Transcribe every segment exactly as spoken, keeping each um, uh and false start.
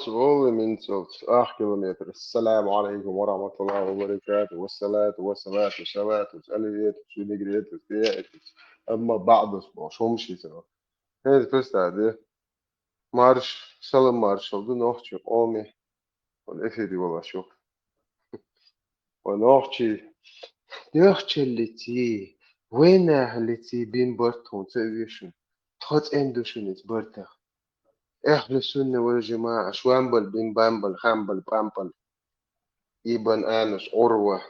Волу минцалц ах километр. Ассаламу алейкум ва рахматуллахи ва баракату. Ва салату, ва салату, салату, салату, винегрету, пеэту. Амма баъду, бо, шумши сана. Хез пестаде. Марш, салам маршал ду нохчи къоми. Он эфири валаш юк. Ва нохчи, нохчаллици, вайнахаллици бин барт хӀун ца вешун. Тхо цӀен душуниц бартах. Эхлу сунна вал жамаӀа, швамбал, бин бамбал, хамбал, пампал. Ибн Анус, Урва,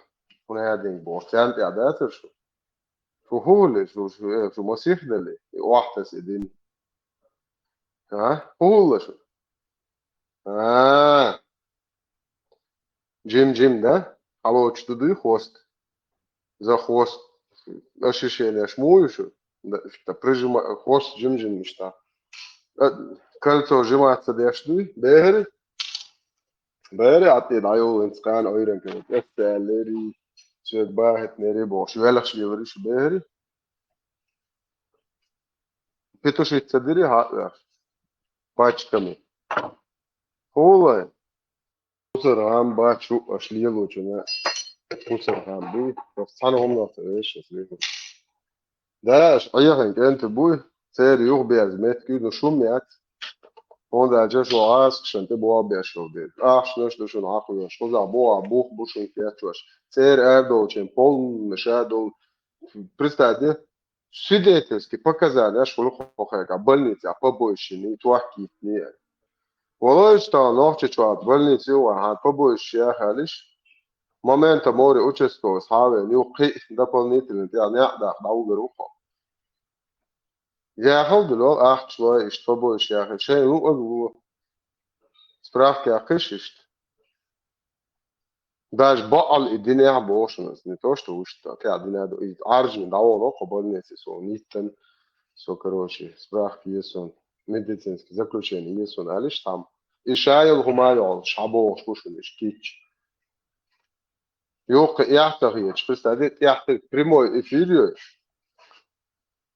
хӀун адин боху, царна тӀехь дацар шу? Шу хӀули, шу, шу, э, шу масих дали, и охьтас и дин. А? ХӀула шу? А. Джим-Джим, да? Хьалочу ду дуй хвост? За хвост. Ощущенеш муй шу? Да, что прижима-, хвост Джим-Джим мишта. Э, кольцо сжиматься деш дуй? Бехри? Бехри, атти дайул инскан ойрен кем. Эстелери, цвет бахет нери бош. Велах шливери шу бехри? Петушица дири, ха, пачками. Хулай. Хусар гӀам бачу аш лелочуна. Хусар гӀам буй. Просто цхьана хӀуманах ца вешас веху. Да, аш Ӏехин кӀентий буй. Церан юхаберза меттиг, ну, шум яц. ХӀунда аьлча шу Ӏаскашан тӀе боху беш хила деза. Ахчанаш ду шуна хьакхоьхьуш. Хузахь боху, бух бу шуна кечвеш. Церан арадолчийн полна ша долу. Представь, де, свидетельски показания аш хуьлу хьо хьайга, больницехь побоища йиний, тохка йитиний. Валлахьи, тахана Нохчийчохь больница ю вайн, хьан побоище яхалиш. Момента море участковый схьавен, ю кхин дополнительно тӀе некъ даха дӀавугар ву хьо. Яхал дуьлол ахча лой, иштта побоище яхал, шайн луъаг ло. Справка яьккхиш иштта. Даже баал и динехь боху шуна, не то, что уж та-, тӀе дина ду, и Ӏаржина дӀаволо кхо больнице со ниттан, со, короче, справка е сон, медицинский заключение е сон, алиш там. И шайыл хӀума йолуш, хьабохуш бу шуна, иш кич. Юхха эхь ца хеташ, представь, тӀехь прямой эфир ю.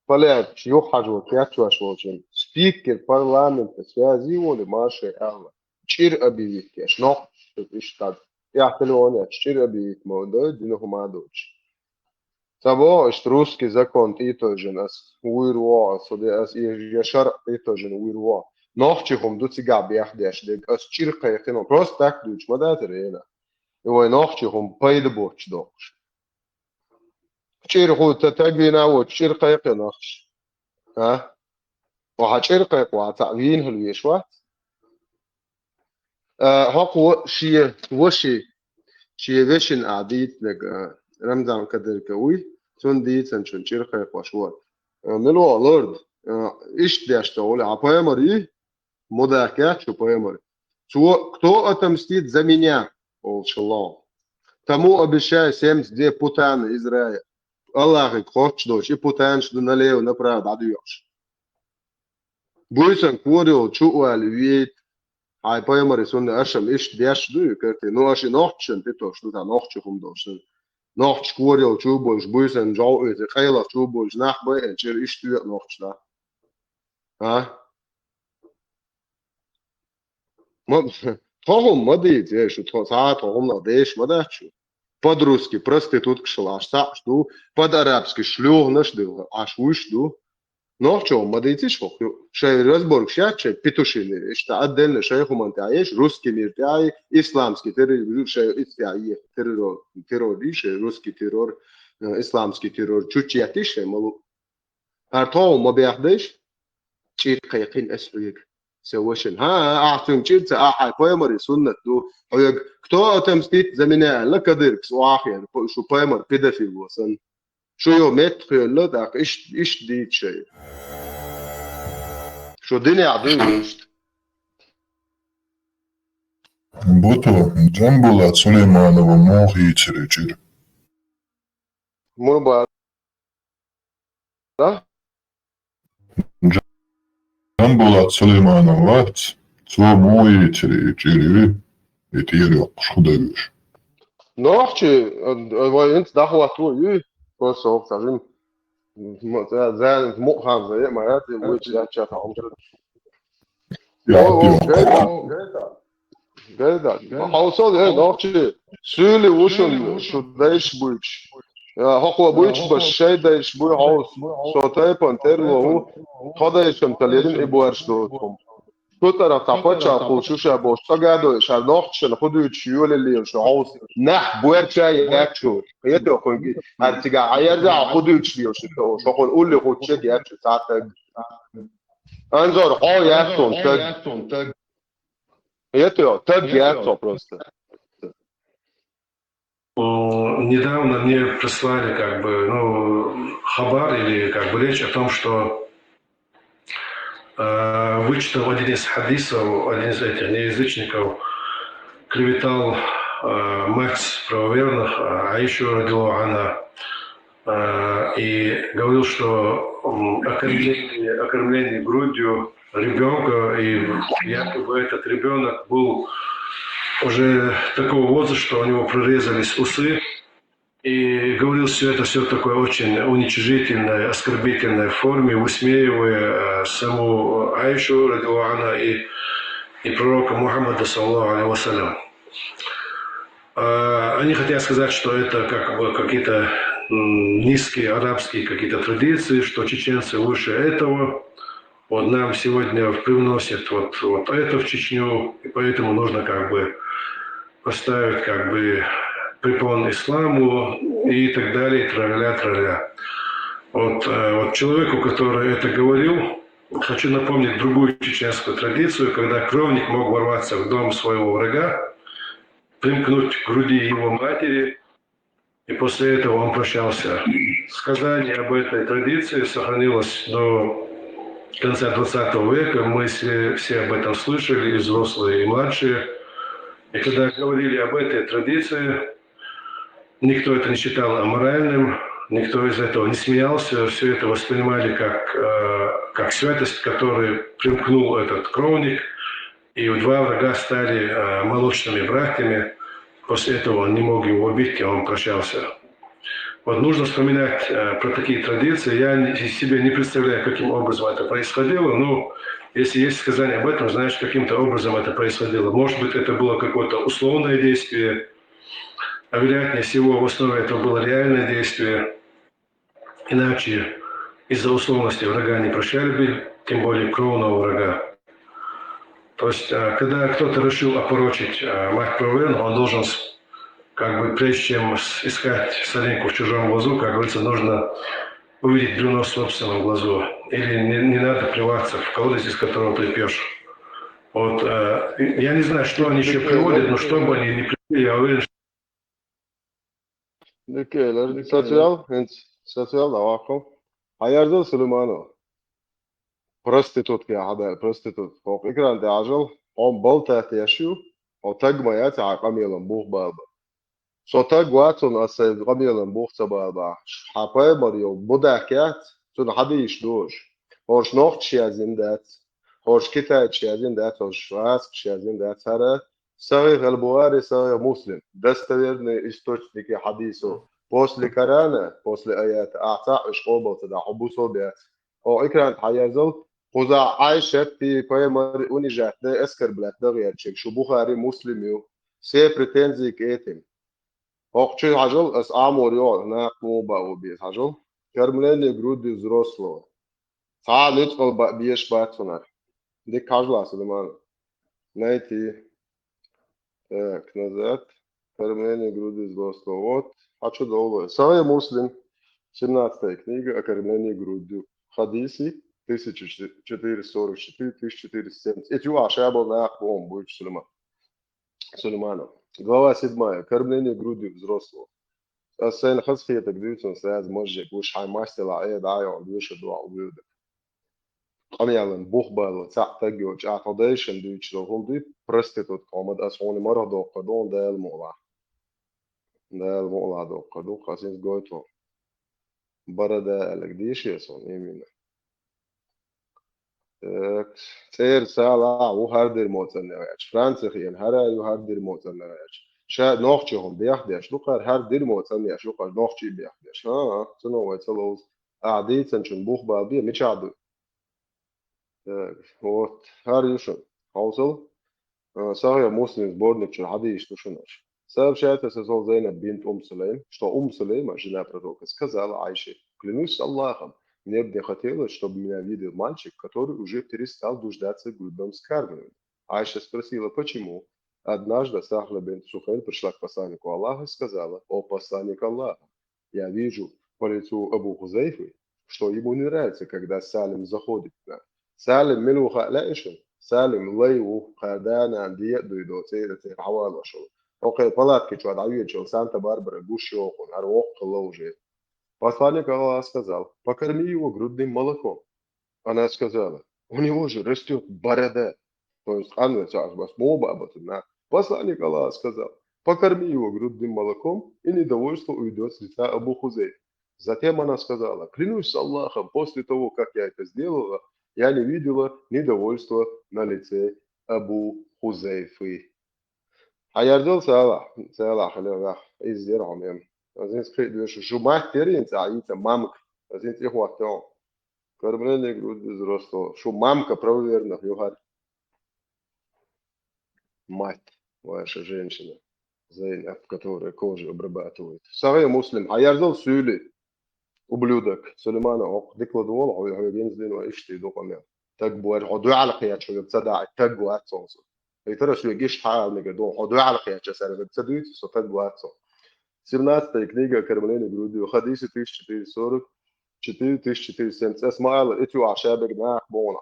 Полякаш юххьажо кечвеш волчун, спикер парламента связи волу Маша аьлла. ЧӀир объявить еш, нохчаш иштта. Я телефон еш, чӀир объявить ма дай, дина хӀума доцуш. Ца боху, иштта русский закон тӀетойжина ас вуьйр вогӀу, ас, ас я шаръ тӀетойжина вуьйр вогӀу. Нохчи хӀума ду цигахь бехдеш дерг, ас чӀир кхайкхина, просто так дуьйцуш ма дацара хӀинца. И вай нохчи хӀума пайда боцуш доккхуш. ЧӀир хӀу ца тагвина а воцу, чӀир кхайкхина ахча. А? Ва хьан чӀир кхайкхо вац, цхьаъ вийна хила веш вац? А, хӀокхо шен ваши, шен вешин а дийцинарг, а, Рамзан Кадырка вуй, цунна дийцинчун чӀир кхайкхош вара. А, мила лорд, а, иштта деш ца волу, хьан пайхамар ю? Мудак яц шу пайхамар. Цо: «Кто отомстит за меня?» олуш ло. «Тому обещаю семьдесят две путаны из рая». Аллахьига кхоччуш долчу и путанаш ду налево, направо дӀадоьхуш. Буьйсан кора йолу чу а ваьлла вейта. Хьайн пайхамаре сунна аша-м иштта деш ду и карти. Ну, аша и нохчашна тӀетош ду, цхьа нохча хӀума долуш ду. Нохчаш кора йолу чу а болуш, буьйсан жов а веце, къайлах чу а болуш, нах байина чӀир иштта веа нохчаш да. А? Ма, тхо хӀума ма дийца, эй, шу тхо, цхьа а тхо хӀуманах деш ма дац шу. По-русски проституткаш хила Ӏаш цхьаъш ду, по-арабски шлюханаш ду, Ӏаш вуьш ду. Нохчо ма дийциш хӀокху, шайн разборкаш яц шайн петушиный, иштта отдельно шайн хӀуманна тӀехь еш, русский мир тӀехь, исламский терроризм, шайн иццехь е террор, террор ди шайн, русский террор, э, исламский террор, чучча еттиш шайн малу. ХӀара тхо ма бехдайш, чӀир кхайкхина ас хьоьга. Сан вашина. ХӀа, ахь цуьнга чӀир ца, ахь хьайн пайхамаре суннат ду. Хьоьга: «Кто отомстит за меня?» аьлла, Кадыркас, охьахиъна, шу пайхамар педофил ву сан. Шу йо меттахъевлла, тӀаккха иштта, иштта дийца шайн. Шу динехь дуй иштта. Буто, Джамбулат Сулейманова муха йийцира чӀир? Мурба. Да? Джамбулат Сулейманов вац, цо муха йийцира и чӀир ю, и тӀера йоккхуш хӀун дан вуьш. Нохчи, э, вай инца дӀахӀотто ю, просто хӀокху цхьа жим, м, ца-, за-, мукъ ханза е ма яц, и вуьйцу яц ча тхьа хӀума. Я, О, о, я. Гайта, о, гайта. Гайда. Хьовсал, э, нохчий, суьйли ву шун, шу дайш буйч. Я, хӀокхо буйч баш, шай дайш буй хьовс. Со тайпан терло ву. Тхо дайшан талерин и буарш доцум. Шу тӀара тхьа паччахь хул шу ша бош. Цага дой, шар нохчан худуьйч юле лел шу хьовс. Нах буарча яхчу. Ето хунги. Ар цига аяр за худуьйч лел шу. Шохун улли хучче яхчу сатаг. Анзор, хо яхтун таг. Ето, таг яхтун просто. М, Недавно мне прислали как бы, ну, хабар или как бы речь о том, что э, вычитал один из хадисов, один из этих неязычников клеветал э, мать правоверных, э, Аишу радилу она, э, и говорил, что м, окормление, окормление грудью ребенка, и якобы этот ребенок был уже такого возраста, что у него прорезались усы, и говорил все это, все такое очень уничижительное, оскорбительное форме, высмеивая э, саму Аишу, радилу она, и, и пророка Мухаммада, саллаллаху алейхи ва саллям. А, Они хотят сказать, что это как бы какие-то м, низкие арабские какие-то традиции, что чеченцы выше этого. Вот нам сегодня привносят вот, вот это в Чечню, и поэтому нужно как бы поставить как бы препон исламу и так далее, траля-траля. Вот, э, вот человеку, который это говорил, хочу напомнить другую чеченскую традицию, когда кровник мог ворваться в дом своего врага, примкнуть к груди его матери, и после этого он прощался. Сказание об этой традиции сохранилось до конца двадцатого века. Мы все, все об этом слышали, и взрослые, и младшие. И когда говорили об этой традиции, никто это не считал аморальным, никто из этого не смеялся, все это воспринимали как, э, как святость, который примкнул этот кровник, и два врага стали э, молочными братьями. После этого он не мог его убить, и он прощался. Вот нужно вспоминать э, про такие традиции. Я не- себе не представляю, каким образом это происходило, но если есть сказание об этом, значит, каким-то образом это происходило. Может быть, это было какое-то условное действие, а вероятнее всего в основе этого было реальное действие. Иначе из-за условности врага не прощали бы, тем более кровного врага. То есть, э, когда кто-то решил опорочить э, мать правоверного, он должен, с- как бы, прежде чем с- искать соринку в чужом глазу, как говорится, нужно увидеть бревно в собственном глазу. Или не, не надо плеваться в колодец, из которого ты пьешь. Вот, э, я не знаю, что они еще приводят, но что бы они ни привели, я уверен, что Дикелер, сациял, хинц, сациял да вахо. Хьаярзал Сулейманов. Проститутка я хьада, проститут. Хо экран да ажал, он болтат яшю, о таг ма яц а къамелан бух балба. Со таг вацун а сай къамелан бух ца балба. Хьа паймар йо будак яц, цун хьадиш душ. Хорш нохч язин дац. Хорш китайч язин дац, хорш аск язин дац. Хара Сахих аль-Бухари, Сахих Муслим. Достоверные источники хадисов. После Корана, после аята, а ца иш къобал ца да, хо бусо бяц. О экран хьаярзал, кхуза Айшат ти паймар унижать да, оскорблять да гъячек. Шу Бухари, Муслим ю. Все претензии к этим. Хо чу хьажал, ас амур йо, нах му ба у без хьажал. Кормление груди взрослого. Ца лиц къал ба беш бацунар. Дик хьажла Сулейман. Найти. Так, назад. Кормление груди взрослого. Вот. А что долго? Сахих Муслим. Семнадцатая книга о кормлении грудью. Хадиси. Тысяча четыреста сорок четыре, тысяча четыреста семьдесят. Эти у Ашаба на Ахбом будет Сулейман. Сулейманов. Глава седьмая. Кормление грудью взрослого. Ас сайна хазхетаг дуьйцун сразу мажжек, уж хьайн мастила Ӏе дӀайоӀ дуьйша дуӀа убивдак. Къамелан бух бала цаӀ таг йо чӀа тхо дайшан дуьйцуш хул дуй, проститут къомад ас хьуна марха доккха ду, Дала муъла. Дала муъла доккха ду, хасинс гойту. Барада алаг дийшия сон, именно. Так, цӀер сала ву хӀар дир моцӀанна гӀерташ. Франци хиен хӀара ю хӀар дир моцӀанна гӀерташ. Ша нохчи хӀун бех деш, дукхар хӀар дир моцӀанна еш, дукхар нохчи бех деш. Ха, ха, цуно вай ца ловз. А, дийцан чун бух бал бе, мича ду. Так, вот, хӀар ю шун. Ховсал. Э, Сахих Муслим сборник чура хьадисаш ду шуна. Сообщает из Зайнаб бинт Ум Сулейм, что Ум Сулейма, жена пророка, сказала Айше: «Клянусь Аллахом, мне бы не хотелось, чтобы меня видел мальчик, который уже перестал нуждаться в грудном вскармливании». Айша спросила: «Почему?» Однажды Сахла бинт Сухайль пришла к посланнику Аллаха и сказала: «О посланник Аллаха, я вижу по лицу Абу Хузайфы, что ему не нравится, когда Салим заходит к нам». Салим мила ву хаьа шуна? Салим лай ву, кхара да-нана де а дуй до, цӀера цӀера хьавалош ву. Окхе палатки чу дӀавеча, Санта-Барбара гуш йохун, хӀара воккха ловже. Посланник Аллаха сказал: «Покорми его грудным молоком». Она сказала: «У него же растёт борода». То есть, ан ве цаӀ бас мо баба тунна. Посланник Аллаха сказал: «Покорми его грудным молоком, и недовольство уйдёт с лица Абу Хузейф». Затем она сказала: «Клянусь Аллахом, после того, как я это сделала, я не видела недовольства на лице Абу Хузейфы». Хьаярзал сала, сала хьалавах, из яр хьо мем. Азинс кхи душ, шу мать терин ца, и ца мамк. Азинс их вахтон. Кормление груди взрослого. Шу мамка проверенных юхар. Мать, ваша женщина, Зайнаб, которая кожу обрабатывает. Сахих Муслим, хьаярзал суьли. Ублюдок, Сулеймана, хӀокху дика ладогӀал, хьо, хьо гензлин ва иштта ду къамел. Таг буар, хьо дуьхьал кхеча, хьо ца даӀа, таг вац сонса. И тара шуьга иштта хьаал мега ду, хьо дуьхьал кхеча, сара ца дуьйцу, со таг вац со. Семнадцатая книга «Кормление грудью», хадисы тысяча четыреста сорок четыре, тысяча четыреста семьдесят. Ас ма ала, и цу ахьа шабег нах богӀна.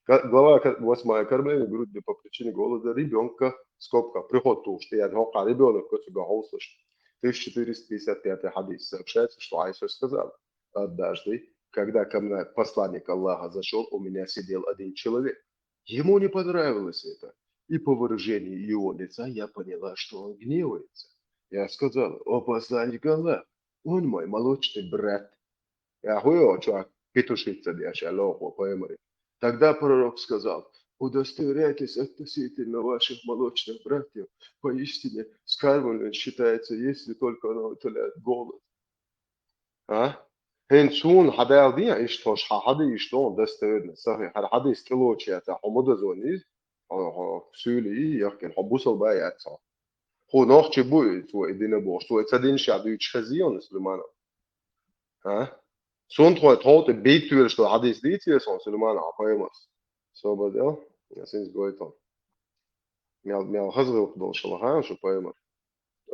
Ка-, глава ка-, восьмая. Кормление грудью по причине голода ребёнка, в скобках, приход туш, тӀе яд хӀокху ребёнок, коцуга хьовсуш. Тысяча четыреста пятьдесят пятый хадис. Сообщается, что Айша сказала: «Однажды, когда ко мне посланник Аллаха зашёл, у меня сидел один человек. Ему не понравилось это, и по выражению его лица я поняла, что он гневается. Я сказала: „О посланник Аллаха, он мой молочный брат“». Я хуё, чувак, петушица деш, я лохо, поймари. Тогда пророк сказал: «Удостоверяйтесь относительно ваших молочных братьев. Поистине, скармливание считается, если только оно утоляет голод». А? ХӀинца суна хьадала дехьа, иштта хьо хьадийш доху достоверно, сахьихь, хӀара хьадис тӀелочу яцахь, хьо ма дазонийза, хьо, хьо суьйли и яхкина, хьо бусалба яц хьо. Хьо нохчи бу и, цо и дина бохуш, цо и ца дина ша дуьйцуш хезий хьуна Сулейманов? А? Сунтхой тхов тӀе бийттоьлуш долу хьадис дийцира сон Сулейманов, хьан пайхамарс? Собар дел, я синс гойтал. Мел, мел хаза гӀиллакх долуш хила хаьа шу пайхамар.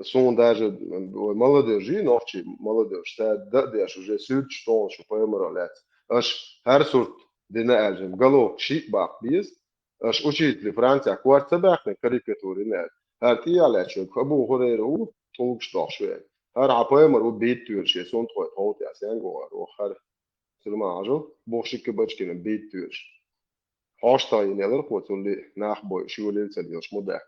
Суна даже, ой, молодежь, и нохчий молодежь, ша да а деш, уже суьрташ тхуна шу пайхамаро лаьцна. Аша хӀара сурт дина аьлча, головка шиъ баккха беза, аша учитель Францехь кор ца баьккхина карикатура йина аьлча. ХӀара тӀехьа лаьцна шуьга Абу Хурайра ву, тӀулгаш дохуш веана. ХӀара хьан пайхамар ву бийттоьлуш, я сунтхой тхов тӀе, сенга вахара ваха хӀара. Сулейман, хьажал, бухши кабачкина бийттоьлуш. Хьош тайна ялар кхо цулли нах бой, ши валил ца лелаш ма даьхка.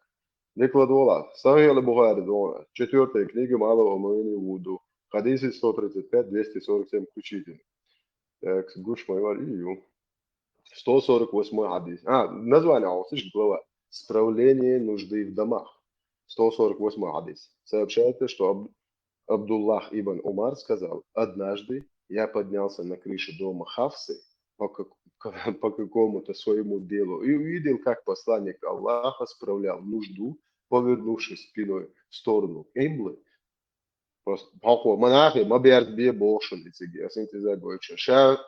Дика ладогӀал, сахьихь ал-Бухари догӀу, четвёртая книга, малое омовение вуду. Хадисы сто тридцать пять, двести сорок семь включительно. Так, гуш ма вар и ю. Сто сорок восьмой хьадис. А, название хьовсуш глава. Справление нужды в домах. Сто сорок восьмой хьадис. Сообщается, что Аб-, Абдуллах ибн Умар сказал: «Однажды я поднялся на крышу дома Хафсы по как-, по какому-то своему делу и увидел, как посланник Аллаха справлял нужду, повернувшись спиной в сторону Киблы». Просто хьокхо, ма нахе, ма берда бе боху шуна и цига, ас интизар гойтуш. Ша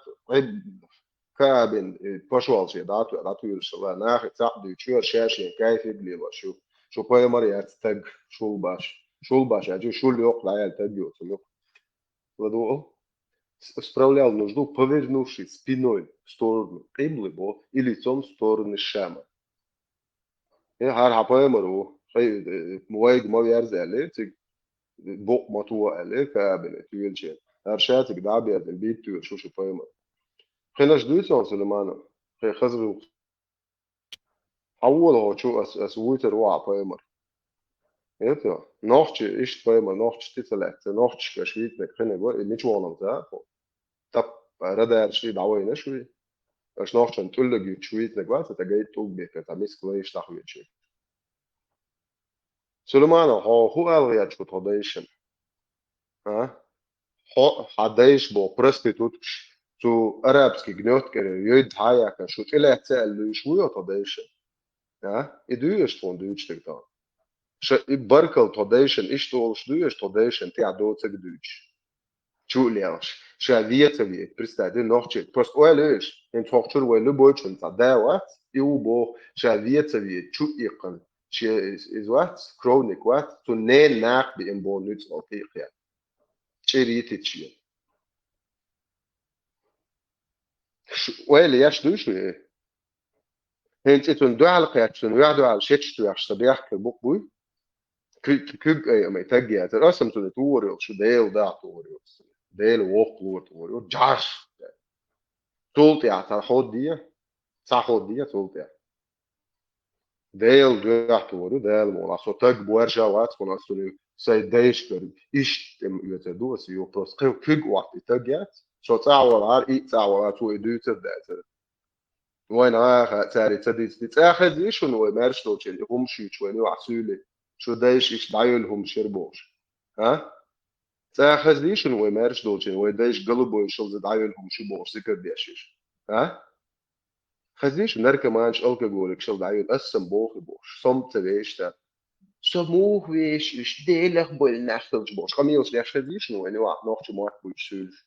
Каабин, э, пошуал шен дӀатоьхна, дӀатуьйлуш ла, нахе цхьаъ дуьйцуш, ша шен кайфиг лелош ю. Шу пайхамар яц таг, шул баш. Шул баш, аьлча, шул йоккха дӀаяьлла таг йоцу ю. ЛадугӀу. С-, справлял нужду, повернувшись спиной в сторону Киблы, бо, и лицом в сторону Шама. Э, хӀара хьан пайхамар ву, хай, э, вайга ма верза аьлла, цига букъ ма тоха аьлла, Каабина, туьйлучеран. ХӀара ша цига дӀа а безна, бийттоьлуш ву шу пайхамар. Кхинаш дуьйцу хьуна, Сулейманов? Хай хаза гӀиллакх. Хьан вола хьо чу, ас, ас вуьйцур ву хьан пайхамар? Это, нохчи, иштта пайхамар, нохчи ти ца лаьцна, нохчашка аша вийцинарг кхиниг вара, и мича вахана ца а, тап, радараш и дӀавайнаш вуй. Аша нохчан тӀуллаг юьтуш вийцинарг вац, ца гайта тӀулг бехкар, ца миска лайш дӀахоьцуш. Сулейманов, хьо хӀун ала гӀерташ ву тхо дайшина? А? Хьо, хьан дайша боху проституткаш, цу арабский гнёт кӀера йойда хьан яхкан, шу тӀелаьцна аьлла луьйш вуй хьо тхо дайшина? А? И дуй аша тхуна дуьйцуш дерг тхо. Ша, и баркалла тхо дайшан иштта олуш дуй аша тхо дайшан тӀехь доцург дуьйцуш. Чу а лелаш. Ша вен ца вен. Представь, ди нохчий. Просто ойла еш. ХӀинца хӀокху чуьра вай любой чунца да вац, и ву боху, ша вен ца вен, чу а иккхина. Шен из, из вац, кровник вац, цу ненан нах биъна боху нуьцкъала кхиъ кхиъ. ЧӀир йитича. Ш-, ойла еш дуй шу? ХӀинца и цунна дуьхьал кхетча, цунна ваьхьа дуьхьал шеташ тоьхча, сан бехкар букъ буй? Куьг, куьг айамай таг яцара. Аса-м цунна тухур йолуш, Дела даха тухур йолуш. Дела воккха лур тухур йолуш. Джаш! Цул тӀаьхьа цхьа хьо де, цхьа хьо де цул тӀаьхьа. Дела дуьхьа тухур ю, Дала мукъ лахь. Со таг борша вац, хӀунда аса цунна сайн дайшкара иштта тӀе ма оьцур ду аса юха. Просто кхин куьг отта и таг яц. Со цӀахь валахьара, и цӀахь валахьара, цо и дуьйцур дацара. Вайна гӀа а хаьа, цара и ца дийци. ЦӀа хезий шуна вай маьрша долчийн и хӀумаш юьйцуш вайна юкъахь суьйлий? Шу дайша иштта дӀайолу хӀумаш яра бохуш. А? ЦӀа хезий шуна вай маьрша долчийн, вай дайша голубой шалза дӀайолу хӀумаш ю бохуш зикар деш иштта? А? Хезий шу наркоманаш, алкоголикаш шалза дӀайолу, аса-м боху бохуш, со-м ца вешта. Со муха веша иштта, Делах бойла нах хилча бохуш. Къамелаш деш хезий шуна вайна юкъахь нохчийн мотт буьйцуш суьйлуш?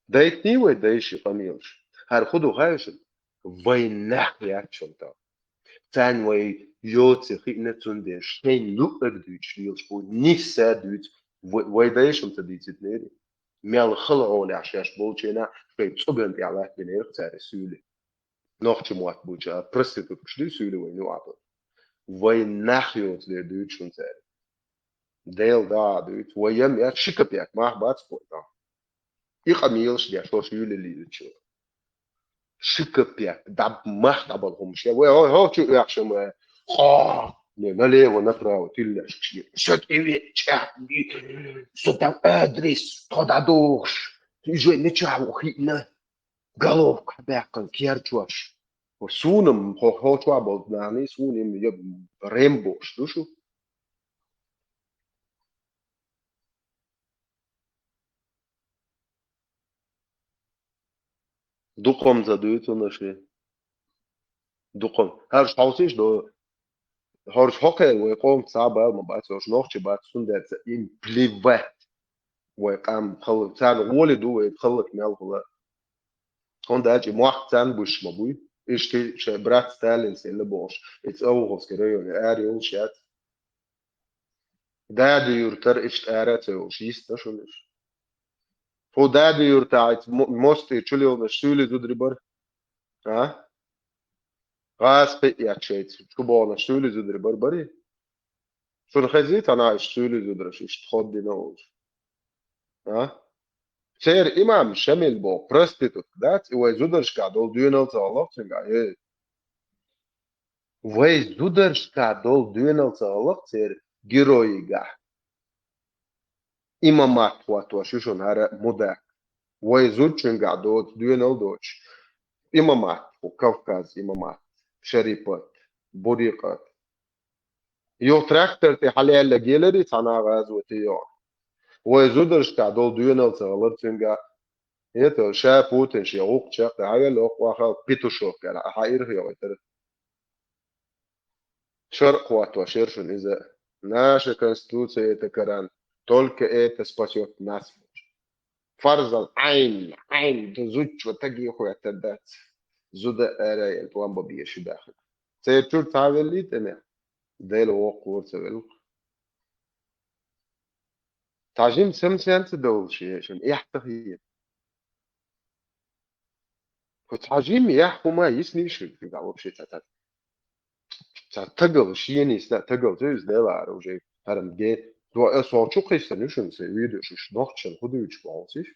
Дайтиний вай дайша и къамелаш? ХӀара хӀун ду хаьий шуна? Вайн нах яц шуна тахана. Царна вай йоций хиъна, цундела шайна луъург дуьйцуш лелаш бу, нисса дуьйцу, вай, вай дайша-м ца дийцитинера. Мел хала гӀолехь шаьш болчийн шайн цӀоган тӀехь латтийнера цара и суьйлий. Нохчийн мотт буьйцуш, проституткаш дуй суьйлий вайна юкъахь. Вайн нах йоцу дела дуьйцу шуна цара. Дела даха дуьйцу, вай ян яц, ши капек мах бац кху тӀехь. И къамелаш деш, хӀорш юьйлаллийлачо. Ши капек, дӀа мах дӀабала хӀумаш я. Вай хӀо-, хӀо чу оьхуш ма, хьо, не, налево, направо, тиллеш, кши. Со тӀе веача, со тӀе адрес, тхо дӀадохуш, иза мичахь ву хиъна, головка баьккхина керчош. Суна-м хӀо-, хӀо чохь болу нахана, суна-м я Рэмбо ду шу. Дукхамза дуьйцу аса ши. Дукхам. ХӀорш хьовсийша до. ХӀорш хӀокхеран вай къоман цхьа а бала ма бац, хӀорш нохчий бац, цундела им плевать. Вай къам хала, царна гӀоли ду вай халлак мел хула. ХӀунда аьлча и мохк царна буьсуш ма буй. Иштта шайн брат Сталинс елла бохуш, и Цхьауховский район, и ара йолуш яц. Дади-Юртара иштта ара а ца йолуш, йист ца шуна иштта. ХӀу Дади-Юртахь мо-, мостагӀий чулелнаш суьйлий зударий бара? А? ГӀазкхиъ яц шайца чубогӀунаш суьйлий зударий бара, барий? Шуна хезий цхьана иштта суьйлий зудараш, иштта хӀоттийна волуш? А? Церан имам Шамил боху проститутка дац, и вай зударшкахь долу доьналла ца гӀалахь цуьнгахь, эй. Вай зударшкахь долу доьналла ца гӀалахь церан героигахь. Имамат хӀоттош ю шуна хӀара мудак. Вай зудчуьнгахь доцу доьналла доцуш. Имамат, хӀу Кавказ имамат, Шарипат, Бурикъат. Юха трактор тӀе хьалаьлла гелари цхьана гӀазоте йо. Вай зударшкахь долу доьналла ца гӀалара цуьнгахь. ХӀета ша Путин шен гӀуллакх чекхдо, хьавелла хӀокху вахал Петушок аьлла, хьан ирхъ йогӀуьйтура. Шаръ хӀоттош яра шуна иза. Наша Конституция — это Коран. Только это спасёт нас. Фарзал Ӏайн, Ӏайн, ду зудчо таге хӀоьттар дац. Зуда ара ян тӀом бан беш ю баьхна. Церан чуьра цхьа а веллий тӀе нах? Дела воккхавора ца велла. Цхьа жима самсенца довлуш ешан, эхь ца хета. Хьо цхьа жима яхь хӀума йиснийша, цигахь вообще ца, ца, ца тагал шена йисна, тагал ца йисна, Дела ара уже, хӀара ма де, до, э, со чу кхиссана ю шуна, сан видео шуьш нохчан хӀу дуьйцуш бохьуцийша.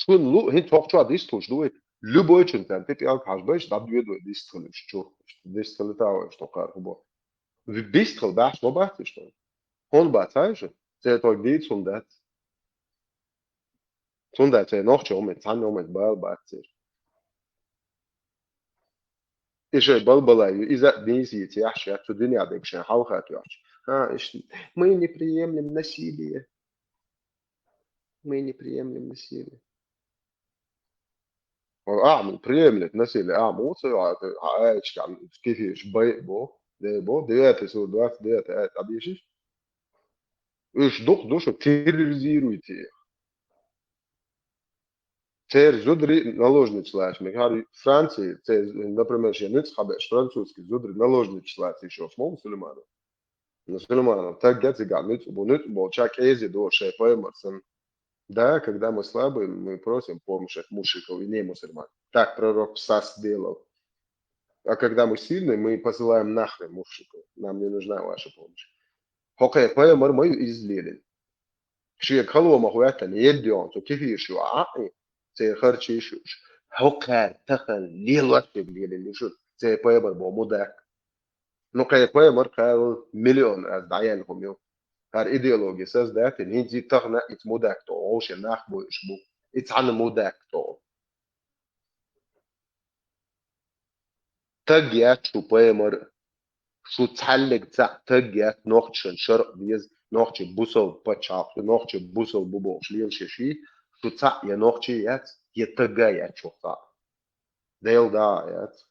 Шуна лу, хӀинца хӀокху чохь дистхуьлуш ду вай? Любой чун царна тӀе пӀелг хьажа байш, дӀадоьду вай дистхуьлуш чу. Дистхуьлу та вайш тхо кхара хӀу бо. Дистхуьлу баьхьаш ма бац иштта. ХӀунда бац хьайша? Церан тхойга дийца хӀума дац. Цундела церан нохчо хӀума, цхьанна хӀума бала бац церан. И шайн балбалай ю, иза а дийца йийца яхьаш яц, цу дуьнен дегашна хьалха тоьхча. А, иштта, мы не приемлем насилие. Мы не приемлем насилие. Ахьа приемлет насилие, ахьа муца, а, а, аечка, кефеш, бай, бо, де, бо, девятый сур, двадцать девятый аят, объяснишь? Уж дух душу терроризируйте их. Цер зудри наложниц лач. Мегар Франции, цер, например, я ниц хабеш, французский зудри наложниц лач еще, мусульманов. Мусульманов, так я цыган, ниц бу, ниц бу, чак эзи до, шей поймарсан. Да, когда мы слабые, мы просим помощи от мушриков и не мусульман. Так пророк Псас делал. А когда мы сильные, мы посылаем нахрен мушриков. Нам не нужна ваша помощь. Хокхе поймар мою излилин. Шиъ кхалома хӀоьттина еддион цу кефирш ю Ӏаъи, церан харчийш юуш. Хьо кхаьр тахан лелош дерг лелийна шу, церан пайхамар бо мудак. Ну, кхе пайхамар кхаьрал миллион раз дӀаяьнна хӀума ю. ХӀара идеология создать, хӀинца и тахан иц мудак то, вовше нах буйш бу. И цхьана мудак то. Таг яц шу пайхамар, шу цхьаллиг цхьаъ таг яц, нохчашан шаръ деза, нохчий бусалба пачхьалкх, нохчий бусалба бу бохуш лелаш я ший, шу цхьаъ я нохчий яц, я тага яц шу цхьаъ. Дел да яц.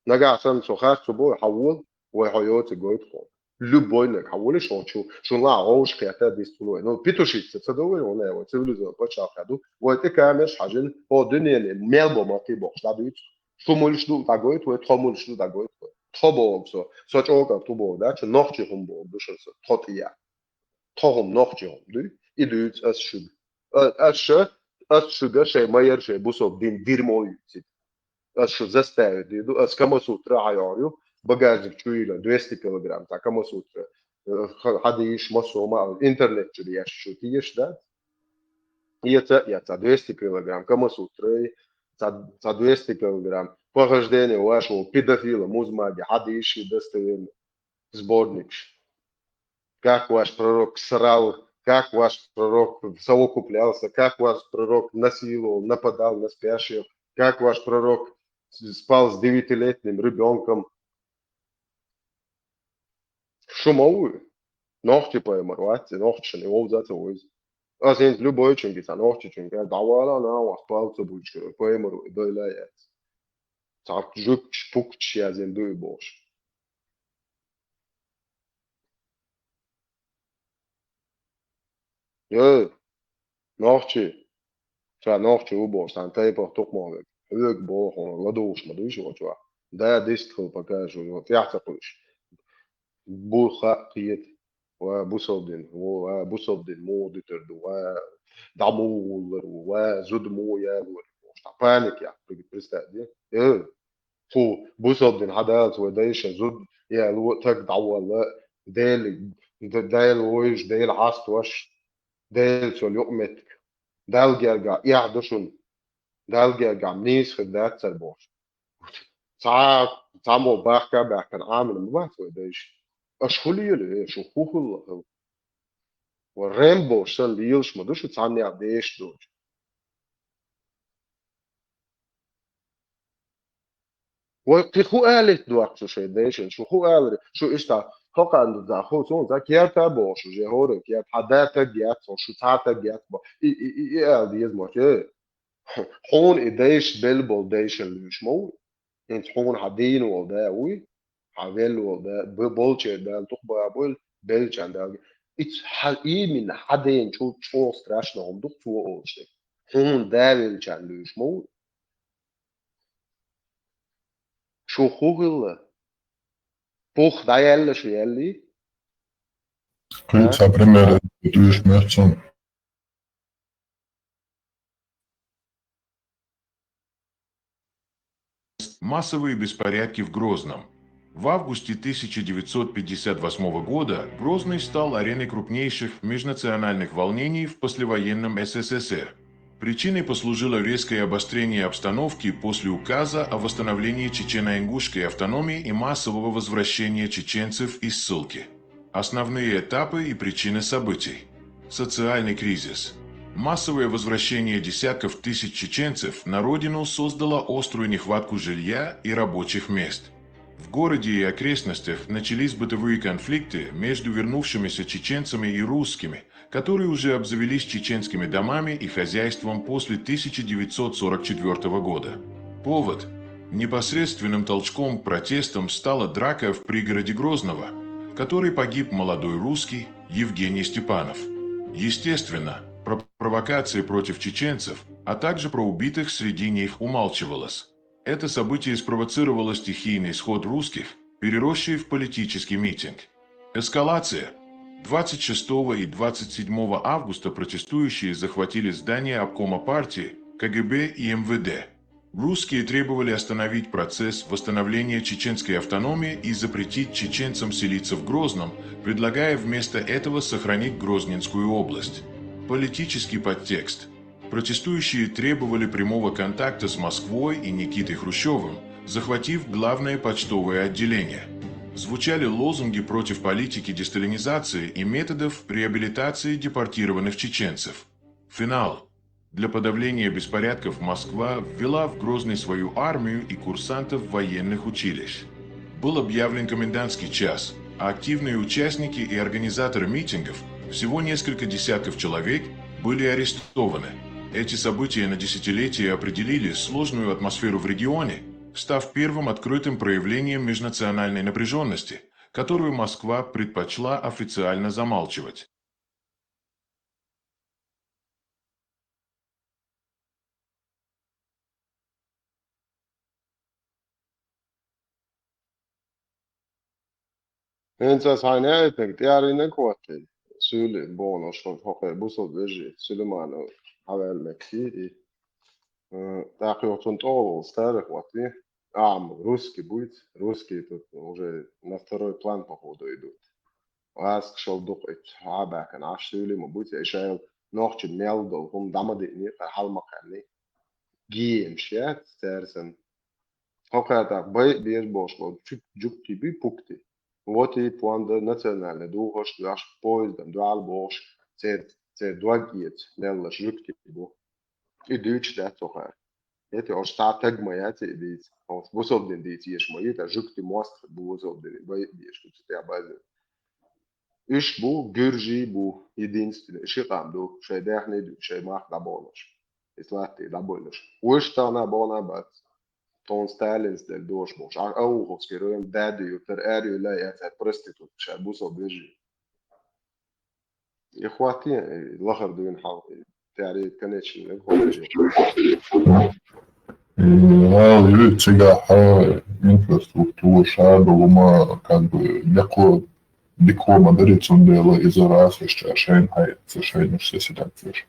Нагахь санна со харц ца бой, хьан вол, вай хьо йоци гойту хьо. Любой наг хьан волиш хьо чу, шун ла гӀовш кхета дистулой. Ну, петушиться ца довой, вон я, вай цивилизованный пачхьалкх ду. Вай тӀе камераш хьажин, хьо дуьнене мел бо ма кхий бохуш, дӀадуьйцу. Шу мулш ду, дӀагойту вай, тхо мулш ду, дӀагойту вай. Тхо боху со, со чӀокӀар ту боху, да, чу нохчий хӀума боху ду шун со, тхо тӀе я. Тхо хӀума нохчий хӀума дуй, и дуьйцу ас шуьга. А, ас ша, ас шуьга шай майар, шай бусалба дин дирмо юьцит. Ас шу заставить дийр ду, ас Камасутра хьайогӀур ю, багажник чу йийла, двести килограмм, цхьа Камасутра, э, ха-, хьадийш, массо а ма, интернет чуьра еш шу теш, да? Эца, я цхьа двести килограмм Камасутрай, цхьа, цхьа двести килограмм похождение вашего педофила Музмаги хьадийш и достоверно сборникаш. Как ваш пророк срал, как ваш пророк совокуплялся, как ваш пророк насиловал, нападал на спящих, как ваш пророк спал с девятилетним ребёнком. Шу ма вуй? Нохчий пайхамар вац, нохчашна вовза ца вуйза. Ас хӀинца любойчуьнга, ца нохчичуьнга, дӀавала, на, вас палца буьйчкара, пайхамар ву, дойла яц. Цхьа жуьгташ, пукчаш язйина дуй бохуш. Эй, нохчий! Ша нохчий ву бохуш, цхьана тайпах тукхамах верг. Хьоьга боху, ладугӀуш ма дуй шу оцу чохь. Да, дист хила пока шу, тӀаьхьа ца кхуьйш. Бу хаьа кхета. Ва бусалба дин, во, ва бусалба дин муха дитар ду, ва дӀа муха гӀуллар ву, ва зуда муха ялор ву бохуш. Цхьа паник яккха, представь, де? Э, Цу бусалба дин хьадалаца вай дайша зуда яло а, таг дӀаволла, Дела, Д-, Дела вуйш, Дела хьастош, Дела цо юкъаметтиг. Далла гергахь эхь ду шуна, Далла гергахь нийса хир дац цара бохуш. Цхьа, цхьаммо бахка а баьхкина Ӏамина ма бац вай дайша. Аша хӀун лела, э, шу хӀун хилла хила? Ва Рэмбо санна лелаш ма ду шу цхьаннех деша доцуш. Вай кхин хӀун алийта дохку шу шайн дайшан? Шу хӀун аларе? Шу иштта хӀокхарна ду за хӀу, цунна за керта а бохуш, уже хӀора керта. Хьан да таг яц, шу цхьа таг яц бо. И, и, и, и ала деза мотт, э? Хьуна и дайша белла болу дайшан луьйш ма ву? ХӀинца хьуна хьан дийна волу да вуй? Хьан велла волу да, б-, болчеран Дала дукха бахьа бойла, беллачарна Дала. Ица хьан иймина хьан дена чӀу чӀогӀа страшно хӀума ду-кх цо олуш дерг. Хьуна да веллачарна луьйш ма ву? Шу хӀун хилла? Пух дӀаяьлла шу, яьллий? Кхин цхьа пример дуьйш моьтту суна. Массовые беспорядки в Грозном. В августе тысяча девятьсот пятьдесят восьмого года Грозный стал ареной крупнейших межнациональных волнений в послевоенном С С С Р. Причиной послужило резкое обострение обстановки после указа о восстановлении чечено-ингушской автономии и массового возвращения чеченцев из ссылки. Основные этапы и причины событий. Социальный кризис. Массовое возвращение десятков тысяч чеченцев на родину создало острую нехватку жилья и рабочих мест. В городе и окрестностях начались бытовые конфликты между вернувшимися чеченцами и русскими, которые уже обзавелись чеченскими домами и хозяйством после тысяча девятьсот сорок четвёртого года. Повод. Непосредственным толчком к протестам стала драка в пригороде Грозного, в которой погиб молодой русский Евгений Степанов. Естественно, про провокации против чеченцев, а также про убитых среди них умалчивалось. Это событие спровоцировало стихийный сход русских, переросший в политический митинг. Эскалация. Двадцать шестого и двадцать седьмого августа протестующие захватили здание обкома партии, КГБ и МВД. Русские требовали остановить процесс восстановления чеченской автономии и запретить чеченцам селиться в Грозном, предлагая вместо этого сохранить Грозненскую область. Политический подтекст. Протестующие требовали прямого контакта с Москвой и Никитой Хрущевым, захватив главное почтовое отделение. Звучали лозунги против политики десталинизации и методов реабилитации депортированных чеченцев. Финал. Для подавления беспорядков Москва ввела в Грозный свою армию и курсантов военных училищ. Был объявлен комендантский час, а активные участники и организаторы митингов, всего несколько десятков человек, были арестованы. Эти события на десятилетия определили сложную атмосферу в регионе, став первым открытым проявлением межнациональной напряженности, которую Москва предпочла официально замалчивать. ХӀинца ас хьайна аьллинарг тӀаьхьарниг хӀоттийна, суьйли бохуш хӀокхуьнан бусалба вежарий, Сулайманов хьаваьлла меттиг и. Э, тӀаккха юха цунна тӀехула волу старый хӀоттийна, ахьа русский буьйцу, русский тут уже на второй план, походу, идут. Лаьцна шал дукха итт хьа а баьккхина, Ӏаш суьйли ма буьйцу, и шайла нохчийн мел долу хӀума дӀа ма диъний, кхин хьала ма кхаьллий. Генаш яц цаьрсан. ХӀокхара тӀаккха байа беза бохуш болу чу-, жуьгтий буй, пуктий. Вот и понда национальный духарш доьхуш, поездана дуьхьал бохуш, церан, церан дог эца меллаша жуьгтий бу. И дуьйцуш дац хӀокхара. ХӀета оцу цхьа таг ма яц и дийца. Оцу бусалба дин дийца еш ма йита, жуьгтий мостагӀий бу бусалба дин, байа безаш бу цу тӀехь базар. Уьш бу, гуьржий бу, единственный, ши къам ду, шайн даьхни а дуьйцуш, шайн мах дӀаболуш. Иза латте дӀабойлуш. Вуьш тахана бохна бац. Тхуна Сталинца делла дош бохуш. А, Ауховский район, Даьдуев, тара аьрру лай яцара проститутка, ша бусалба вежарий. И хӀоттийна, и лахара дуьйна хьалха, и тӀаьхьарниг, конечно, хӀокхуьнан. Э, гӀала ю цигахь инфраструктура ша долу ма, как бы, декхо, дикхо ма дарий, цундела иза гӀазкхаша шайна хьаэца, шайна уьш сесидаккхаш.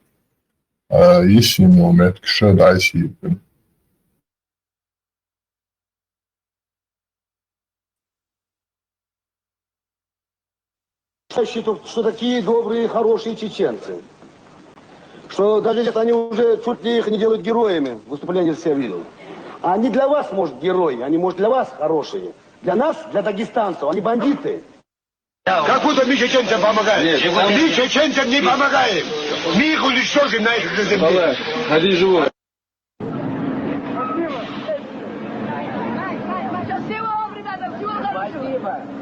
А йисина йолу меттигаш ша дӀасаийцина. Считают, что такие добрые, хорошие чеченцы, что даже сейчас они уже чуть ли их не делают героями выступления, если я видел. Они для вас, может, герои, они, может, для вас хорошие. Для нас, для дагестанцев, они бандиты. Как будто мы чеченцам помогаем. Нет, мы чеченцам не помогаем. Мы их уничтожим на их же земле. Ходи живой. Счастливо вам, ребята, всего хорошего. Спасибо.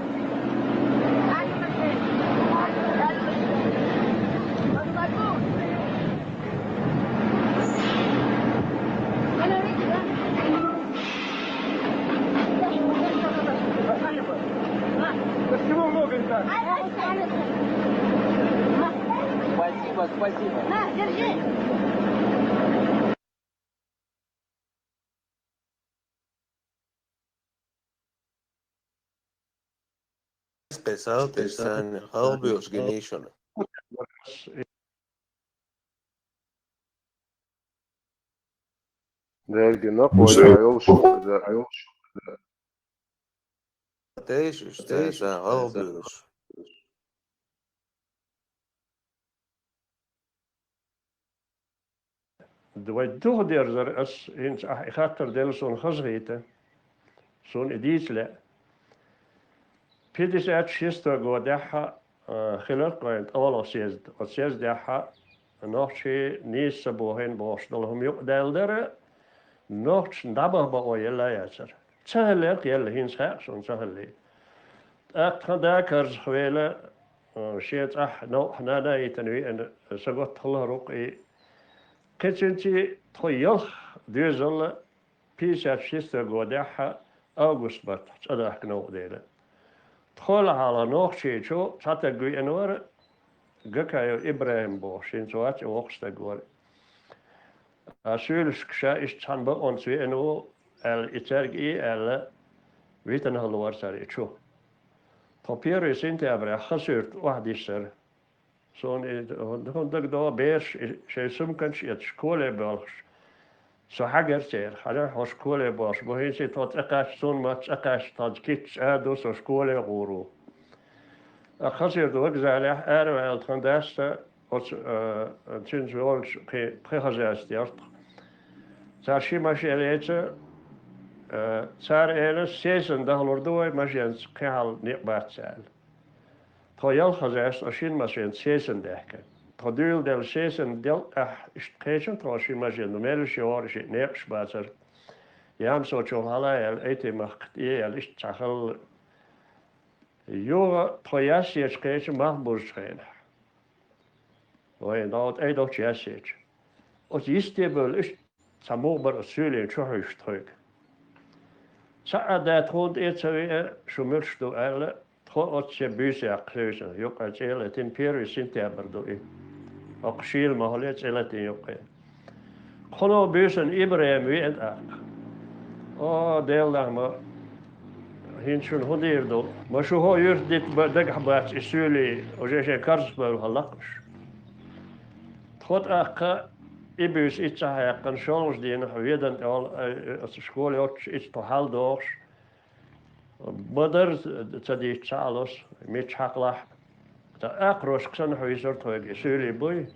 Всего много, ребята. Спасибо, спасибо. На, держи. Къесал тешсан халбиош гинишуна. Дерги нах вай айол шу, айол шу. Тешаш, тешаш, халбиош. Вай духадерзар ас хӀинца ахь и хаттар делла суна хазахийта, суна и дийца лаьа. Пятьдесят шестой годехь а, хиларх вайн тӀехула съезд. Оцу съездехь а нохчий нийса ца бохийна бохуш долу хӀума юкъадаьлла дара, нохчашна дӀабаха бакъо елла а яцара. Ца хилларх елла, хӀинца хаьа суна ца хиллий. ТӀаккха тхан да карзахвелла, а, шен цӀахь новкъахь нана а йитина веана, са готта хилла ву-кх и. Кхин цуьнций тхо ялх доьзал пятьдесят шестой годехь август баттахь цӀа дахка новкъа делла. Тхол хьалха Нохчийчу цхьа стаг веана вара, Гакаев ИбрахӀим бохуш, хӀинца вац и, воккха стаг вара. А суьйлашка ша иштта цхьана бакъонца веана ву аьлла, и цаьрга и аьлла, витина хилла вара цара и чу. Тхо первый сентябрехь Хасуьрта охьадиссара. Суна и хӀун дагадогӀу, бераш и шайн сумканаш а эцаш, школе боьлхуш. Со хьагара церан, хьажахь, хьо школе боьлхуш бу, хӀинца тхо цӀа кхаьчча, суна ма-, цӀа кхаьчча, тхоьца кийча а ду, со школе гӀур ву. Ткъа Хасуьрта вокзалехь араваьлла тхан дас а, оцу, а, цуьнца йолчу кхин пхи хозяйство яра тхан. Цара ши машен леца, а, цара элира, сесана дахалур ду вай, машенца кхин хьал некъ бац аьлла. Тхо ялх хозяйство шина машенца сесана даьхкина. Тхо дуьйладелла сесана делкъехь иштта кхечира тхо ши машен, ну, меллаша йогӀура, шиъ некъаш бацара. Ямсочул хьала а яьлла, Айти-Махка тӀе а яьлла, иштта цхьа халла. Юха тхо Яьссечу кхечира малх бузучу хенахь. Вайн дӀа тӀе долчу Яьссечу. Оцу йисте бевлла, иштта цхьа муха бара оцу суьйлин чу хьуьйсуш тхоьга. Цхьа а да тхуна тӀе а ца веа, шу муьлш ду аьлла, тхо оццу шен буьйса яккха хьуьйсуш, юккъе цӀе а латийна, первый сентябрь ду и. ХӀокху шийла махале цӀе латийна юккъе. Кхуьнан буьйсанна ИбрахӀим веана тӀаккха. О, Делан дуьхьа, ма хӀинца шуна хӀун дийр ду? Ма шу хӀокху юьрта дита ба-, дагахь бац и суьйлий, уже шайн карзахбевлла хилла-кх уьш. Тхо тӀаккха и буьйса ицца хьаьккхина, шолгӀачу дийнахь Ведана тӀехула, ай, оцу школе йоццуш ицца тхо хьалдохуш, ма-дарра ца дийцча ца Ӏалаш, мичча хьакхалахь а. Ткъа акхарошка санна хьуьйсура тхоьга и суьйлий буй.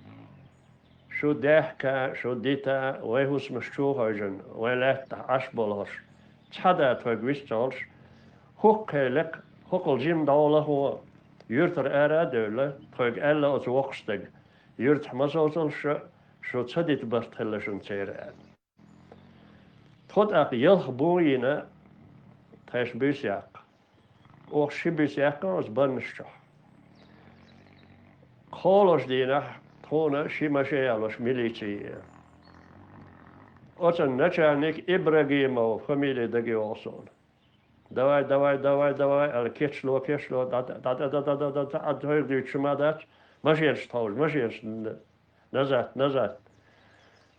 Шу даьхка, шу дита, вайн хӀусамаш чу а хевшина, вайн лаьттахь Ӏаш болу хӀорш. Цхьа да тхоьга вист ца хуьлуш, хӀокху кхелехь, хӀокхул жима дӀо лахо, юьртара ара а девлла, тхоьга аьлла оцу воккхачу стага: «Юьртахь ма совцалаш шу, шу ца дита барт хилла шуна церан», — аьлла. Тхо тӀаккха ялх бун йина, тхаьш буьйса яккха. Оха ши буьйса яьккхина оцу баннаш чохь. КхоалгӀачу дийнахь тхуна ши машен ялош милици еара. Оцун начальник Ибрагимов фамили дага йогӀу суна. «Давай, давай, давай, давай», — аьлла, кечло, кечло, дӀа, дӀа, дӀа, тхоьга дуьйцуш хӀума дац, машенаш тховжа, машенаш н-, назад, назад.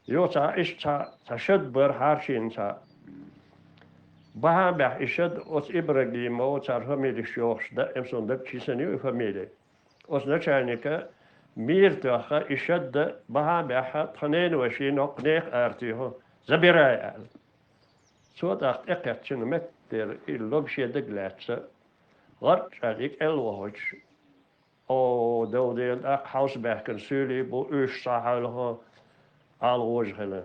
Юха цхьа, иштта цхьа, цхьа шад бара хьарчийна цхьа. Бахьан баьхьа и шад оцу Ибрагимов, цара фамилиш йохуш, даим суна дагчи санна ю и фамили. Оцу начальника мийра тоьхна и шад бахьан баьхьа тхан ненавайшин некъ ара туьйху, забирай аьлла. Цо тӀаккха тӀекхаьччина меттера и лог шен дага лаьцна, гӀарчӀ аьлла и кӀел вахийтуш, о, дов дела, тӀаккха хьовса баьхкина суьйлий бу, уьш схьа хьаьлха ала гӀожа хилла.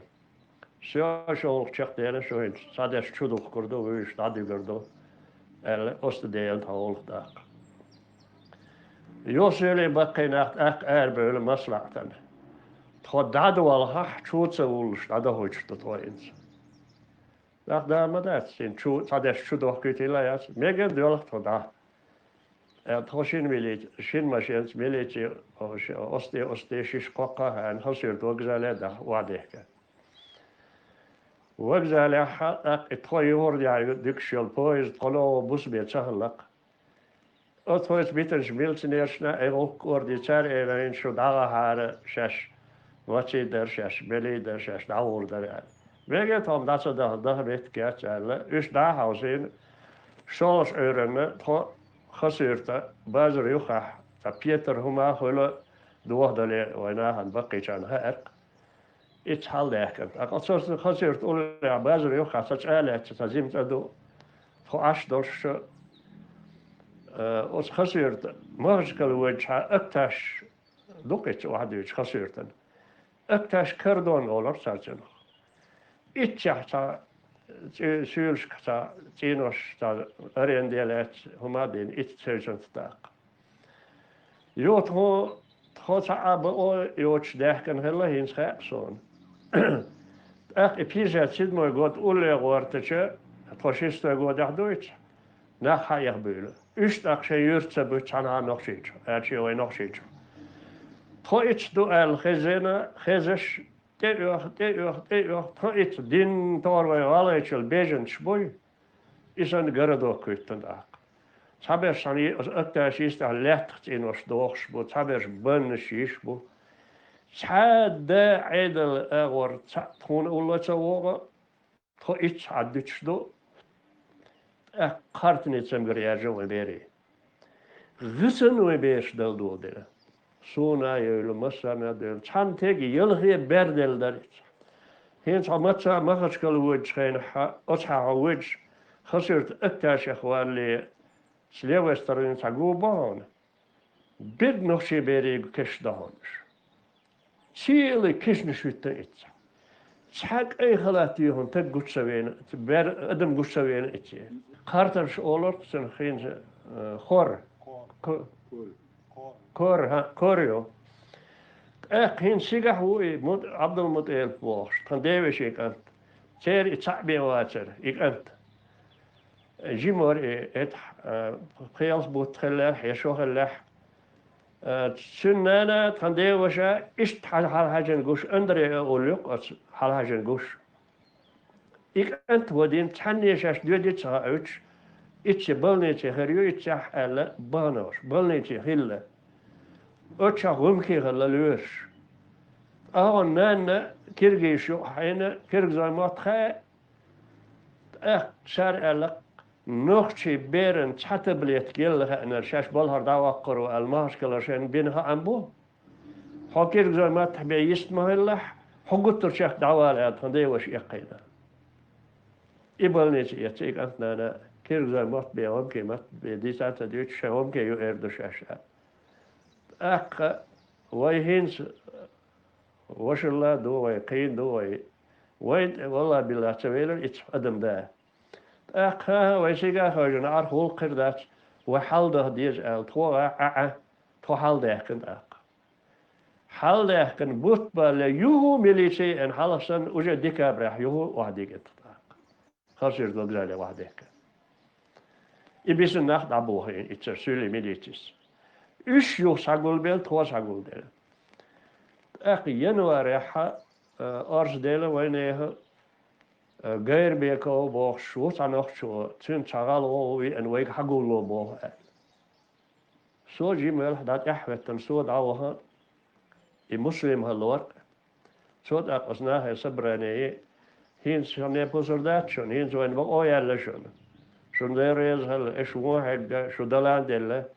Всё, шолгӀа чекхдела шу, хӀинца цхьадерш чу духкур ду, вуьйш дӀадуьгур ду, аьлла, оцу тӀе дела тхан гӀуллакх тӀаккха. Юха суьйлий баккхий нах тӀаккха арабевлла маслаӀатана. Тхо дӀадолахь, чу ца вуллуш, дӀадохуьйтуш ду тхо хӀинца. Нах да ма дац, хӀинца чу, цхьадерш чу дохкуьйтийла яц, мегар доьлху тхо дӀа. Э, тхо шина милици, шина машенца милици, о, ш-, оцу тӀе, оцу тӀе шиша кхоккха а хаьрна, Хасуьрта вокзале а даха, охьадехкина. Вокзалехь а, тӀаккха и тхо юхур яхьа дуьгуш йолу поезд кхо новкъа бусабе ца хилла-кх. Оцу тхоьца битинчу милиционершна а, и гӀуллакх кӀордийна, цара элира, шу дӀагӀахьара шаьш, ваций дара шаьш, белий дара шаьш, дӀагӀур дара аьлла. Мега тхо-м дӀа ца даха, даха меттиг яц аьлла, уьш дӀа а хьовсийна, шолгӀачу Ӏуьйранна тхо Хасуьрта базар юххехь, цхьа петар хӀума а хуьлу, дохадале вайн нахана баккхийчарна хаьара-кх. Ицца хьалдаьхкина. ТӀаккха оцу Хасуьрта уллехь базар юххехь цхьа чӀа а лаьцна, цхьа жима цӀа ду. Тхо Ӏаш долуш, э, оцу Хасуьрта Махачкала воьдучу хьан Акташ ду-кх ицца охьадуьйцуш Хасуьртана. Акташ Кардон олура цара цунах. Иццехь цхьа цӀе-, суьйлашка цхьа цӀенош, цхьа аренде лаьцна хӀума а дина, иццехь цуьнца тӀаккха. Юха тхо, тхо цхьа а бакъо йоцуш даьхкина хилла, хӀинца хаьа суна. ТӀаккха и пятьдесят седьмой год улле гӀортачу, тхо шестой годехь дуьйцу, нах хьаэха буьйлу. Уьш тӀаккха шайн юьрта ца буьту цхьанхьа Нохчийчу, аьлча вай Нохчийчу. Тхо иццахь ду аьлла хезна, хезаш, тӀеоьху, тӀеоьху, тӀеоьху, тхо иццахь дин тохара вай гӀалгӀайчул бежанаш буй, и санна городок хӀуьттуна тӀаккха. Цхьаберш цхьана оцу Акташ йистехь лаьттах цӀенош дохуш бу, цхьаберш баннаш йиш бу. Цхьа а да Ӏедал агӀор цхьаъ тхуна улло ца вогӀу, тхо иццахь Ӏаддуьтуш ду, тӀаккха кхартанийн цамгар яьржина вайн берийн. ГӀисана вайн бераш дала доладелла. Суна а евлла, массарна а девлла. Цхьана тега ялхе бер делла дара иццахь. ХӀинца хьо маца а Махачкала воьдучу хенахь, оцу хьан хьо воьдуш, Хасуьрта Акташех валале, с левой стороны цхьа гу бу хьуна. Берг нохчийн берийн кешнаш ду хьуна уьш. Цхьа а кешнаш хӀуьтту иццахь. Цхьа кӀайн халат йохуна таг гучу ца веана, бер-, адам гучу ца веана иццахь. Кхартанаш олура цунах хӀинца, э, хор. Ко-, кор, хӀа, кор ю. ТӀаккха хӀинца цигахь ву и Мут-, Ӏабдул-МутӀалип бохуш, тхан девешин кӀант. Церан и цхьаъ бен вацара, и кӀант. Жима вара и, это, а, пхи-ялх бутт хиллехь, я шо хиллехь. А, цуьнан нана, тхан деваша, иштта хьал-, хьалхьаьжжина гуш, Андре а олу юкъа оцу хьалхьаьжжина гуш. И кӀант вадийна, цхьанне шаьш доьдий ца хауьйтуш, иццахь больнице хир ю, иццахь аьлла, бахана уьш, больнице хилла. Оццахь гӀумкий хилла лоьраш. АгӀон нанна киргизаш юкъа хьаьжна, киргизойн мотт хаьа, тӀаккха цара аьлла, нохчийн беран цхьа таблетка елла хаьанара, шаьш балхара дӀаваккхар ву аьлла, Махачкалара шайна бина хаам бу. Хьо киргизойн маттахь бен йист ма хилалахь, хьо гуттар чекх дӀавала аьлла, тхан деваша эккхийна. И больнице эцна и кӀант нана, киргизойн мотт бен, гӀумкийн мотт бен дийца а ца дуьйцуш, шайн гӀумкий ю эр ду шаьш аьлла. ТӀаккха вай хӀинца вашалла а ду вай, кхийна ду вай. Вайна тӀе, валлахӀи-биллахӀи, ца велира иццахь адам да. ТӀаккха вай сига а хевшина, Ӏарх гӀуллакх хир дац, вай хьалдаха деза аьлла, тхо а, Ӏа, Ӏа, тхо хьалдаьккхина тӀаккха. Хьалдаьккхина бутт балале, юха милице а еана, хьалха санна, уже декабрехь юха охьадигира тхо тӀаккха. Хасуьрта вокзале охьадехкира. И бисина нах дӀабохийна иццара суьйлий милицис. Уьш юха схьагулбелла, тхо схьагулделла. ТӀаккха январехь, а, орца делла вайнехан, а, Гайрбеков бохуш ву цхьа нохчо, цуьнца цхьа гӀалгӀа ву веана, вайга хьагулло боху аьлла. Со жима велахь дӀа тӀаьхьахӀоьттина, со дӀаваха, и Муслим хилла вара. Цо тӀаккха оцу нахе собрание йи, хӀинца шуна пусар дац шуна, хӀинца вайна бакъо яьлла шуна. Шуна Дела реза хилла, аша вон хьегна, шу дала а делла.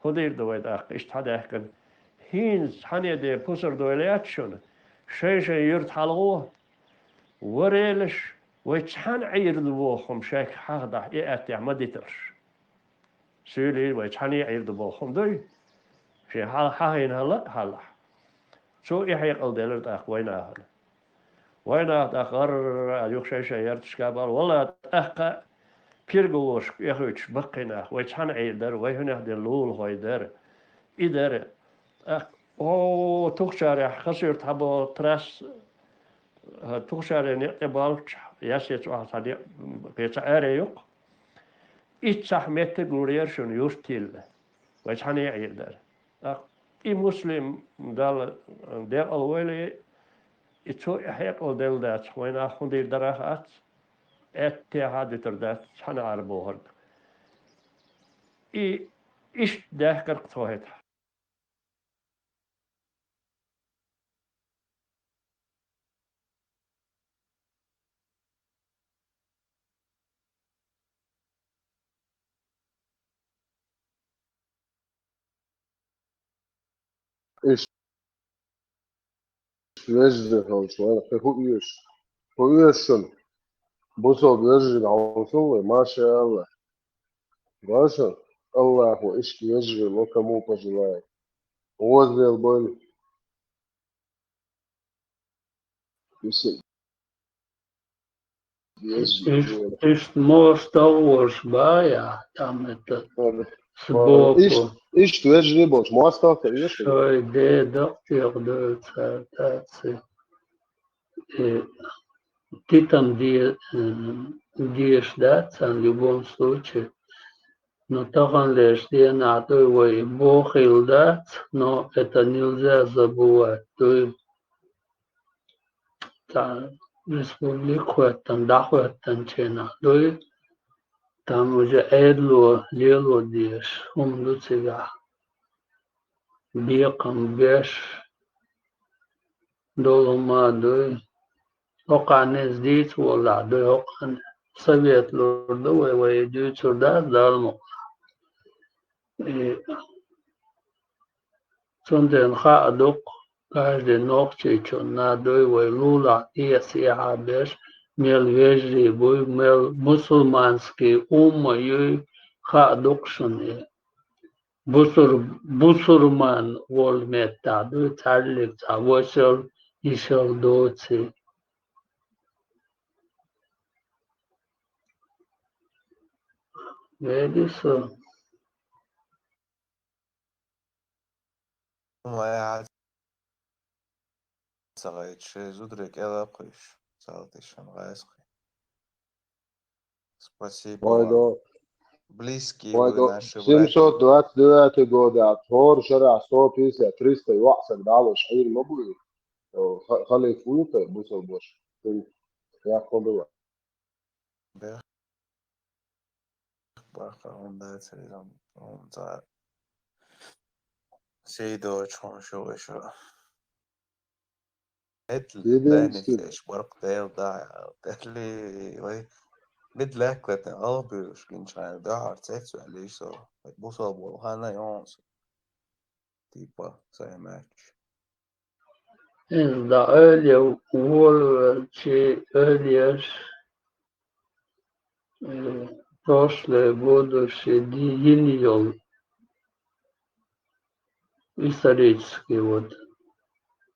ХӀун дийр ду вай тӀаккха, иштта хьадаьхкина? ХӀинца цхьанне де пусар дойла яц шуна. Шайн-шайн юьрта хьалагӀо, варелаш, вай цхьаьна Ӏийр ду боху хӀума шайх хьахадахь, и аьттехь ма диталаш. Суьйлий вай цхьаьна Ӏийр ду боху хӀума дуй? Шен хьал-, хьахийна хӀаллак а хьалахь. Цо и хьекъал делира тӀаккха вайнахана. Вайнаха тӀаккха гӀарра а юха шай-шай ярташка а бахара. Валла, тӀаккха переговорашка эхуьйтуш баккхий нах. Вай цхьаьна Ӏийр дара, вай хӀунех дина лулахой дара. И дара. ТӀаккха, о, Тухчарехь, Хасуьрта хьабо трасса, хӀа, Тухчаре некъ тӀе болчу, Ясеца охьа цхьа некъ, кхин цхьа аре юккъе. Иццахь меттиг лур яра шуна юрт йилла. Вай цхьаьна Ӏийр дара. ТӀаккха и Муслим Далла декъал войла, и цо и хьекъал делла дац, вайнах хӀун дийр дара а хац, аьттехьа а дуьтур дац, цхьаьна Ӏар бохург. И иштта даьхкар-кх тхо хӀетахь. Иш вежарий хилча, вайн хӀу оьшу? ХӀу оьшу шуна? Бусалба вежарий хьовсал вай, машаАллахӀ. Ваша, АллахӀа иштта вежарий ло, кому пожелает. Гӏоза Дела бойла. Висе. Иш, иш мостагӀ вожаш баьхкина, там это, сбоку. Иш, иш вежарий болчу мостагӀ ца веш? Шайн дедах тӀехь дуьйцу цара, таци. Э, титан де-, э, деш дац царна в любом случае. Но таханлерча денахь дуй вай бохийла дац, но это нельзя забывать дуй. Цхьа республика хӀоьттина, дӀахӀоьттинчу хенахь дуй, там уже Ӏедало лело дезаш хӀума ду цигахь. Бекхам беш долу хӀума дуй. ХӀокхарна иза дийца воллахь дуй, хӀокхарна совет лур ду вай, вай дуьйцур дац Далла мукъалахь. И цундела хаа ду-кх, каждый нохчичунна дуй вай лулахь тӀе а, сехьа а беш, мел вежарий буй, мел мусульманский умма юй, хаа ду-кх шуна и. Бусур-, бусурман волу меттахь дуй, цхьаьллиг цхьа вашал, йишал доций. Вели со. Ма яц ца гайта, шайн зударий кӀел а кхуьйсуш, салтиш шайн гӀайса кхуьй. Спасибо вам. Вайдо, близкий вайдо, вы наши братья. Семьсот двадцать девятый года, хӀора шарахь сто пятьдесят, триста йоӀ саг дӀалуш хьийр ма буй. Ха-, халиф вуй тхайн бусалбаш. Цуьнан яккхал ду вай. Бех-, баха хӀума дацар иза, хӀума цара. Сий доцуш хӀума шу ваша. Эт Диденский. Лайниг теш баркъ Дела да, тӀехли вай мид лаьккхатна алхбуьйлуш гинчхьана дуьхьара цец ваьллий со, бусалба волу ханна йоьнус. Типа, сайн маьчча. Иза дан ойла е, волавелчий ойла еш, э, прошлое, будущее ди-, йина йолу исторический вот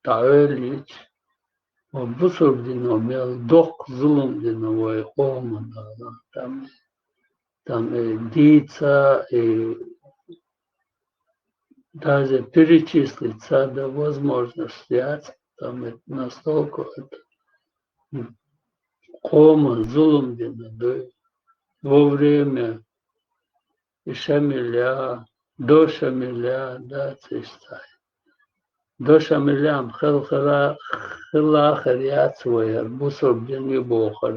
дӀаоьллича, вот бусурба дино мел доккха зулам дина вай къомана, там, там, э, дийца, э, даже перечислить ца дан возможность яц, там это настолько это, м, къоман зулам дина дуй. Во время и Шамиля, до Шамиля, да, цишта. До Шамиля-м хила, хила, хила хир яц вай хӀара бусурба дин ю бохург,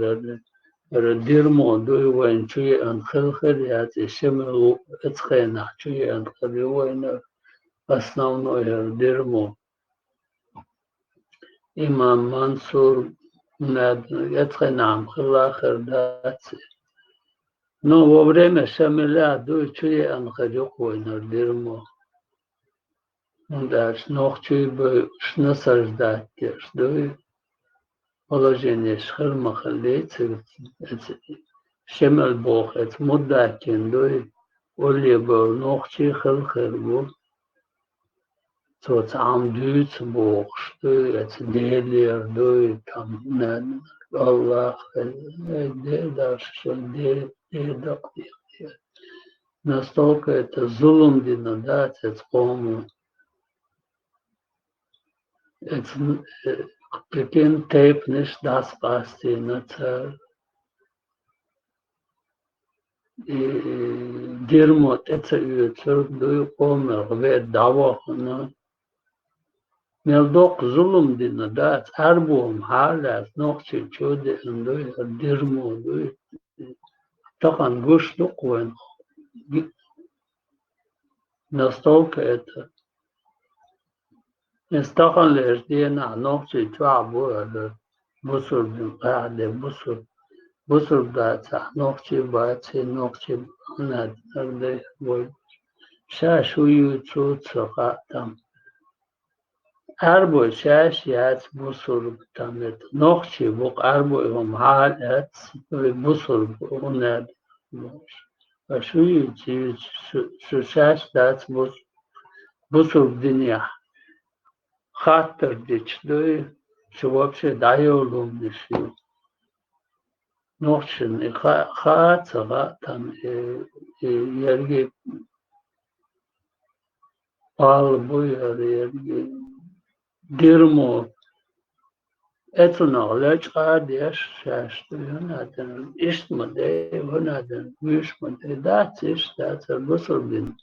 хӀара дермо дуй вайна чу еана хила хир яц, и Шамил ву оцу хенахь чу еана хир ю вайна основной хӀара дермо. Имам Мансур, над-, эцхайнахьа хилла хир дац. Ну, во время Шамиля дуй чу еана хир ю-кх вайнара дермо. ХӀунда аьлча нохчий буй уьш насаждать деш дуй. Положениеш хир ма хиллий цига, эца Шамил боху, эца Муддакин дуй, улле бевлла нохчий хила хир бу. Цо цхьаъ дуьйцу бохуш дуй, эца Делера дуй, там, нана, Аллах, ай, Дела, шу Де-, Дела дакъа дехке. Настолько это зулам дина дац эца къомо. Эца, э, кхин тайпанаш дӀасакъастийна цара. И дермо тӀе ца оьцург дуй, къомах веа дӀавахана. Мел доккха зулам дина дац, Ӏаьрбо-м хьалаьцна, нохчий чу деана дуй, хӀара дермо дуй. Тахана гуш ду-кх вайна. Настолько это. Иза таханлерчу денахь нохчий чохь бу аьлла, бусурба дин къаьхьа де, бусурба, бусурба дацахь, нохчий баций, нохчий бахьана динарг дай вай. Ша шу юьйцу ца хаьа там. Ӏаьрбой шаьш яц бусурба там это. Нохчий бу-кх Ӏаьрбой, хӀума хьала эц, вай бусурба хӀунда аьлла. Аш шу юьйцу, шу, шу шаьш дац бус-, бусурба динехь. Хаттар дича дуй, шу вообще дӀайолу хӀуманаш ю. Нохчашна и ха-, хаа а ца хаьа там, и, и ерриге пал бу яра, ерриге дермо. Эцунах лечкъа а деш шаьш ду, хӀунадан иштта ма де, хӀунадан вуьйш ма де, дац, иштта дац, ара бусурба дин.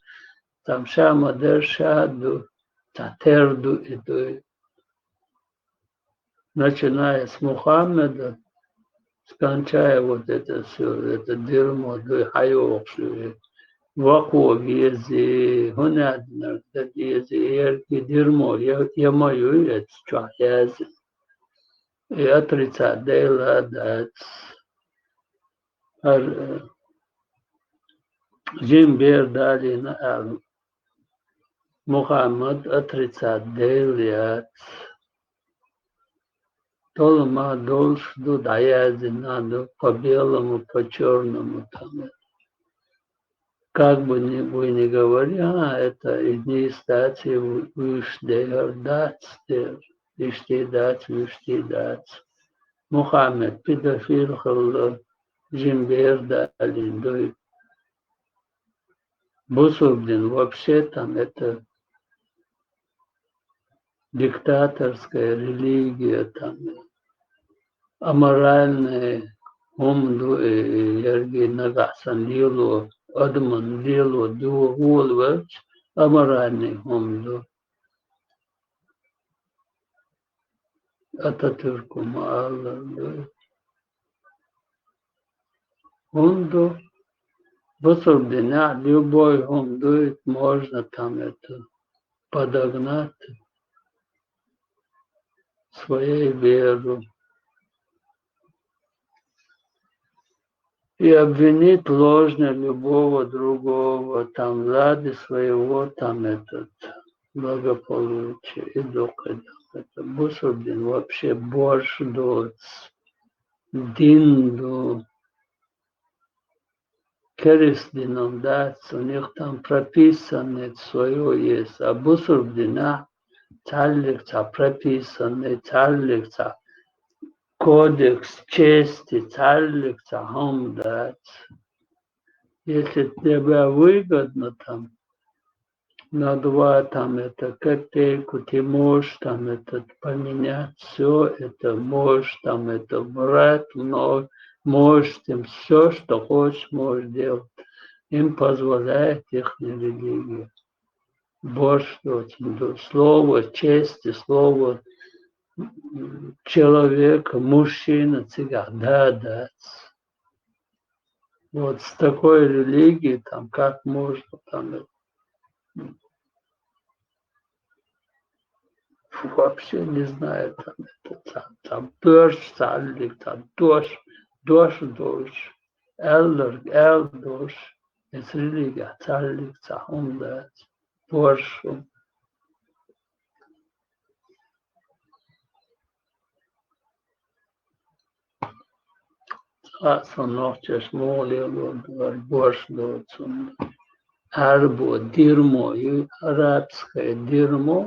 Там ша ма дер, ша ду, цхьа тера ду и дуй. Начиная с Мухаммеда, скончая вот это всё, это дерьмо, дуй хьайохуш ю. Вакхо вези, хӀунадан дан дези, эркий дерьмо, я, я ма юй эца чохь яза. И отрицать дела дац. ХӀара, э, жима бер далийна аьлла, Мухаммад отрицать дела яц. Толама долуш ду, дӀаяздина ду по белому, по черному там. Как бы ни, вы ни говори, а, это и не стать, и вы-, вуьйш дехар дац, те, иштта дац, вуьйш дац. Мухаммед педофил хилла, жима бер далийна дуй. Бусурба дин вообще там это диктаторская религия, там аморальная хӀума ду, и, и ерриге нагахь санна лело, адамна лело ду, волавелча, аморальный хӀума ду. Ататюрку ма-аллара дуй. ХӀунда бусурба динехь любой хӀума дуй, можно там это подогнать своей веру. И обвинить ложно любого другого, там, ради своего, там, этот, благополучия и духовного. Это бусурба дин вообще борш доц, дин ду. Керста дин дац, у них там прописанное своё есть, а бусурба динехь цхьаллиг цхьа прописанный, цхьаллиг цхьа кодекс чести, цхьаллиг цхьа хӀума дац. Если тебе выгодно там на два там это копейку, ты можешь там этот поменять, всё это можешь там это брать, но можешь там всё, что хочешь, можешь делать. Им позволяет ихняя религия. Борш доцун ду. Слово чести, слово, м, человека, мужчина цигахь да дац. Вот с такой религией там как можно там, э, вообще не знаю, там это, там, там дождь, цхьаллиг, там дождь, дождь, дождь, аьлларг аьлла дождь, эс религия цхьаллиг цхьа хӀума дац, борш хӀума. Цкъа а сан нохчаша муха лелор ду, хӀара борш доцун ду. Ӏаьрбо дерьмо ю, арабское дерьмо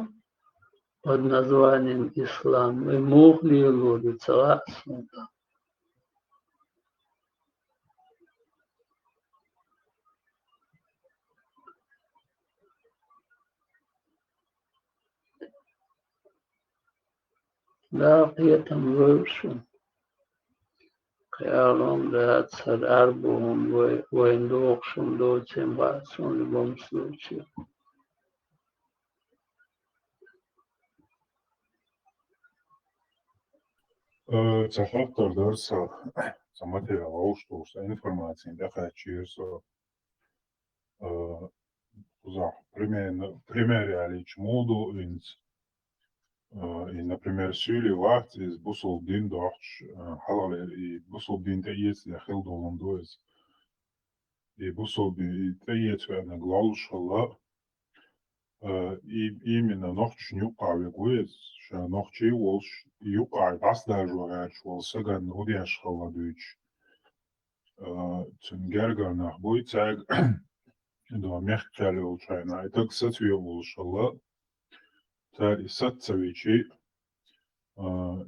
под названием ислам. И муха лелор ю, цкъа а сан ду. Да, кхетам лойла шуна. Кхин ала хӀума дац, хӀара Ӏаьрбо хӀума вай, вайна дохуш хӀума доцийла бац суна, в любом случае. Э, цхьа хаттар дара сан, цхьа материал вовшахтухуш, цхьа информацина тӀекхаьччера со. Э, кхузахь примерно, пример ялийча муха ду хӀинца? Э, и, например, суьйли вац иза бусулба дин дохьуш, э, хьалхале и бусулба дин тӀеэцале хила долун ду иза. И бусулба дин и тӀеэца веанарг лоллуш хилла, э, и, именно нохчашна юккъахь верг ву иза, ша нохчий а волуш, юккъахь дӀасадаржо гӀерташ волу сагана хӀун деш хилла дуьйцуш. Э, цуьнан гергара нах буй, цаьрга, до мехкара йолчу хьайна, и таг сацве волуш хилла, цара и саца ца вичи, а,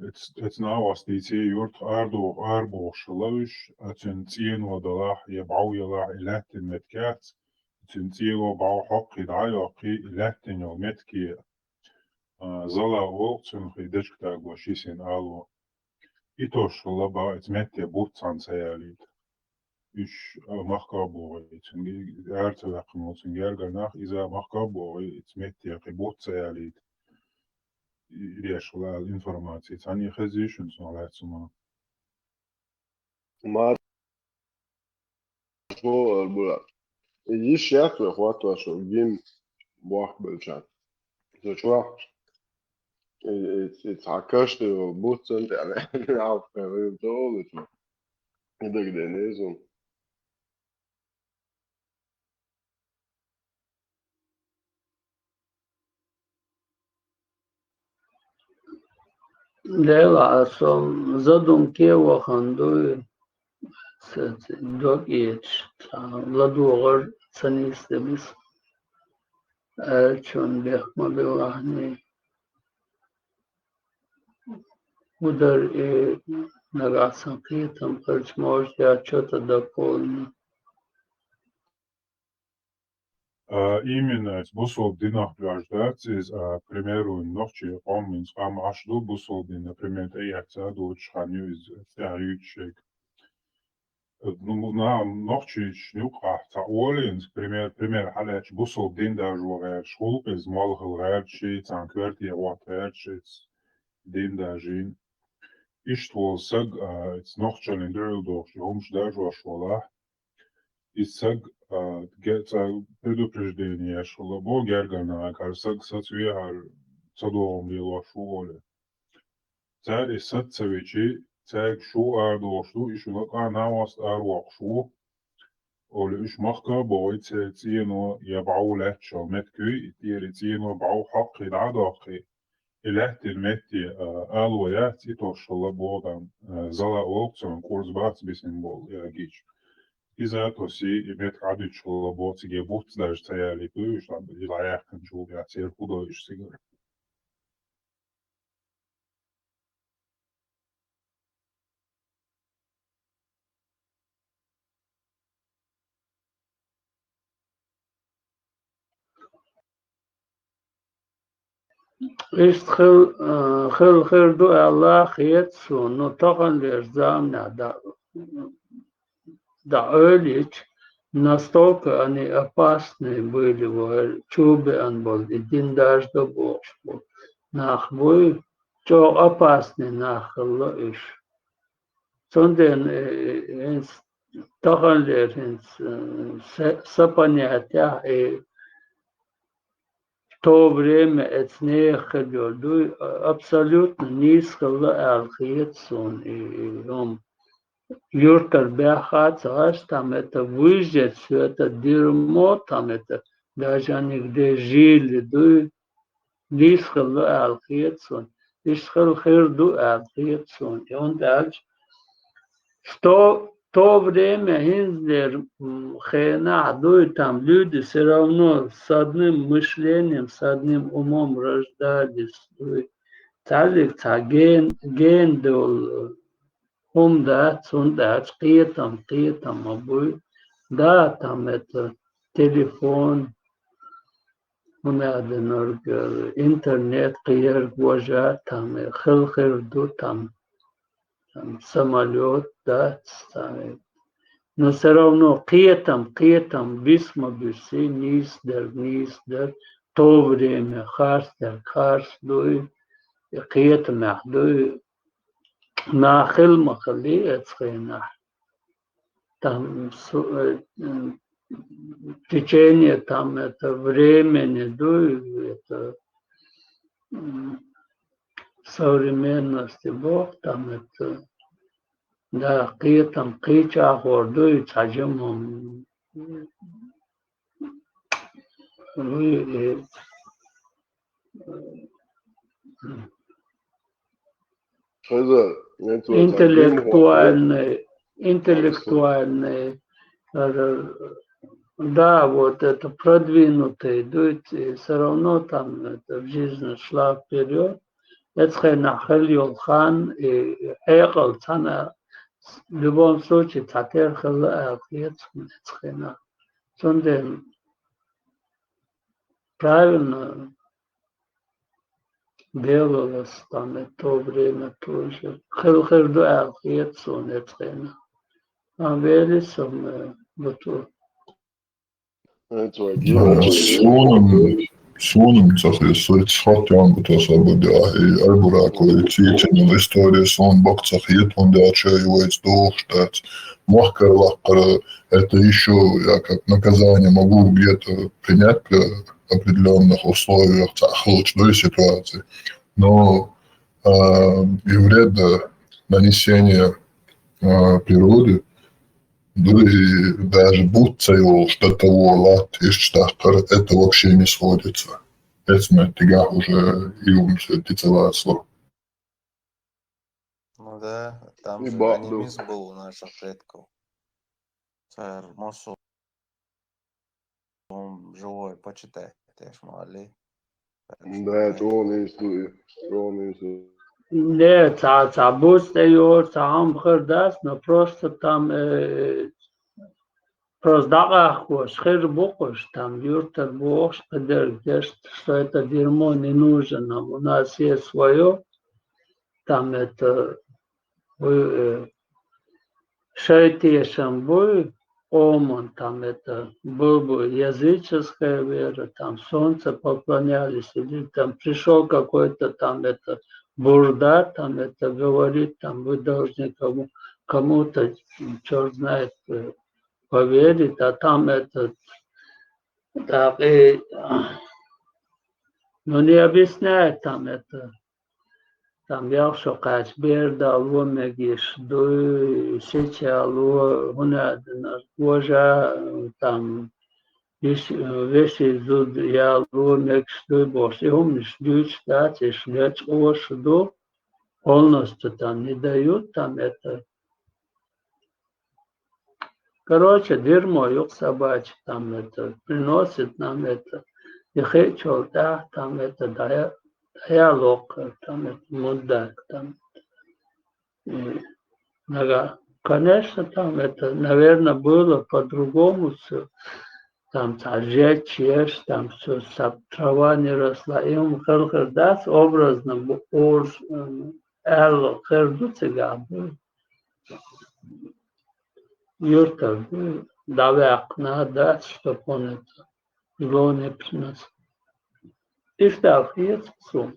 эц-, эцна а вастийци, юьртах арадоху, арабохуш хилла уьш, а цуьнан цӀено далахь я бӀов ялахь и лаьттина меткехь, цуьнан цӀено бӀов хьоккхий дӀа а йоккхий, и лаьттина йолу метке, а, зала олу цунах и дечка таго шисина ало. И тосшал лаба, эца метте бутт цхьана ца ялийта. Уьш, а, махка а богӀий, цуьнга ара ца ваьккхина волу цуьнан гергара нах, иза махка а богӀий, эца метте кхин бутт ца ялийта. И, и дешал ала информаци. Цхьаьна хезий шуна цунах лаьцна ма? Марш бо, Арбура. И йиш яц вай хӀоттош, гин бохк белчан. Со чохь, и, и, и цхьа кашни йолу буц санна тӀе а, алхкхерийла ца олучу. И дагадеана иза. Делахь, со задумке вахана дуй, ца, ца, дог эцаш, цхьа ладогӀар ца нисдабис. Аьлчун бехк ма билахьний. ХӀун дара и нагахь сан кхетам, короче, может, я чё-то дополню. А, именно, эца бусалба динах доьжна дац иза, а, пример вайн нохчийн къоман къам Ӏаш ду бусалба дин, например, тӀеэцна а доцуш хан ю иза, тӀаьхьа юьйцуш ерг. Ну, на-, нохчийчу юкъахь цхьа олийна, пример, пример хьалаьцча, бусалба дин даржо гӀерташ, гӀуллакх иза молла хила гӀерташ, царна коьрте гӀотта гӀерташ, иза дин даржийна. Иштта волу саг, а, иза нохчаллин дуьхьал дохуш, хӀумаш даржош волахь, и саг, а, ге-, цхьа предупреждение еш хилла бо гергара нахе, хӀара саг сацве, хӀара ца догӀум лелош ву олий. Цара и саца ца вичи, цаьрга шу арадохуш ду, и шуна къа-, накъост аравоккхуш ву, олий уьш махка а бохий, церан цӀено я бӀов лаьтташ йолу меттиг юй, и тӀера и цӀено бӀов хьоккхий дӀа а доккхий, и лаьттина метте, а, ало яц, и тосшалла боху там, а, зала олу цунна, кӀурз бац бисина болу я гича. Иза а тосий, и меттиг Ӏадуьтуш хилла боху, циге бутт даже ца ялийта ду, уьш дӀа-, и дӀаяьккхинчул тӀаьхьа церан хӀу до уьш цигара. Иштта хил-, а, хила хир ду аьлла хета суна, но таханлерчу заманахь дан, дан Ӏоьллича, настолько они опасные были, вай чу беана болу и дин даржадо бохуш болу нах буй, чӀогӀа опасный нах хилла уьш. Цундела, э, хӀинца таханлера хӀинца, э, са-, сан понятиехь, э, то время эцнех хир йолу дуй, а, абсолютно нийса хилла аьлла хета суна, и, и, хӀума. Юьртара баьхха а ца гӀаш, там это выжжено всё это дерьмо, там это даже они где жили, дуй, нийса хилла аьлла хета суна. Иштта хила хир ду аьлла хета суна. И хӀунда аьлча, что то время хӀинцалера, м, хенахь дуй, там люди всё равно с одним мышлением, с одним умом рождались, дуй. Цхьаьллиг цхьа ген, ген долу хӀума дац, хӀунда аьлча кхетам, кхетам ма буй. Да, там это телефон, хӀун аьлла динарг, интернет кхиярг важа, там хила хир ду, там, там самолёт дац, там. Но всё равно кхетам, кхетам, бис ма буьсу, нийса дерг, нийса дерг, то время, харц дерг, харц дуй, и кхетамехь дуй. Нах хила ма хилли эцу хенахь. Там су-, э, м, течение, там это времени дуй, это, м, современности боху, там это, да, кхетам, кхечахор дуй, цхьа жимма, м, Вы, э, Хезар, интеллектуальный, интеллектуальный, э, да, вот это продвинутый, дуй, всё равно там это в жизни шла вперёд. Эцхена хел йолхан, и хьекъал цана, в любом случае, цатер хела, э, эцхена, эцхена. Цундела правильно, делалось там это время тоже. Хир, хир ду аьлла хета суна эцхена. А вели сам, э, буту. Э, цо Э, гео. Суна, суна ца хи-, со ца хаттам буту особо да, и Айбурака, и цу цӀенал история суна бакъ ца хета, хӀунда аьлча и вайца дохуш дац. Мохкар лаккхара, это ещё я как наказание могу где-то принять при определённых условиях, цхьа хилча дуй ситуация. Но, а, и вред, э, нанесения, а, природе, да и даже бутт ца йолуш, до того латта иштта даккхар, это вообще не сходится. Эцу меттигехь уже и хӀуманаш дицделла. Ну да, там И же бакъду. Анимизм был у наших предков. Цара массо живой почитать деш ма-, алли. Да, чӀогӀа нийса ду и, чӀогӀа нийса ду. Не, цхьа, цхьа буц тӀе йора, цхьа хӀума хир дац, но просто там, э, просто дӀакъахкош хир бу-кх уьш, там юьртара бохуш, кхидерг деш, что это дерьмо не нужно нам, у нас есть своё, там это, э, шайтӀешан буй, къоман, там это, бу-, бу-, языческая вера, там солнце поклонялись, или там пришёл какой-то там это бурда, там это говорит, там вы должны кому, кому-то, чёрт знает, э, поверить, а там это, так, и, ну, не объясняет там это, там ял шо кхаьчча бер дало мегаш дуй, сица яло, хӀунда аьлча гожа, там, вис-, вешин зуда яло мегаш дуй бохуш, и хӀуманаш дуьйцуш дац, уьш лечкъош ду, полностью там не дают, там это, Короче, дерьмо ю-кх собачье, там это приносит нам это, и хи-, чул тӀаьхьа там это дӀая-, дӀаялоккху, там это мудак, там. И нагахь, конечно, там это, наверное, было по-другому всё. Там цхьа жечь еш, там всё, чтоб трава не росла. И хӀума хала хир дац, образно бу-, орж-, м, аьлла хир ду цигахь бу. Юьртара дӀаваьккхина дац, чтоб хӀунда зло не приносил. Иштта аьлла хета суна.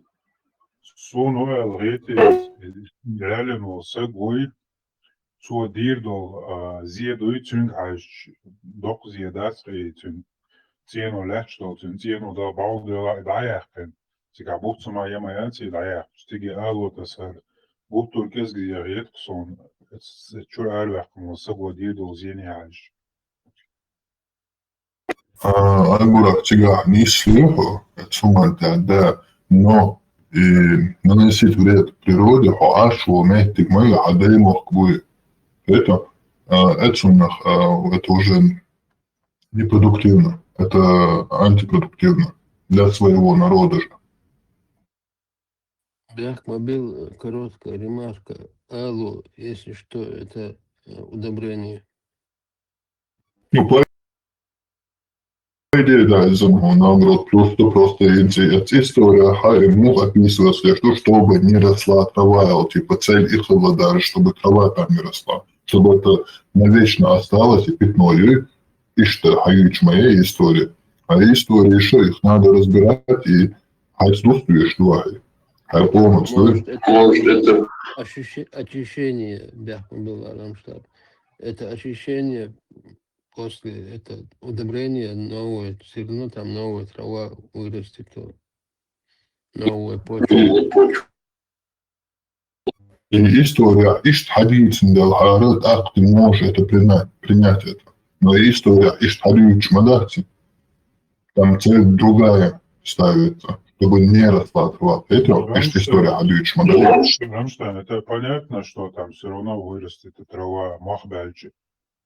Суна хӀун аьлла хета, и Ӏелина волу саг вуй, цо дийр долу, а, зе дуй, цуьнга хьаьжча, доккха зе дац, и цуьнан цӀено лаьтташ долу, цуьнан цӀено дан бӀаьвла доьлла и дӀаяьккхина. Цигахь буц ма ян, ма яц и дӀаяьккхича. Цига ало тасар гуттар а кӀезиг зе хета-кх суна, эц-, эц чуьра араваьккхина волу саго дийр долу зене хьаьжча. А, Айбурак, цигахь нийса лоьху, эц хӀуманна тӀехь, да, но и наносить вред природе, хьо Ӏаш волу меттиг ма ю, хьан даймохк буй. Это, а, эц хӀуманах, а, это уже непродуктивно, это антипродуктивно для своего народа же. Бехк ма билла, э, короткая ремарка. Ало, если что, это, э, удобрение. Ну, по идее, да, из-за, ну, наоборот, плюс, что просто инте-, эта история, ха, ему описывается, что чтобы не росла трава, а вот, типа, цель их была даже, чтобы трава там не росла, чтобы это навечно осталось и пятно, и, и что, а и чё моя история. А история ещё, их надо разбирать и Хьайца дустуьйш ду ахь? Хьайн къомаца ду? Может, это ощущ-, очищение, бехк ма билла, Рамштаб. Это очищение после, это удобрение новое, всё равно там новая трава вырастет, то новая почва. И история иштта хьадийцина делахьара, тӀаккха ты можешь это принять, принять это. Но история иштта хьадуьйцуш ма дац. Там цель другая ставится, чтобы не росла трава. Это иштта история хьадуьйцуш ма дац. Рамштайн, это понятно, что там всё равно вырастет трава, мах баьлча.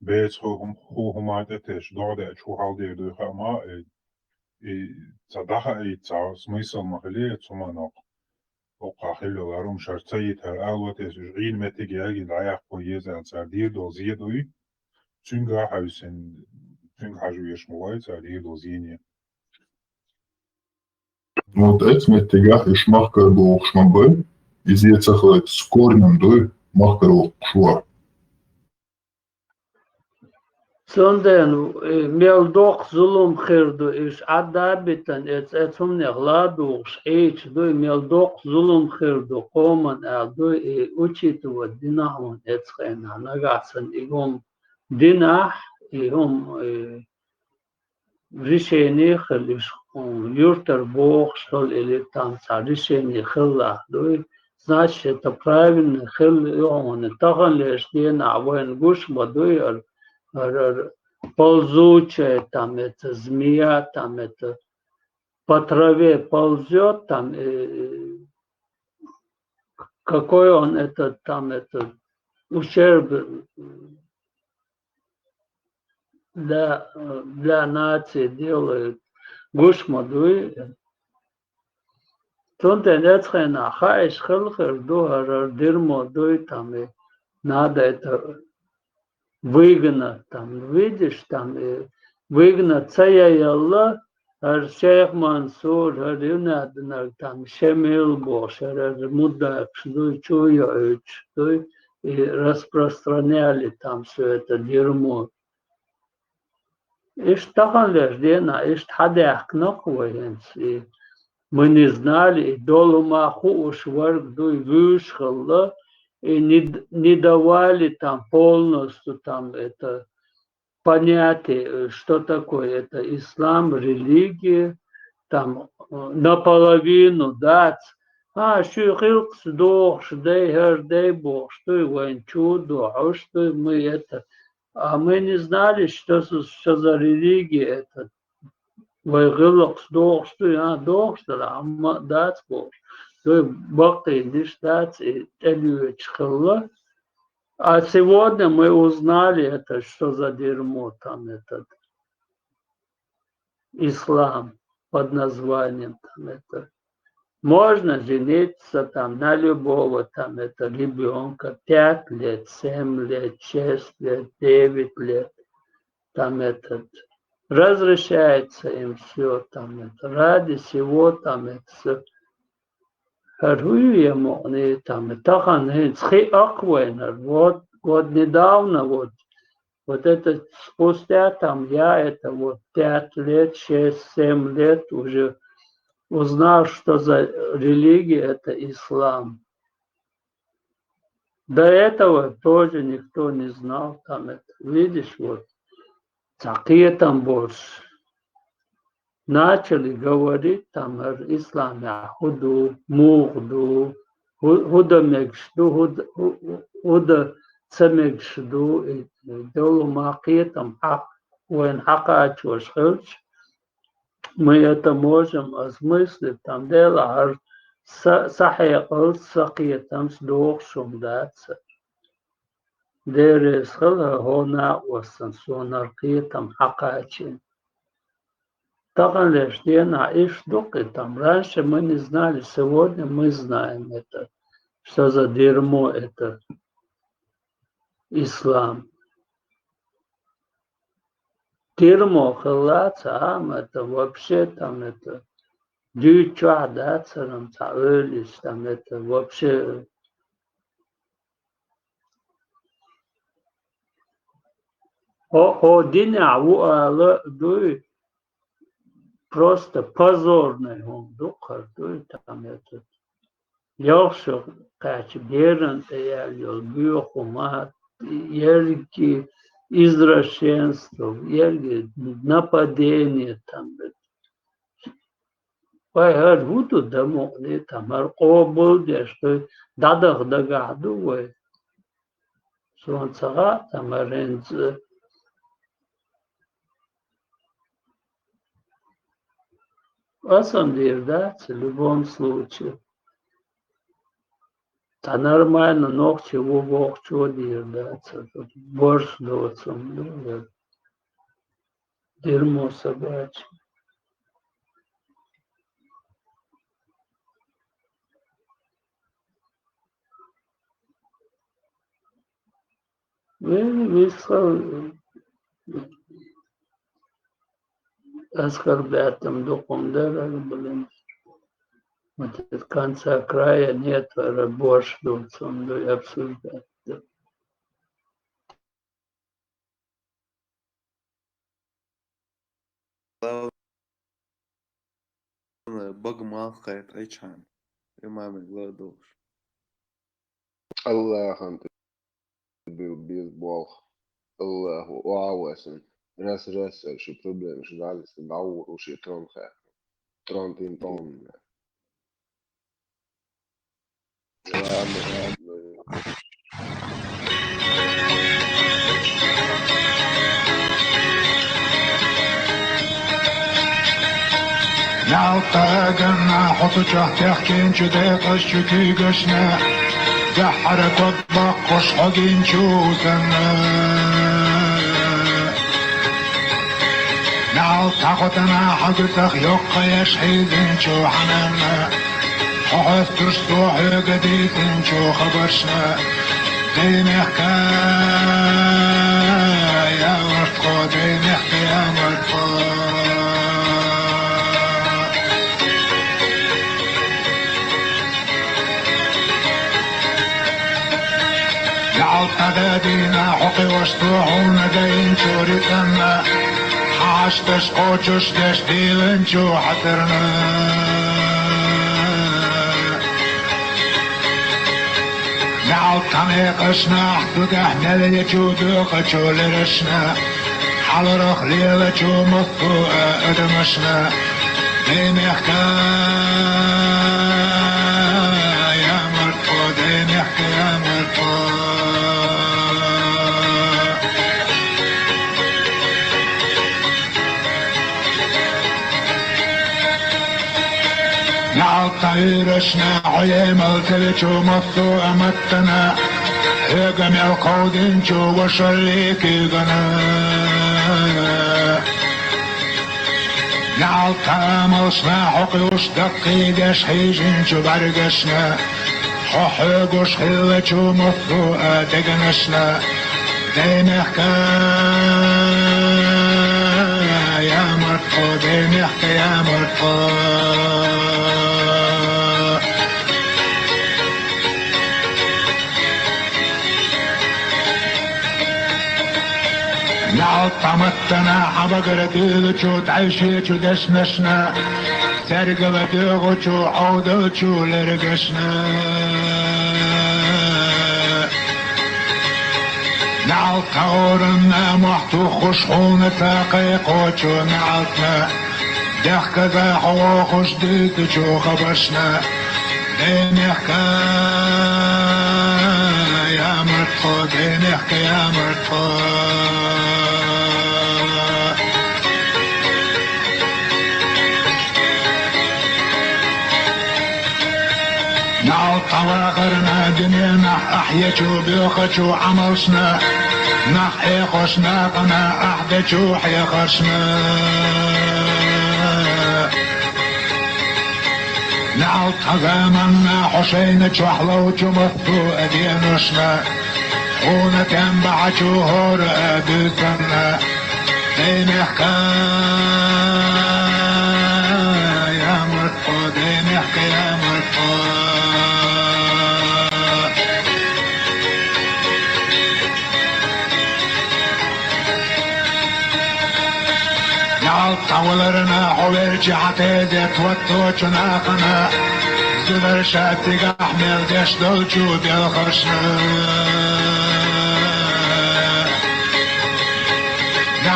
Беца хӀу-, хӀу-, хӀума тӀетеш, догӀа деача хӀу хьалдер дуй хаа ма, и, и ца даха, и ца смысл ма хили, цу ма нокъ. Оккха хилла ларум шар ца йитар, ало тес уж Ӏийна меттиг яги дӀаяккхо еза аьлла, цара дийр долу зе дуй, цуьнга хьаьвсина, цуьнга хьажа веш ма вай, цара дийр долу зене. Вот эцу меттигехь уьш махкара бохуш ма бу, иза ца хилийта, с корнем дуй махкара воккхуш вар. Цундела, э, мел доккха зулам хир ду, уьш Ӏадда а битина, эц-, эцу хӀуманех ладугӀуш Ӏийча дуй, мел доккха зулам хир ду къоман аьлла дуй, и учитывать динахь ван эцу хенахь, нагахь санна и хӀума динахь, и хӀума, э, решение хила уьш, м, юьртара бохуш хила или там цхьа решение хилалахь дуй, значит, это правильно хила ю хьуна. Таханлерчу денахь вайна гуш ма дуй, ар, ар, ар ползучая, там, это, змея, там, это, по траве ползёт, там, э, какой он, этот, там, этот, ущерб, э, для, э, для нации делает, гуш ма дуй. Цундела эцу хенахь хаийша хила хир ду, хӀара, хӀара дерьмо дуй, там, и надо это выгнать, там, видишь, там, и выгнать ца яьлла, хӀара Шейх Мансур, хӀара юнадинарг, там, Шемил бохуш, хӀара, хӀара мудакаш дуй, чу йоуьйтуш дуй, и распространяли там всё это дерьмо. Иштта таханлерчу денахь иштта хьадаьхкина-кх вай хӀинца, и мы не знали, и долу ма хууш верг дуй вуьйш хилла, и не д-, не давали там полностью там это понятие, э, что такое это ислам, религия, там, э, наполовину дац. А, шуьйра гӀиллакхаш дохуш дай, хӀара дай бохуш дуй, вайна чу а дохьуш дуй, мы это, а мы не знали, что с-, что за религия это. Вай гӀиллакхаш дохуш дуй, а, дохуш дара, амма дац бохуш. Дуй, баккхийнаш дац, и тӀелоьцуш хилла. А сегодня мы узнали это, что за дерьмо там этот ислам под названием там это. Можно жениться там на любого там это ребёнка, пять лет, семь лет, шесть лет, девять лет, там этот. Разрешается им всё там это. Ради сего там это всё. ХӀара хӀун ю, я мукъане, там, тахана хӀинца хи акхвайнар, вот, вот недавно, вот, вот это спустя, там, я это вот пять лет, шесть, семь лет уже узнал, что за религия это ислам. До этого тоже никто не знал, там это, видишь, вот, цхьа кхетам болуш. Начали говорить, там, хӀара исламехь хӀун ду, муха ду, хӀу-, хӀун дан мегаш ду, хӀун д-, хӀу-, хӀун дан ца мегаш ду, и, и долу ма кхетам хьакъ-, вайна хьакхачош хилча, мы это можем осмыслить, там, Делахь, хӀара са-, сан хьекъалца, сан кхетамца дохуш хӀума дац. Деррис хила хӀо накъостан, суна хӀара кхетам хьакхачийна. Таханлерчу денахь иштта ду-кх и там. Раньше мы не знали, сегодня мы знаем это, что за дерьмо это ислам. Дерьмо хилла ца, а, это вообще там это дуьйцучохь дац хӀара, цхьа ойла йича, там это вообще хӀо, хӀо динехь ву ала дуй, просто позорный хӀума ду-кх хӀара дуй, там этот. Ялх шо кхаьчча беран тӀе яьлла йолу боьха хӀума, ерриге извращенство, ерриге нападение там это. Вай, хӀара хӀун ду, дан мукъане, там, хӀара къобал а деш, дуй, дӀадаха дагахь ду вай? Суна ца хаьа, там, хӀара хӀинца. Аса-м дийр дац, в любом случае. Цхьа нормально нохчи ву бохучо дийр дац, борш доцург ду. Дерьмо собачье. Вай, вай, сан оскорблять там дукха хӀума дара, блин. Вот это конца края нет, ара борш ду, цунду обсуждать. Бага малх кхайкха Ӏайчхьана, имамиг ла а долуш. Аллахьан тӀе бил беза болх. Аллахьу оха а васна. Раз-раз ши проблема, ши залиса дӀавур у ши трон хатна. Трон тин тонна. Ялта ганна хьо цу чохь техкинчу декъазчу куьйгашна, даьххьара ког баккхуш хьо гинчу санна. Ялта хьо тана хьо гуьцах йоккха еш хьийзинчу хьананна. Хьо хьоьстуш со хьоьга дийцинчу хабаршна, даймехка, я мартхо, даймехка, я мартхо. Ялта дина хьо кхиош со хьуна гайинчу рицкъанна, хьашташ кхочуш деш дийланчу хьацарна. Ялта некъашна, ахь цу тӀехь мел ечу доькъачу лерашна, хьаларах лелачу массо а адамашна, даймехка, я мартхо, даймехка, я мартхо. Ялта уьйрашна хьо емал ца вечу массо а маттана, хьоьга мел кховдинчу вашаллий куьйгана. Ялта амалшна хьо кхуьуш даккхийдеш хьийжинчу бӀаьргашна, хьо хьоьгуш хиллачу массо а дегнашна, даймехка, я мартхо, даймехка, я мартхо. Ялта маттана хьан багара дуьйлучу тӀаьвшечу дешнашна, цаьргала доьгӀучу Ӏовдалчу лергашна. Ялта оранна мохь туххуш хьуна ца кхайкхочу ялтана, дехказа хьо вохуш дуьйцучу хабаршна, даймехка, я мартхо, даймехка, я мартхо. Ялта вахарна дуьненахь ахь ечу боьхачу Ӏамалшна, нах Ӏехош накъана ахь дечу хьехаршна. Ялта хьан заманна хьо шайна чохь ловчу массо а деношна, хьуна тем бахьачу хӀора а буьйсанна, даймехка, я мартхо, даймехка, я мартхо. Ялта валарна хьо велча хьан тезет хӀотточу накъана, зударша цигахь мел деш долчу белхаршна.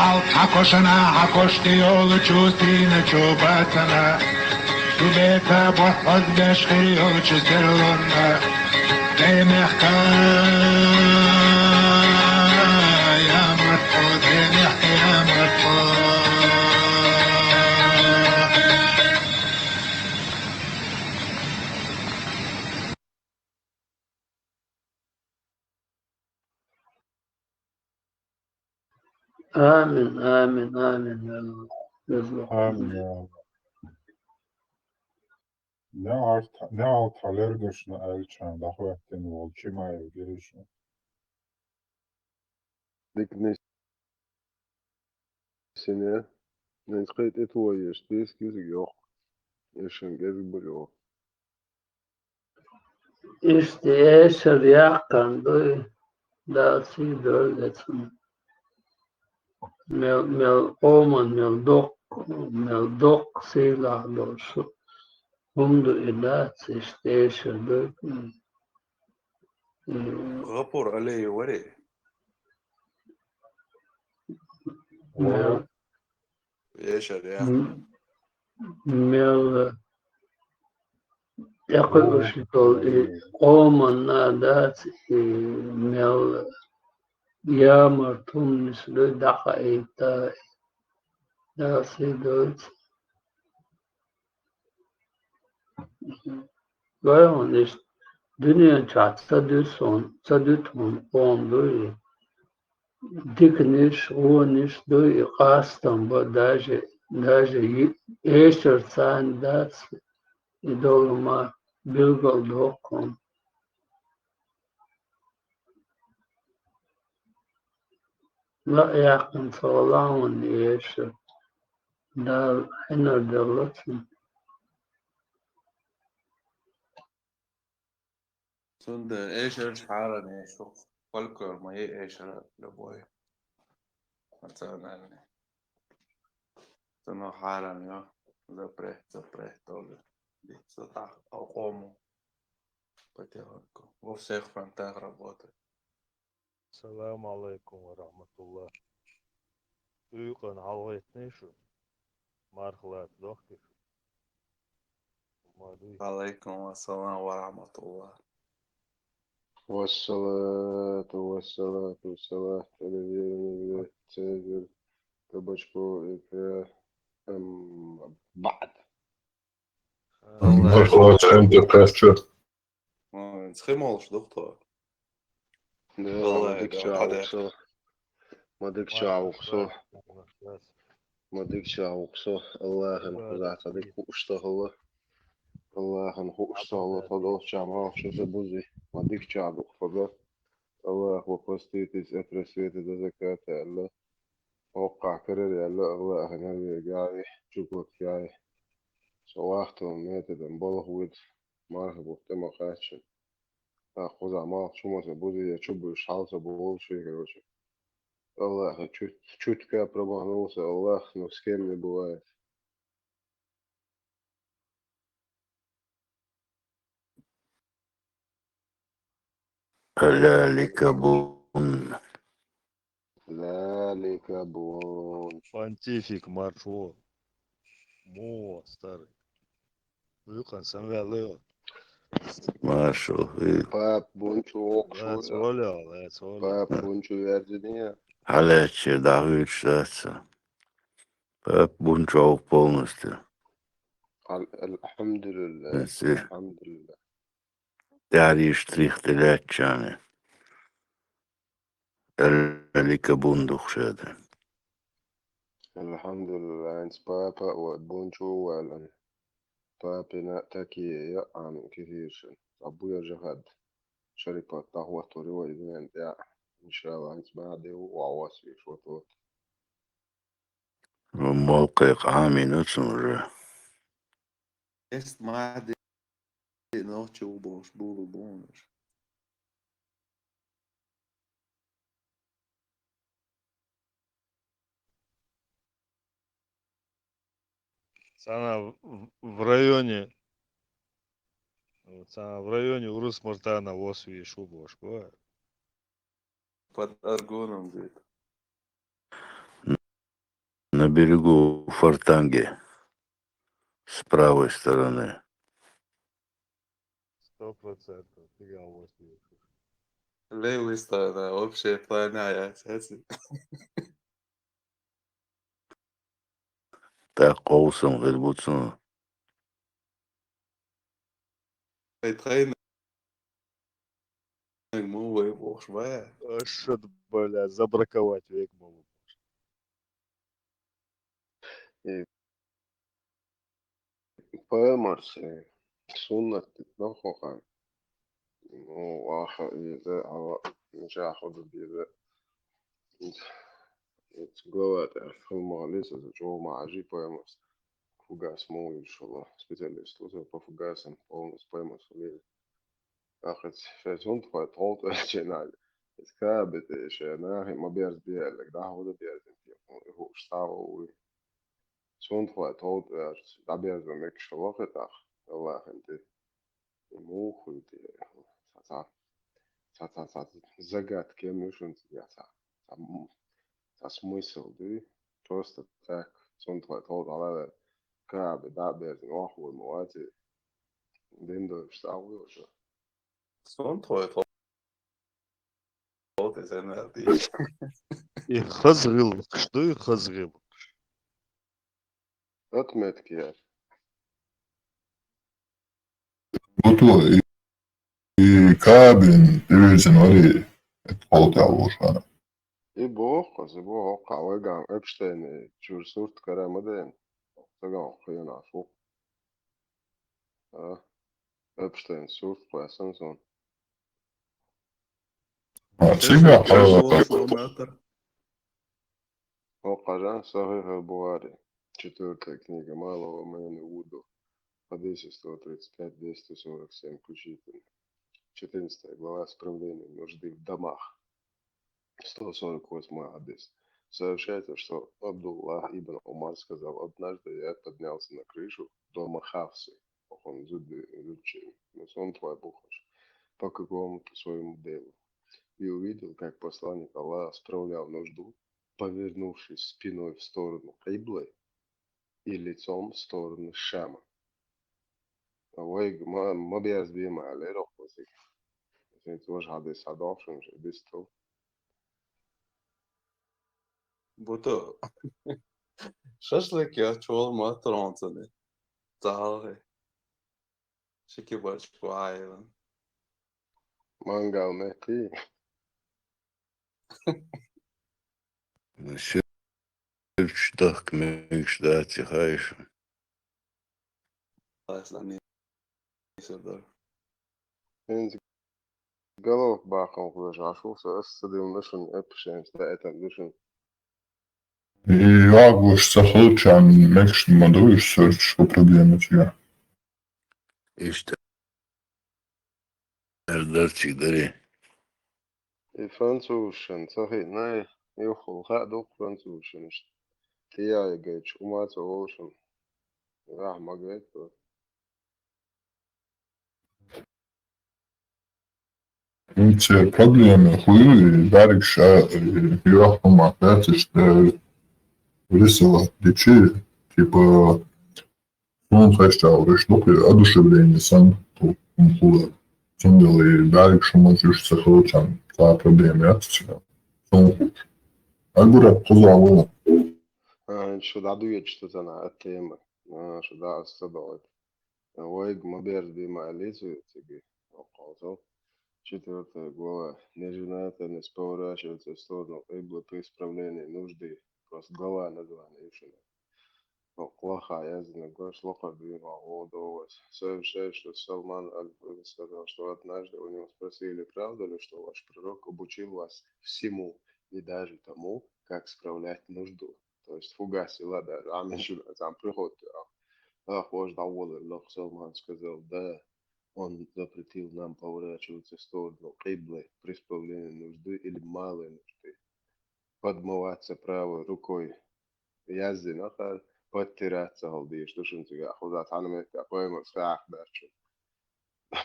Ялта хьан кошана, хьан кошти йолчу сийначу бацана, цу беца боххьазбеш хир йолчу серлонна, даймехка, я мартхо, даймехка, я мартхо. Амин, амин, амин, я Аллах. Амин, я Аллах. Неа Ялта лергашна аьлча, дӀахӀоьттина волу Чимаев Гериша. Диканаш сине, нанча кхин тӀе тоеш, дийс кизиг йоккху, эшан гезг бу йоху. Иштта эшар яьккхина дуй, Дала сий дойла цунна. Мел, мел къоман, мел доккха, мел доккха сийлахь долуш хӀума ду и дац, иштта эшар дуй. М. ГӀапур Алиев варий? Мел. Эшар яьккхина. М-, мел тӀекхуьуш долу и къоманна дац, и мел ямарта хӀуманаш ду дӀахаийта, Дала сий дойла. Вай хьуна иштта, дуьнен чохь ца дуьсу хьуна, ца дуьту хьуна къоман дуй. Диканаш, вонаш дуй, и къастам бан, даже, даже и-, эшар царна дац, и долу ма билггал доккхун. Лаъ яьккхина ца вала хьуна и эшар, Дала хьинар делла цунна. Цундела эшарш хьарам еш ду. Фольклор ма ю эшар любой. Национальный. Цунах хьарам ю. Запрет, запрет тоже. Дицо тӀаккха къоман потихоньку. Во всех фронтах работает. Салам алейкум ва рахматуллах. Уьйкъана хьалагӀеттина шу. Марха лаца дохкий шу? Ма дуй. Алейкум ассалам ва рахматуллах. والصلاة والصلاة والسلام على النبي التاج الكبشكو إكرا أم بعد. Марха лаца М Т К чу. Ой, схемалаш ду тхо. Да, Аллах, ма дика да, ча хьаде. Ухсо. Ма дика ча ухсо. Ма дика ча ухсо. Аллахьан хузахь ца дика хууш ца хилла. Аллахьан хууш ца хилла, тхо долчча ма шу ца бузи. Ма дика ча дукха хилла. Аллах, вы поститесь от рассвета до заката, Аллах. Оккхахь карара яьлла, Аллахьан хьан вегахь, чукотгахь. Со вахтовым методом балха вуьту. Марха бутта ма кхаьчча. ТӀаккха кхузахь малх чу ма ца бузи, я чу буьйш хьал ца болуш векарочу. Аллах, чуть, чутка промахнулся Аллах, но с кем не бывает. Лялика бун. Лялика бун. Понтифик маршо. Мо, старый. Вуьйкъана санваьлла йо. Маршо. Пап бун чу воккхуш ву. Лаьца воля, лаьца воля. Пап бун чу верзине. Хьалаьцча дӀахуьйцуш дац. Пап бун чу воккху полностью. Ал-, алхьамдулиллах. Алхьамдулиллах. ТӀаьхьарий штрих тӀе лаьттачарна. Лялика бун дукха ша дан. Алхьамдулиллах, хӀинца папа а вай бун чу а ваьлла. Папина такие я Ӏамин кефиршин. Цхьа буьржа хадда. Шарипат дӀахӀоттур ю вай иза вен тӀехь. Иншаллах, хӀинца баьхьа де ву, охьавосвеш вот-вот. Молкхе къамина цунна уже. Эст ма де нохча ву бохуш, була бу хьуна уьш. Цхьана в, в районе, цхьана в районе урус мартана восвеш ву бохуш бу. Под Аргуном где-то. На берегу Фортанги, с правой стороны. Сто процентов. Ты говоришь. Левый сторона, вообще плана, я, кстати. Так, къовсам хир бу цунна. Ай, тхайна. Мо вай бохуш бай. Ашат, бля, забраковать век мо вай бохуш. И паймарс, э, суннат дохуха. Ну, аха, и да, ала, нича худу биза. Ит глава, э, филма лиса, за чего мажи паймарс. Фугас мо, иншаллах, специалист, уже по фугасам полностью пойму, что лезет. Ахац шайн сунтхой тхолтӀа ченали. Эс кабет шена хи ма берз биялек да хода берз интия. Ху штава уй. Сунтхой тхолтӀа да берз мек шолохе тах. Аллахин ти. Муху ти. Ца ца ца ца ца загадки мишун я ца. Ца м- ца смысл ди. Просто так. Сунтхой тхолтӀа ала кабе да берз охуй муати. Дин дойш сауй уже. Сунтхой тхолтӀа изенерди. И хазгъил, что и хазгъил. Отметки я. Буту и, и кабин, и везен вари, это тхолтӀа я лошана. И бохъас, и бохъа вайгам Эпштейн чур сурт кара маден. Цаган хыяна шух. А, Эпштейн сурт хвасан сон. А, Сен сига, сен а, сен сен О, Кажан, Сахих аль-Бухари. Четвёртая книга Малого Мэнэ Вуду. Хадисе сто тридцать пять, двести сорок семь включительно. Четырнадцатая глава. Справление нужды в домах. Сто сорок восьмой хадис. Сообщается, что Абдуллах ибн Умар сказал: «Однажды я поднялся на крышу дома Хафсы, охун зуд-, зудчин, но сон твой бухаш, по какому-то своему делу, и увидел, как посланник Аллаха справлял нужду, повернувшись спиной в сторону Киблы и лицом в сторону Шама». Вайга ма, ма бязбе ма лерох вазик. Сен тоже хадис хадох шун же бисту. Буту. Шашлык я чуал ма тронцаны. Цалхи. Шики бачку айван. Мангал мети. Сирч дахк мегш дати хайш. Аслан не сордор. Энзи головка бахам хулаш ашул са ас садил нашун эпшен ста этан душун. И агуш са хулчан мегш мадуш сорч проблема тия. Ишта. Эрдарчик дари. И французшен, цахи най, юхул ха дук французшен ишт. Тия гайч, ума ца олшен. Рахма гайт, то. Инце проблема хуй, дарик ша, юах ума, датиш, рисовать, дичи, типа, Сун хайшта уреш лук одушевление сан ху-, ум хула. Сун дали дарик шума чуш сахалчан та проблема ятча. Сун хуч. Агура куза вула. А, шо даду я что за на тема. А, шо да оставалось. Вайг ма берз би ма ализу тиги. Околзо. Четвёртая глава. Неженатый не поворачивается в сторону Иблы при справлении нужды. Просто глава название Ишина. Ну, плохая, я знаю, гой, шлоха, дыма, о, довоз. Сообщает, что Салман Аль-Фарси сказал, что однажды у него спросили: «Правда ли, что ваш пророк обучил вас всему и даже тому, как справлять нужду?» То есть фугаси, ладно, а мы ещё там приход, а, а, хож довоз, но Салман сказал: «Да, он запретил нам поворачиваться в сторону Киблы при справлении нужды или малой нужды, подмываться правой рукой». Язди нахар подтираться халдиш, душун тига, худа танамет, а поэма схах дарчу.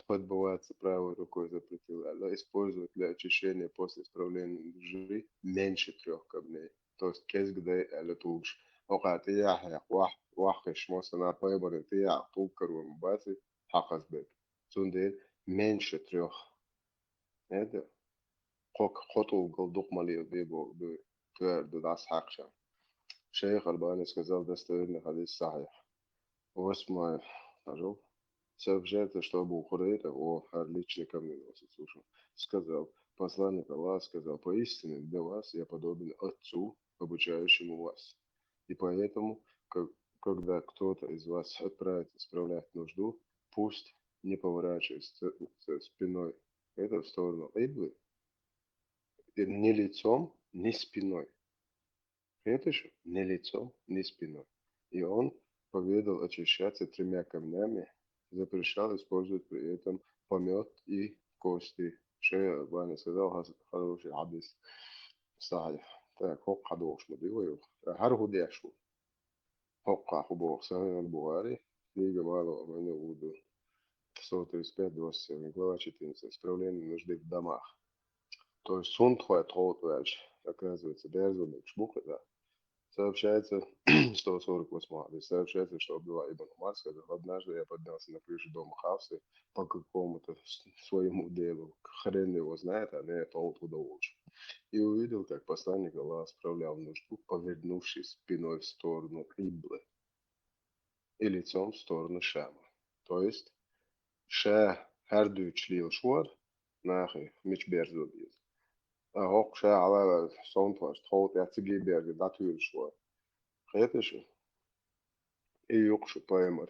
Подмываться правой рукой запретил, а использовать для очищения после справления нужды меньше трёх камней. То есть, кез гдай, а тулш. Ока тия, вах, вах, ишмо сана поэма тия, тул каруан баси, хакас бек. Цундер меньше трёх. Это кок хоту гол дукмали бебо бе твердо дас хакша. Шейх Албани сказал: «Достоверный хадис сахих». Восьмое. Хожу. Сообщается, что Абу Хурейра, о, отлично ко мне относится, слушал, сказал: «Посланник Аллаха сказал: поистине для вас я подобен отцу, обучающему вас. И поэтому, как, когда кто-то из вас отправится справлять нужду, пусть не поворачивается спиной это в сторону Иблы, и ни лицом, ни спиной». Это же ни лицом, ни спиной. И он поведал очищаться тремя камнями, запрещал использовать при этом помет и кости. Шейх Албани сказал, хас-, хороший хьадис. Сахьихь. Так, хӀокху хьадохуш ма ду вай юха. ХӀара хӀун деш ву? ХӀокхахь хӀун боху Сахьихь аль-Бухари, книга Малого Амина Уду, сто тридцать пять двадцать семь, глава четырнадцать, исправление нужды в домах. То есть сунтхой тховтӀа ваьлча, оказывается, берзо мегаш бу кхидӀа. Сообщается, сто сорок восьмой хьадис, сообщается, что Абдулла ибн Умар сказал: «Однажды я поднялся на крышу дома Хафсы по какому-то с-, своему делу, хрен его знает, а не тот удовольствие. И увидел, как посланник Аллаха справлял нужду, повернувшись спиной в сторону Киблы и лицом в сторону Шама». То есть, ша хӀара дуьйцуш лелаш вара, нахе мича берзо беза. А хӀокху ша хьалаваьлла сонтхошна тховтӀа цига берза дӀатуьйлуш вара. Кхеташ? И юкъа шу пайхамар.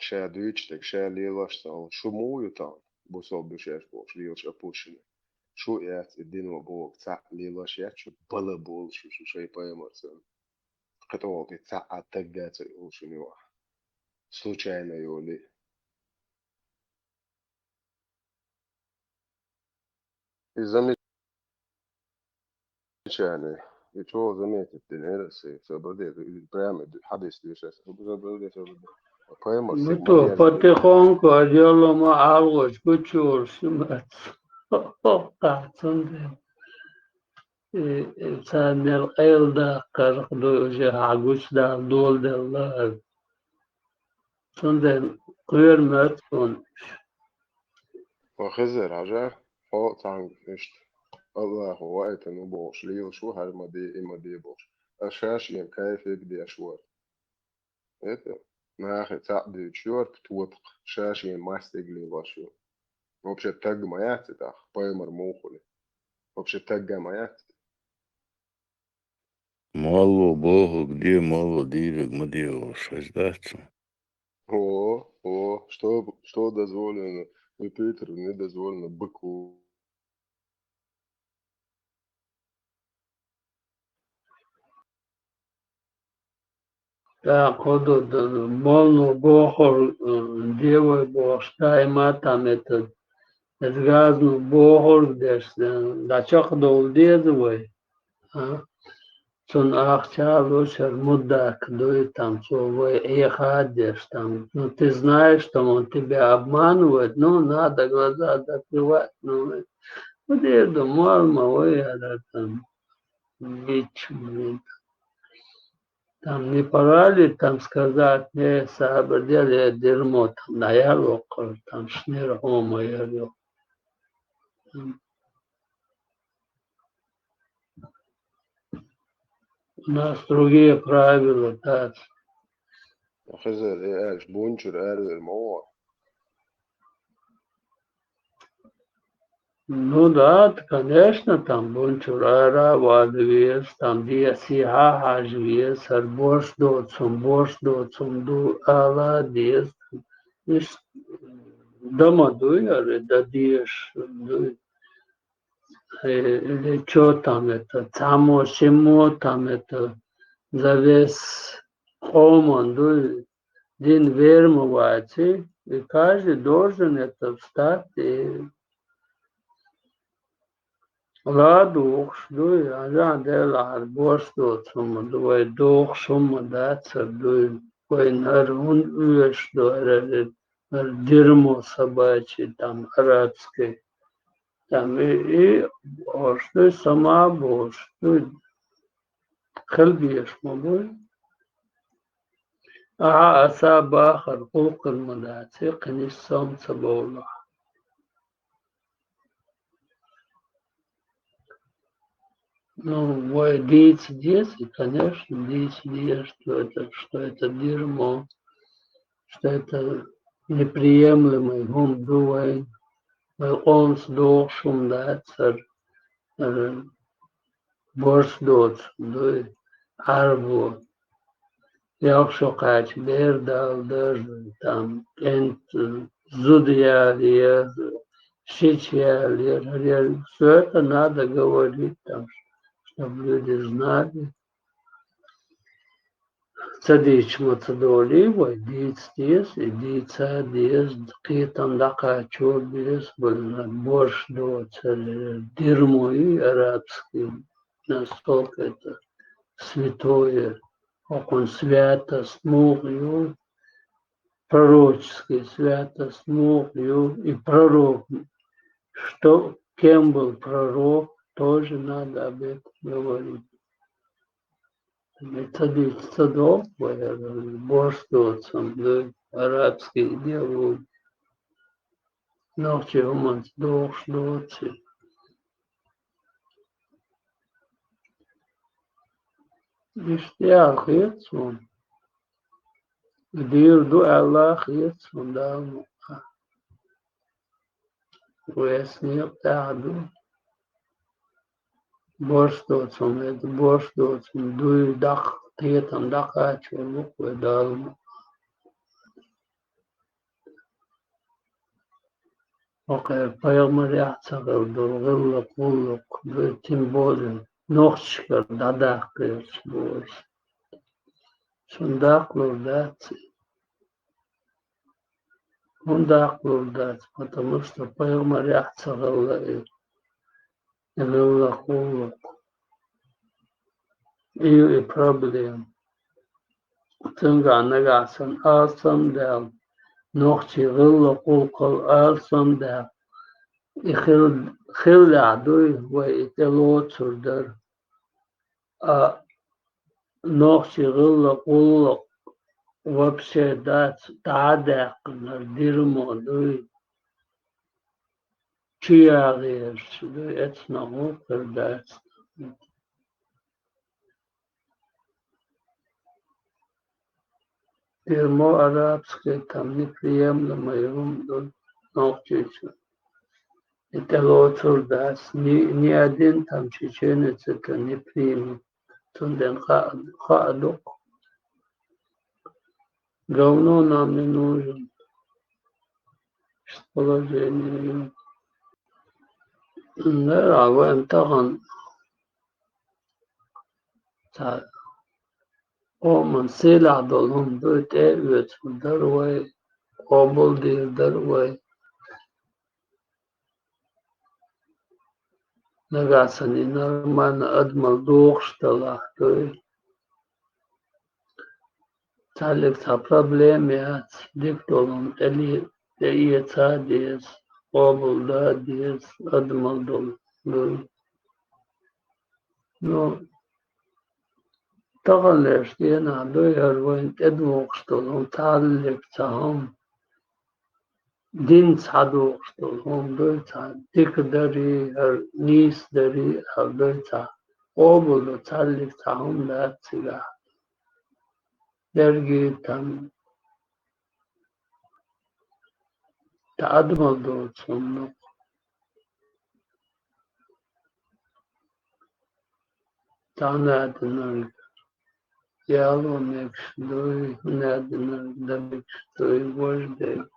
Ша дуьйцуш дерг ша лелош ца хилла, шу муха ю тахана, бусалба ду шаьш бохуш, лелаш опущенный? Шу яц и дино бохург цхьаъ лелош яц шу, бала болуш ю шу шайн пайхамар санна. КхетӀогӀалти цхьаъ а тагга ца йолуш ю юкъахь. Случайно йолий. И замечание, и чего заметить динера сей, собрали, и прямо хьадис дешас, собрали, собрали. Пайхамар Ну сей то, ма-, потихоньку, а дело ма алгъаш, гучур, шимац. Хохка, цундела. И, и царнел къайладаккхарх ду, уже хьан гучудала доладелла. Цундела кхоьру моьтту хьуна. Ва Хизар, хьажа, хьо цхьаьнга иштта Аллахо ваийтина ву бохуш, лелаш ву хӀара ма де, и ма де бохуш. Ас ша шена кайфе деш вара. Это нахе цхьаъ дуьйцуш йора тотакх, ша шена мастиг лелош ю. Вообще таг ма яц и тӀаккха, пайхамар муха хуьлу. Вообще тагга ма яц. Молла бохург де, молла дийриг ма де олуш, хезаш дац цунна? О, о, что, что дозволено Юпитеру, не дозволено быку. ТӀаккха хӀун ду, д-, молла бохург, э, де вай бохуш, даима там это, это газно бохург деш, э, дӀачекхдовла деза вай. А? Цунна ахча а луш, хӀара муддак дуй там, цо вай Ӏеха а деш там. Ну, ты знаешь, что он тебя обманывает, ну, надо глаза закрывать, ну, хӀун дийр ду, молла ма вай яра там. Бича, блин. Там не пора ли там сказать, не, сабар де, э, дерьмо там, наверное, там шнир хӀума яр ю. У нас другие правила, да. Хизар, э, аьлча, бунчур аьлла ма вон. Ну да, т-, конечно, там бунчур ара вада веза, там де сиха хьажа веза, хӀара борш доцун, борш доцун ду ала деза. Иш дома дуй, ара да деш дуй. Э, или чё там это, цхьаммо, шиммо там это, за весь къоман дуй, дин верма вац, и каждый должен это встать и ладугӀуш дуй, хӀара делахь борш доцу хӀума ду, вай дохуш хӀума дац хӀара дуй, вайна хӀара хӀунда оьшуш ду, хӀара, хӀара дерьмо собачье, там, арабский. Там и, и ош дуй, сама бош дуй, хила безаш ма буй. Ахьа аса бахар гӀуллакхана ма дац, и кхиниш сом ца бовлахь. Ну, вай дийца деза, конечно, дийца деза, что это, что это дерьмо, что это неприемлемый хӀума ду вайн, вай къомаца дохуш хӀума дац хӀара, хӀара борш доцу дуй, Ӏарбо. Ялх шо кхаьчча бер дала дажа, там, кӀентан зуда яла еза, шича яла еза, хӀара еза. Всё это надо говорить, там, чтоб люди знали. ца дийцча ма ца долий вай, дийца деза, и дийца деза, кхетам дӀакхачор деза, бала борш доцар, дерьмо ю арабский, насколько это святое, хӀокхун святость муха ю, пророческий святость муха ю, и пророк, что, кем был пророк, тоже надо об этом говорить. Ца дийца ца догӀу вай, борш доцам ду, арабский идеология. Нохчий хӀуманца догӀуш доций. Иштта яхийта суна. Дийр ду аьлла хета суна Дала мукъа. Вай эс некъ тӀехь ду. Борш доцам, это борш доцам дуй, даккха кхетам дӀакхачор ву-кх вай Дала мукъа. ХӀокхара пайхамарехь ца хилла долу гӀиллакх, гӀуллакх, тем более нохчашкара дӀадаккха гӀерташ бу вай. Цунна даккхалур дац и. ХӀунда даккхалур дац? Потому что пайхамарехь ца хилла и гӀиллакх, гӀуллакх. И ю и проблема. Цуьнгахь нагахь санна алсам а даьлла, нохчийн гӀиллакх, гӀуллакхал алсам а даьлла, и хил-, хиллехь дуй вай и тӀелоцур дара. А нохчийн гӀиллакх, гӀуллакх вообще дац, дӀа а даьккхина, дерьмо дуй. Чу яхъеш дуй, эцна гӀуллакх хир дац. Дерьмо арабское там неприемлемое хӀума ду нохчийчу. И тӀелоцур дац, ни, ни один там чеченец это не примет. Цундела хаа, хаа ду-кх. Говно нам не нужен. Положение. Да, а вайн тахана цхьа къоман сийлахь долу хӀума дуй, тӀе а оьцур дара вай, къобалдийр дара вай. Нагахь санна и нормально адамал дохуш далахь дуй. Цхьаьллиг цхьа проблема яц, дика долу хӀума тӀе ле-, тӀеэца а деза, къобалдан а деза, адамал долу дуй. Ну, таханлерчу денахь дуй хӀара вайна тӀедухуш долу хӀума, цхьаьллиг цхьа хӀума, динца схьадухуш долу хӀума дуй, цхьа дика дарий, хӀара нийса дарий аьлла дуй, цхьа къобалдо цхьаьллиг цхьа хӀума дац цигахь. Дерриг а там, тӀе адамал доцу хӀума ду-кх. Цхьана а динарг яло мегаш дуй, хӀуна а динарг дан мегаш дуй, важа дерг.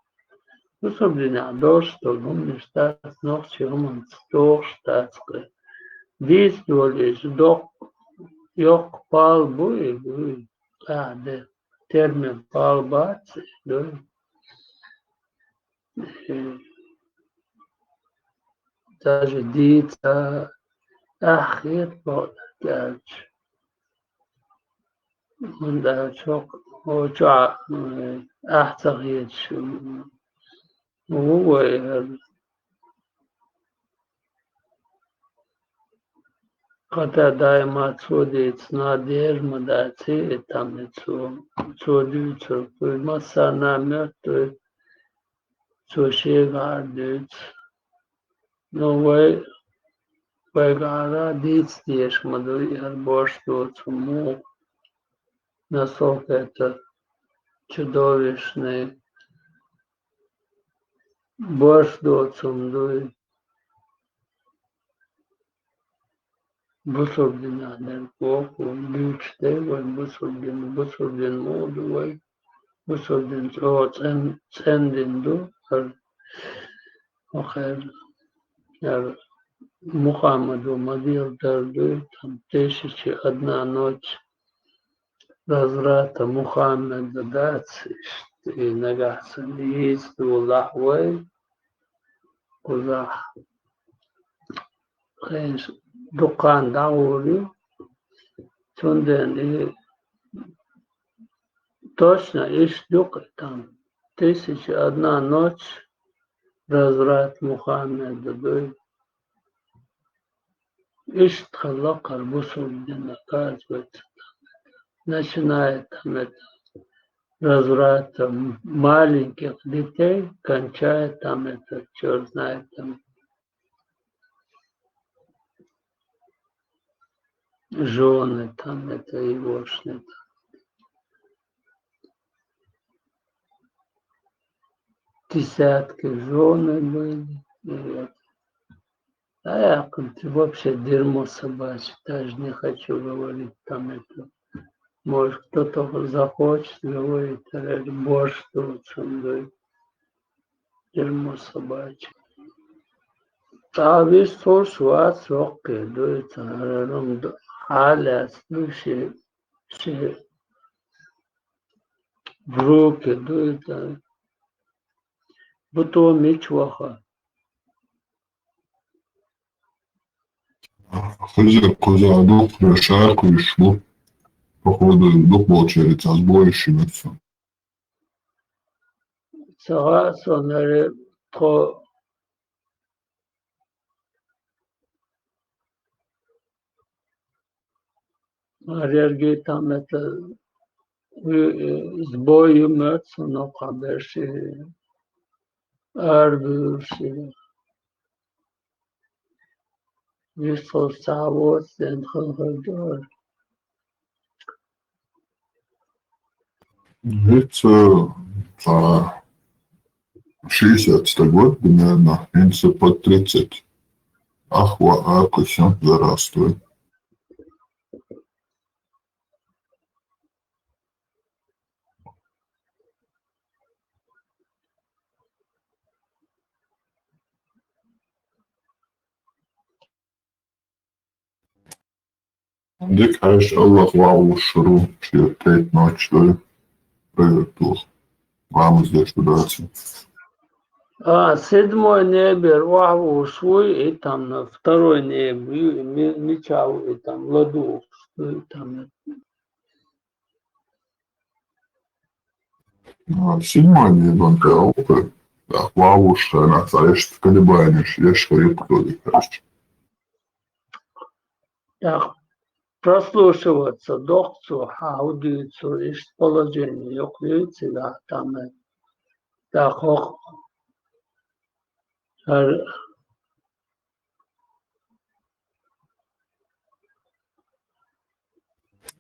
Бусалба динехь долуш долу хӀуманаш дац, нохчийн хӀуманца догӀуш дац-кх. Дийца долийча, доккха, йоккха пал бу и, бу и, къаьхьа де, термин пал бац и, дуй. Даже дийца ахь хета боху аьлча. ХӀунда аьлча хӀокху чохь, э, ахь ца хеташ ву вай хӀара. ХӀаьта даима цо дийцина дера ма дац и, там и цо, цо дуьйцург дуй, массарна а моьттуй, цо шегахьара дуьйцу. Ну, вай, вайгахьара дийца дезаш ма дуй, хӀара борш доцу хӀума муха, насколько это чудовищный, борш доцу хӀума дуй. Бусалба динехь дерг боху, дуьйцуш дерг вайн бусалба дин, бусалба дин муха ду вай? Бусалба дин чӀогӀа цӀен-, цӀена дин ду, хӀара, хӀокхара, хӀара Мухаммада ма-дийла дар дуй, там, тысяча и одна ночь. Разврата Мухаммеда дац, иштта и нагахь санна йийца дулахь вай, кхузахь хенаш дукха хан дӀагӀур ю, цундела и точно иштта ю-кх и там. Тысяча одна ночь разврат Мухаммеда дуй. Иштта хилла-кх хӀара бусалба дин, оказывается, начиная там это разврата маленьких детей, кончая там это, чёрт знает там, жёны там это, егошные там. Десятки жёны были. И вот. А я говорю, ты вообще дерьмо собачье, даже не хочу говорить там это. Может, кто-то захочет говорить, а я говорю, борщ тут со мной. Дерьмо собачье. ТӀаккха вистхуш вац воккхе дуй, царарам ду, хьалаьц дуй ши, ши бруке дуй, та. Бутон мича ваха? Хоза, кхуза дукха шаркхуьйш бу. Походу, дукха болчерий цхьа сбой йиш йинарца. Ца хаьа сона, аьлла, тхо Марьярги там это, э, сбой ю моьтту сона, кхаберш и арабуьйлуш и. Вистхуш цхьа а воцу ден хала хир ду. ХӀинца цхьа шестьдесят стаг вара примерно, хӀинца под тридцать. Ах, ва, а, кусен, здравствуй. Дика хьаьжча, Аллах вагӀуш ву, шен тайп ночь дой, проверка. Ламаз деш ду даций? А, седьмой небера охьавуш вуй, и там на второй небо ю, и ми-, мича ву, и там ладугӀуш ду, и там. А, седьмой небо, он тӀе алкхуьйту. ТӀаккха вагӀуш хьайна, цхьа иштта колебанеш еш хир ю-кх цо, дика хьаьжча. ТӀаккха прослушиваться дохку цо, хьан хӀун дуьйцу, иштта положение юкъа юй цигахь там. ТӀаккха хӀокху хӀара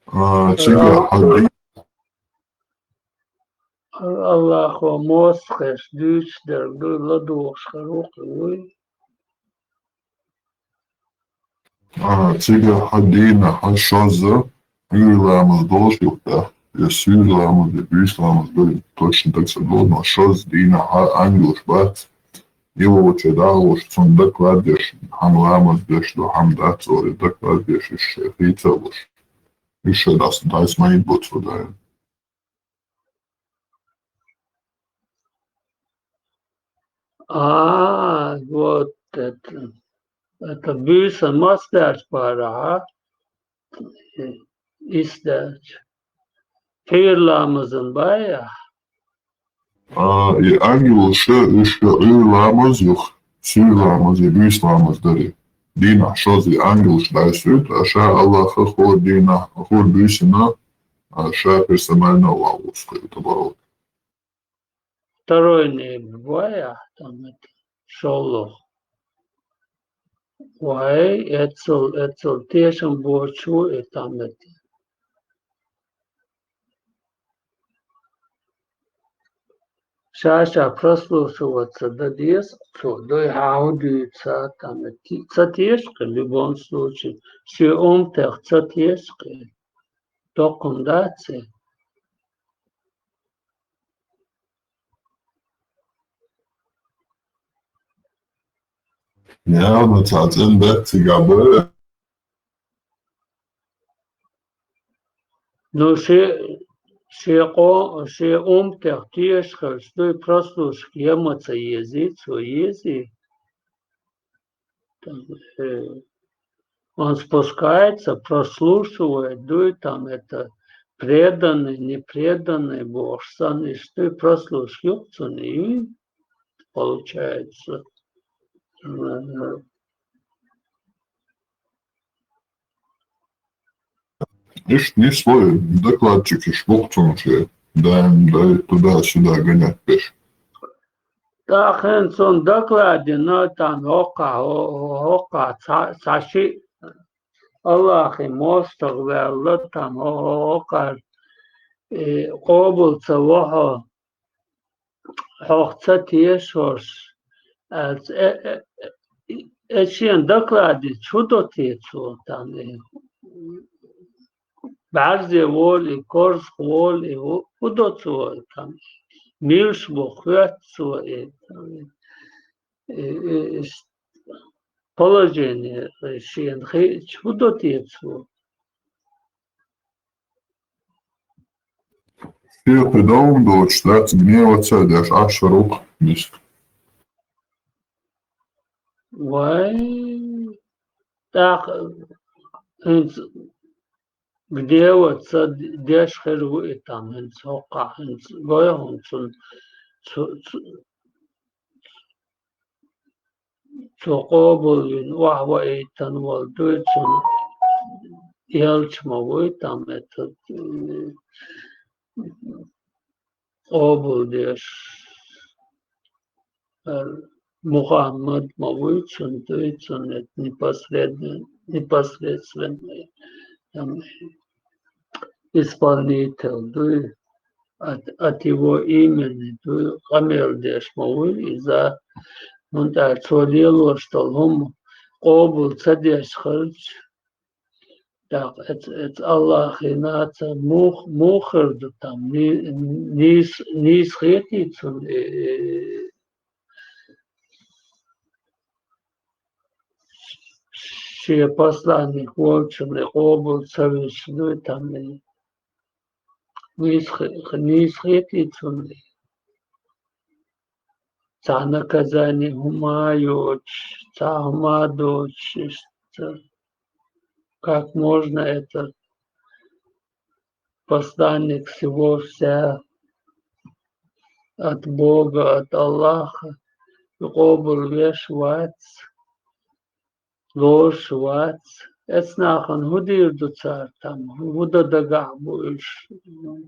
А, цигахь хьан Аллахо мостагӀаш дуьйцуш дерг дуй, ладугӀуш хир ву-кх вуй. А, цигахь хьан дийнахь хьан шозза, уьйр ламаз долуш ю-кх тӀаккха, я суьйр ламаз, я буьйса ламаз ду, точно дага ца долу, но шозза дийнахь хьан ангелаш бац, и волчу дӀа а волуш, цунна доклад деш, хьан ламаз деш ду, хьан дац олий, доклад деш, уьш шайн хийца а луш. Уьш шайн дӀас-, дӀасамайна бу цо даим. А, вот это. Это буьйса мас даьлча парахьа, исс даьлча. Пхьуьйр ламазан бай ахь? А, и ангелаш, уьш уьйр ламаз юха, суьйр ламаз, и буьйса ламаз дарий. Дийнахь шозза и ангелаш дӀасуьйту, а ша Аллаха хӀора дийнахь, хӀора буьйсанна, а ша персонально Аллах ву-кх, табарак. Второй небо бай ахь там это, шолгӀа. Вай, эццал, эццал тешам боцуш ву и там это. Ша-ша прослушиваться дан деза цо, дуй хьан хӀун дуьйцу там это. Ца теша-кх, любом случае, шен умматех ца теша-кх. Доккха хӀума дац и. Явно, цхьа цӀена дац цигахь бой. Ну, ши, ши къо-, ши умтех тешаш хилча, дуй, прослушка яма ца езий, цо езий. Там, э, он спускается, прослушивает, дуй, там это преданный, непреданный, бохуш санна, иштта, дуй, прослушка ю-кх цунна, и получается, э, Иштта нислой докладчикаш бу-кх цунна шен, даим дай туда-сюда гонять беш. ТӀаккха хӀинца цунна докладе, но там хӀокхахь, хӀо-, хӀокхахь цхьа, цхьа шиъ Аллахьан мостагӀа ваьлла, там хӀо-, хӀокхахь, э, къобал ца во хьо, хьох ца тешаш, аьлла, э, э, э, э, шен докладе чу до те цо, там, э, бӀаьрзе волу и, корзах волу и, хӀу, хӀу до цо, там, милш бу, хоьтту цо, и, там, э, э, э, положение, э, шена хиъча, хӀу до те цо? Шен кхин довн доцуш дац, гневаца а деш, Ӏаш а ду-кх миска. Вай, тӀаккха хӀинца гневаца деш хир ву и там, хӀинца хӀокхахь, хӀинца гой хьуна цунна, цу, цу, цо къобалвина охьаваийтина волу, дуй, цунна элча ма вуй там, этот, м, къобалдеш, э, Мухаммад ма вуй цунна, дуй, цунна это непосредственно, непосредственно, там, исполнитель дуй, от, от его имени дуй, къамел деш ма вуй иза, хӀунда аьлча цо лелош долу хӀума къобал ца деш хилча, тӀаккха эц-, эц Аллахьан нахана мух-, муха хир ду там, ни-, нийса, нийса хетий цунна, э, э, шен посланник волчунна къобал ца веш дуй там, нийса хи-, нийса хетий цунна? Цхьа наказание хӀума а йоцуш, цхьа хӀума а доцуш, иштта, как можно это, посланник всего вся, от Бога, от Аллаха, и къобал веш вац, лоруш вац. Эцу нахана хӀун дийр ду цара там? ХӀун дан дагахь бу уьш?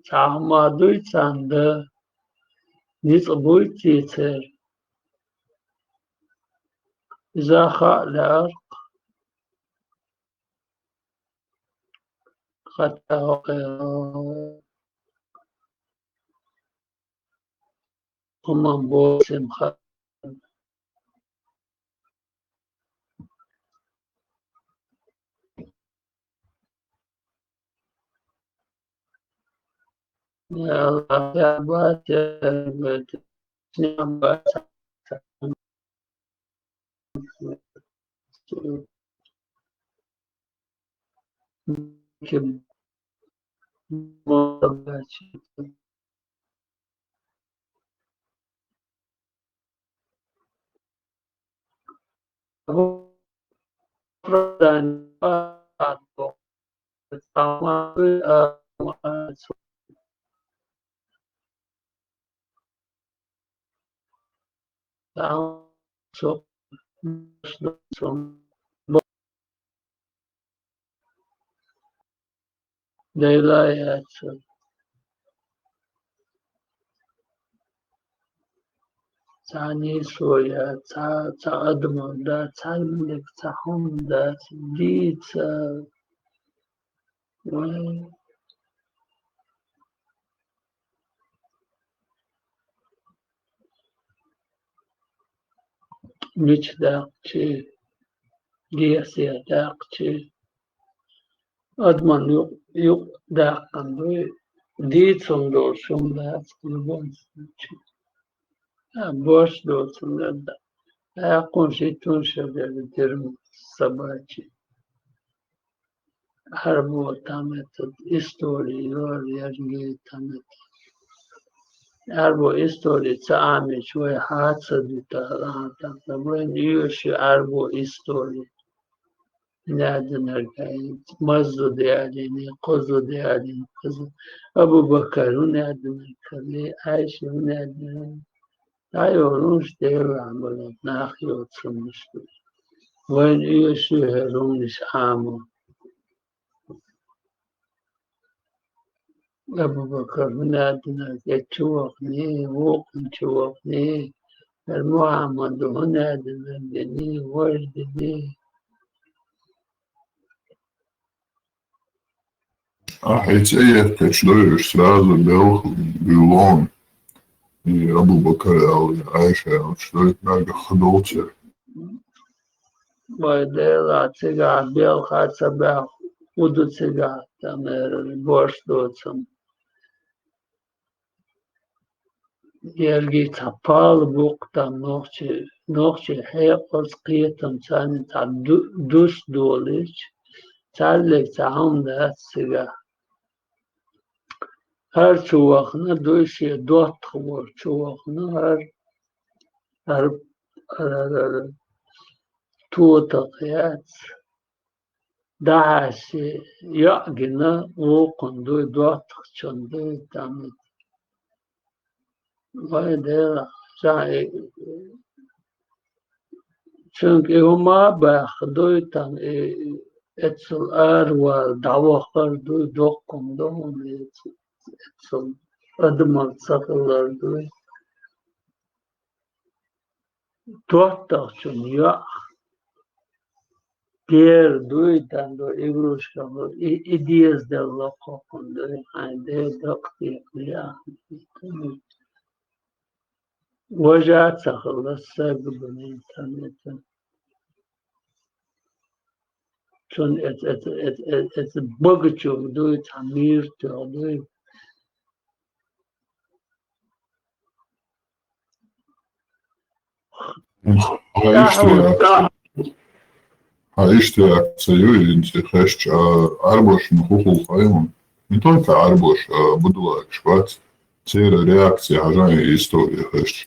Цхьа хӀума дуй царна дан? Ницкъ буй те церан? Иза хаа лаьара-кх. Хатта хӀокху хӀуманна боцург ма хаьа. Я Аллах, я Аббас, я Аббас, я Аббас. Дела яц. Цхьа нийсо яц, цхьа, цхьа адамо дац, цхьа мелик, цхьа хӀума дац, дийца. Вай. Мича даьккхича, гесера даьккхича, адаман юкъ-, юкъ даьккхина дуй, дийца хӀума долуш хӀума дац, любом случае. А, борш доцург дан да. Аьккхун шийтун шагара дерма собачий. Ӏарбо там это истори йора, ерриге там это. Ӏарбо истори ца Ӏамийча вай хьа ца дуьту аьлла, тӀаккха вайна оьшуш ю Ӏарбо истори. ХӀун аьлла динарг, марзо де аьллий, кхозо де аьллий, кхозо. Абу-Бакар хӀун аьлла динарг, Ӏайша хӀун аьлла динарг. ДӀайолуш Делан бала нах йоцурш ду. Вайна оьшуш ю хӀара хӀуманаш Ӏамо. Абу-Бакар хӀун аьлла динарг, эцу чу вахана, вукхунна чу вахана, хӀара Мухьаммада хӀун аьлла динарг дина, важа дина. Ахьа и цӀе еттачу дойуш сразу белха буьйлон. И Абу-Бакар аьлла, Ӏайша аьлла, что это нагахь хадолча. Вай Дела, цигахь белха ца баьхна, хӀун ду цигахь, там, э, борш доцург. Ерриге цхьа пала бу-кх там нохчий, нохчий хьекъалца, кхетамца царна цхьа ду-, дус долуьйтуш, царна лерг цхьа хӀума дац цигахь. ХӀара чу вахана дуй, шен доттагӀа волчу чу вахана хӀара, хӀара, хӀара, хӀара тотакх яц. ДӀахьаьжча, йоӀ гина, вукхунна дуй, доттагӀчунна дуй, там. Вай Дела, ша и, цуьнга и хӀума а баьхна дуй, там, и, эццул аравала дӀавахар дуй, доккха хӀума ду хьуна, эццул адамалла ца хилар дуй. ДоттагӀчун йоӀ. Гера дуй, там ду, игрушка ду, и, и деза делла кхокхун дуй, хьайн ден дакъа текхале а. Важа а ца хилла, саг а бина, там это. Цунна эца, эца, эца, эца, эца багачуьнга дуй, цхьа мийра тоьхна дуй. Хьан иштта реакция, хьан иштта реакция ю, хӀинца хезча, а, Ӏарбошна хӀун хул хаьий хьуна? Не только Ӏарбош, а будулайкаш бац. Церан реакция хьажа и истори хезча.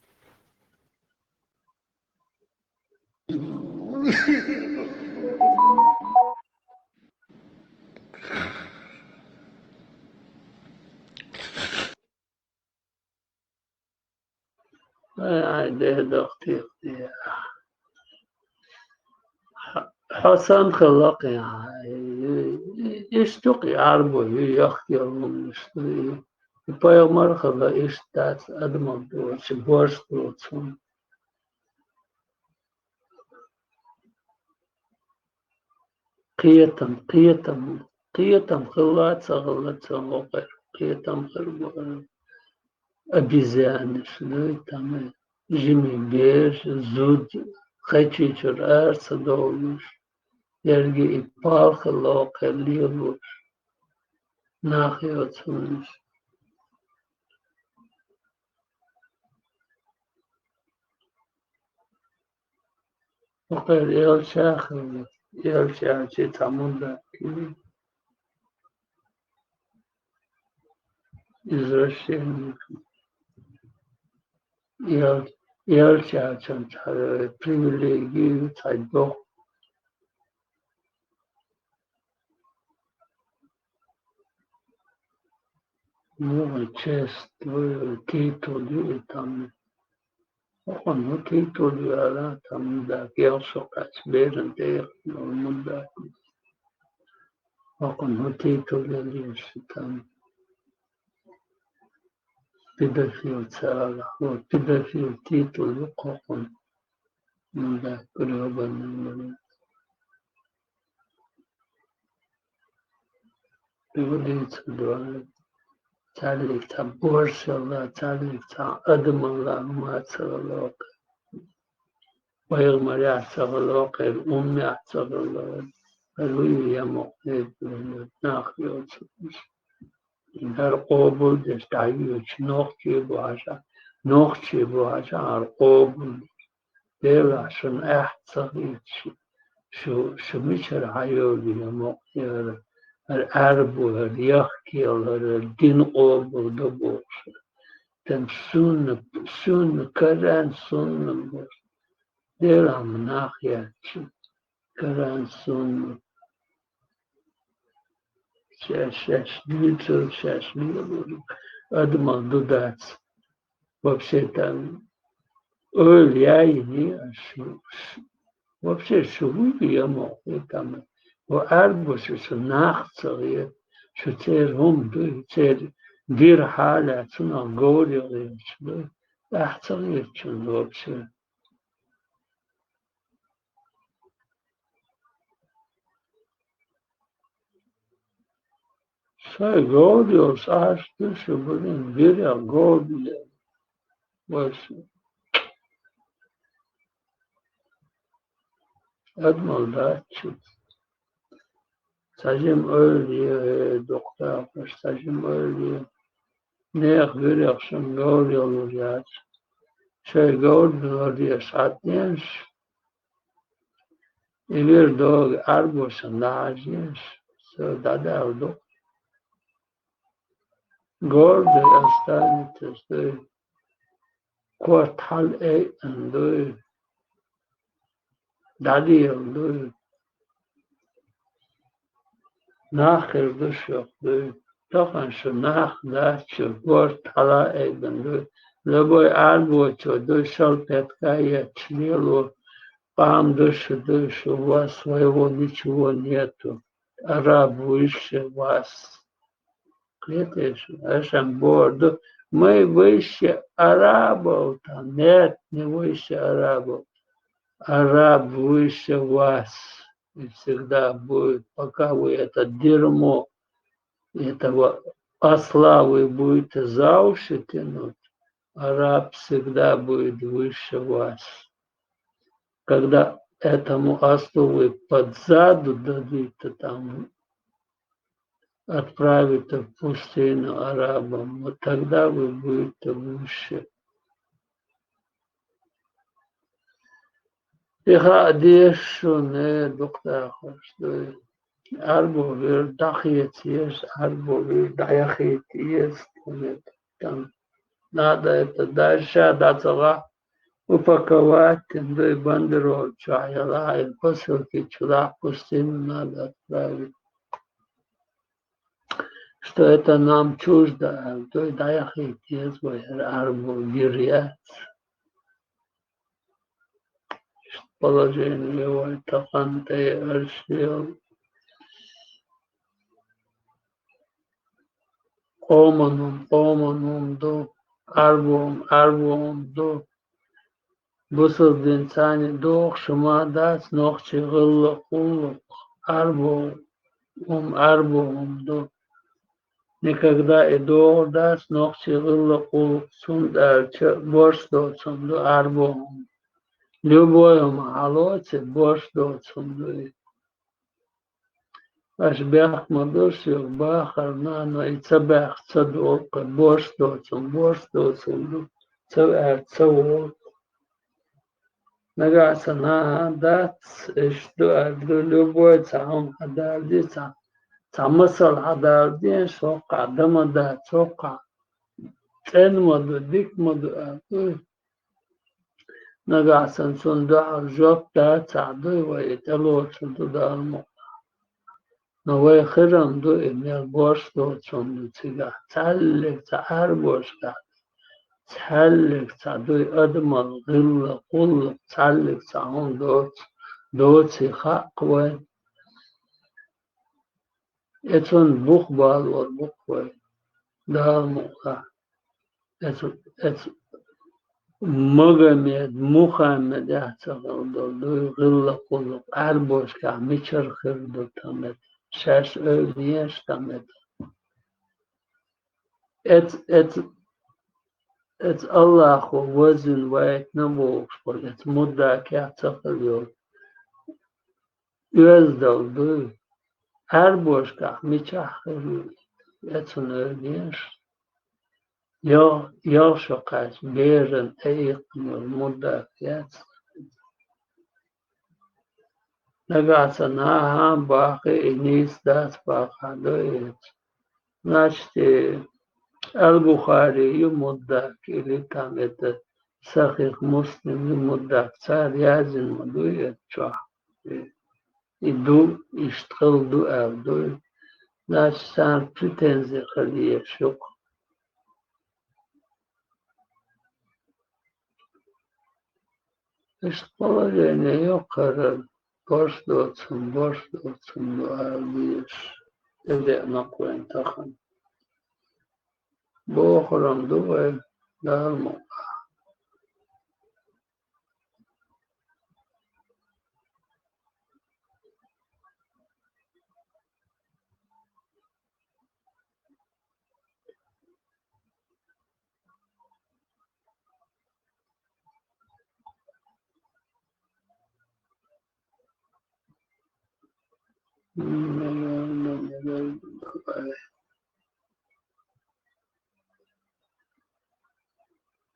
Ай, ай, дехьа дохтийла. Хьо, хьо санна хилла кхин, иштта ю-кх и Ӏарбой, и яхкъелла хӀуманаш ду и. И пайхамар а хилла иштта дац, адамалла доцуш, борш доцуш хӀума. Кхетам, кхетам, кхетам хилла а ца хилла цунна вокхуьйтуш, кхетам хир бу. Обезьянаш дуй, там, жимий бераш, зуда, кхечи чуьра ара ца довлуш, ерриге и пал хилла вокхуьйтуш лелош, нах йоцурш. Вокхуьйтуш элча а хилла, элча аьлча цхьа мунда кхин. Извращенник. Эл-, элча аьлча цхьа привилеги ю, цхьа доккха. Ну, честь, ну, титул ю и там. ХӀокхуьнан хӀун титул ю аьлла, там, муьлхха, ялх шо кхаьчча берана тӀе яхна, муьлхха. ХӀокхуьнан хӀун титул ю аьлла, там. Педофил ца ала, вот, педофил титул ю кху хӀокхуьнан. Ну да, грёбаный, ну. Юха дийцар ду, цаьрга цхьа боршалла, цаьрга цхьа адамалла хӀума ца хилла. Пайхамарехь ца хилла, кхеран уммехь ца хилла. ХӀара вуй я мукъа, нах йоцурш. ХӀара къобалдеш дӀайоьдуш, нохчий бу хьажа, нохчий бу хьажа, хӀара къобалдеш. Делахь шуна аьхьа ца хеташ, шу, шу мичара хьайолу я мукъа яра, хӀара Ӏарбо, хӀара яхкел, хӀара дин къобалдо бохуш. Тан сунна, сунна, Коран, сунна бохуш. Делахь ма нах яьлча, Коран, сунна. Шаьш, шаьш дуьйцур, шаьш лелур адамал ду дац. Вообще там ойла яйни аш, ш-, вообще шу вуй я мо, там, во Ӏарбоша шу нах ца гӀе, шу церан хӀума дуй, церан дира хьале цунах говр яхьа гӀерташ ду, ахь ца гӀертачунна вообще. Сайн говр йолуш ахьаш ду шу, блин, бирехь говр ле. Вайша. Адамал дац шу. Ца жима ойла е, э, дукха дахарш, ца жима ойла е. Нехан вирехь шун говр йолур яц. Шайн говр дора дезаш хьадденаш. И вир догӀу Ӏарбошна дӀахьажийша, со дӀадаьлла ду. Гордый останетесь дуй, корта хьала айъина дуй, дӀадийла дуй. Нах хир ду шух дуй. Тахана шу нах дац шу, горта хьала айъина дуй. Любой Ӏарбочо дуй, салфетка етташ лело, къам ду шу дуй, шу вас, своего ничего нету. Араб вуйш шу вас. Кхетий шу, аша бохург ду: мы выше арабов там. Нет, не выше арабов. Араб выше вас. И всегда будет, пока вы это дерьмо, этого осла вы будете за уши тянуть, араб всегда будет выше вас. Когда этому ослу вы под заду дадите там, отправите в пустыню арабам, вот тогда вы будете выше. И хаа деза шуна, дукха дахарш дуй. Ӏарбо вир дӀахеца еза, Ӏарбо вир дӀаяхийта еза, тхуна там. Надо это дальше, да, ца гӀа, упаковать, дуй, бандероль чохь яла, или посылки чула, пустыню надо отправить. Что это нам чуждо, дуй, дӀаяхийта еза вай, хӀара Ӏарбо вир яц. Положение вай тахана тӀе арш йолу. Къоман хӀума, къоман хӀума ду, Ӏарбо хӀума, Ӏарбо хӀума ду. Бусалба дин царна догӀуш хӀума дац, нохчийн гӀиллакх-гӀуллакх, Ӏарбо хӀума, Ӏарбо хӀума ду. Никогда и догӀур дац нохчийн гӀиллакх-гӀуллакх, цундела борш доцун ду Ӏарбо хӀума. Любой хӀума хьалоций, борш доцун ду и. Аша бехк ма ду шуьга бахарна, но и ца баьхча ца долу кхин, борш доцун, борш доцун ду, ца ваьлча ца волу. Нагахь санна, а, дац, иштта ду аьлла ду, любой цхьа хӀума хьадалди, цхьа, цхьа масал хьадалди, хӀокхахь дан ма дац, хӀокхахь цӀена ма ду, дика ма ду аьлла ду. Нагахь санна цунна дуьхьал жоп дацахь, дуй вай и тӀелоцур ду Дала мукъ. Но вай хирам ду и мел борш доцун ду цигахь, цхьаьллиг цхьа Ӏарбошкахь, цхьаьллиг цхьа дуй адамал гӀиллакх-гӀуллакх, цхьаьллиг цхьа хӀума доцу, доций хаьа-кх вайн. И цунна бух балор бу-кх вай, Дала мукъ лахь. Эцу, эцу Магомед, Мухаммед яц ца хила долу дуй, гӀиллакх-гӀуллакх Ӏарбошкахь мичара хир ду тхан мета? Шаьш ойла еш тхан мета? Эцу, эцу, эцу Аллахо вазвина вайтина бохуш болу, эцу муддакех ца хила йолу оьзда дала дуй, Ӏарбошкахь мичахь хир ю, эцунна ойла еш. Йо-, йогӀу шо кхаьчча, беран тӀеиккхина йолу муддак яц. Нагахь санна, хьан бахе, и нийса дац бахахь дуй иза. Значит, э, Аль-Бухари ю муддак, или там это Сахих Муслим ю муддак, цара яздина ма дуй иза чохь. Э, и ду, иштта хилла ду аьлла дуй. Значит, царна претензи хила езаш ю-кх. Иштта положение йоккхара, борш доцун, борш доцун ду ала дезаш, тӀедеана-кх вайн тахана. Бохург ду вай, Дала мукъ лахь.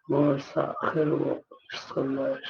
Моса хир ву, иштта хилла аш.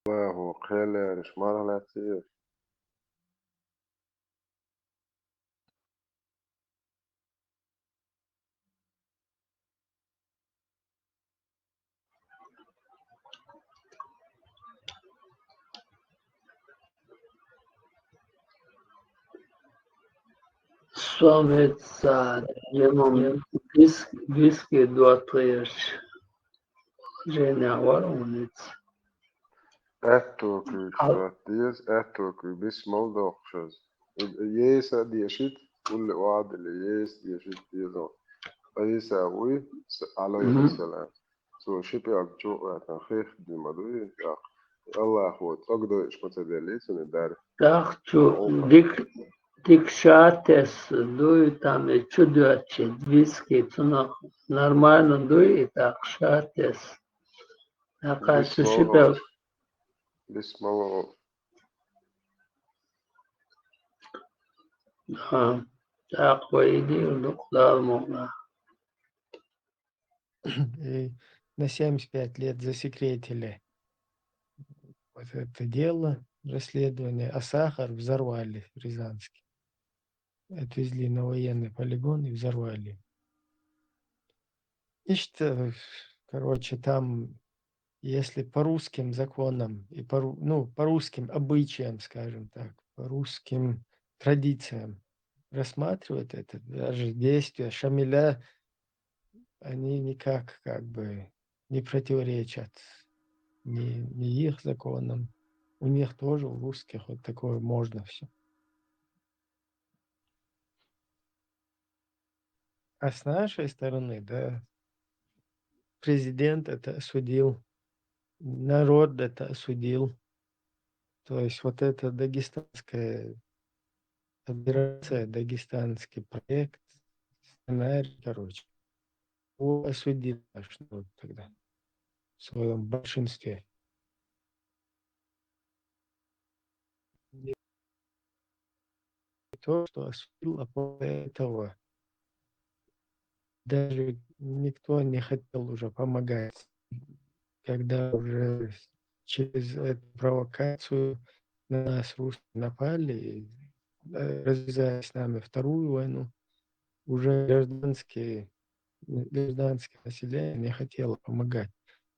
Аллахо, кхел лераш марха лаьцна ю. Сомица, Димон, виски, виски доттагӀерчу положенехь вара хӀуница. Аьтту куьйга Хьал- доттаеза, аьтту куьйга бисмал доккхуш аза. Еса дешита, улле охьадилле, еса дешита деза. Ӏийса вуй, с-, Мгм. Ӏалайхиссалам. Цо ши пӀелг чу а ваьттина хих ди ма дуй, тӀаккха Аллахо цӀогдойуш ма ца деллий цуьнан дар. ТӀаккха чу Аллах. Дик, дик ша тесса дуй, там и чу доьттича виски, цунах нормально дуй, и тӀаккха ша тесса. ТӀаккха цу ши Бисмал пӀелг. Бисмал. Ага. ТӀаккха вай и дийр ду-кх Дала мукъ лахь. И на семьдесят пять лет засекретили вот это дело, расследование, а сахар взорвали в Рязанске. Отвезли на военный полигон и взорвали. Иштта, короче, там, если по русским законам и по ру-, ну, по русским обычаям, скажем так, по русским традициям рассматривать это, даже действия Шамиля, они никак как бы не противоречат ни, ни их законам. У них тоже, у русских, вот такое можно всё. А с нашей стороны, да, президент это осудил, народ это осудил. То есть вот эта дагестанская операция, дагестанский проект, сценарий, короче, его осудил наш народ тогда в своём большинстве. Не то, что осудил, а после этого даже никто не хотел уже помогать, когда уже через эту провокацию на нас русские напали, э, развязали с нами вторую войну, уже гражданские, гражданское население не хотело помогать.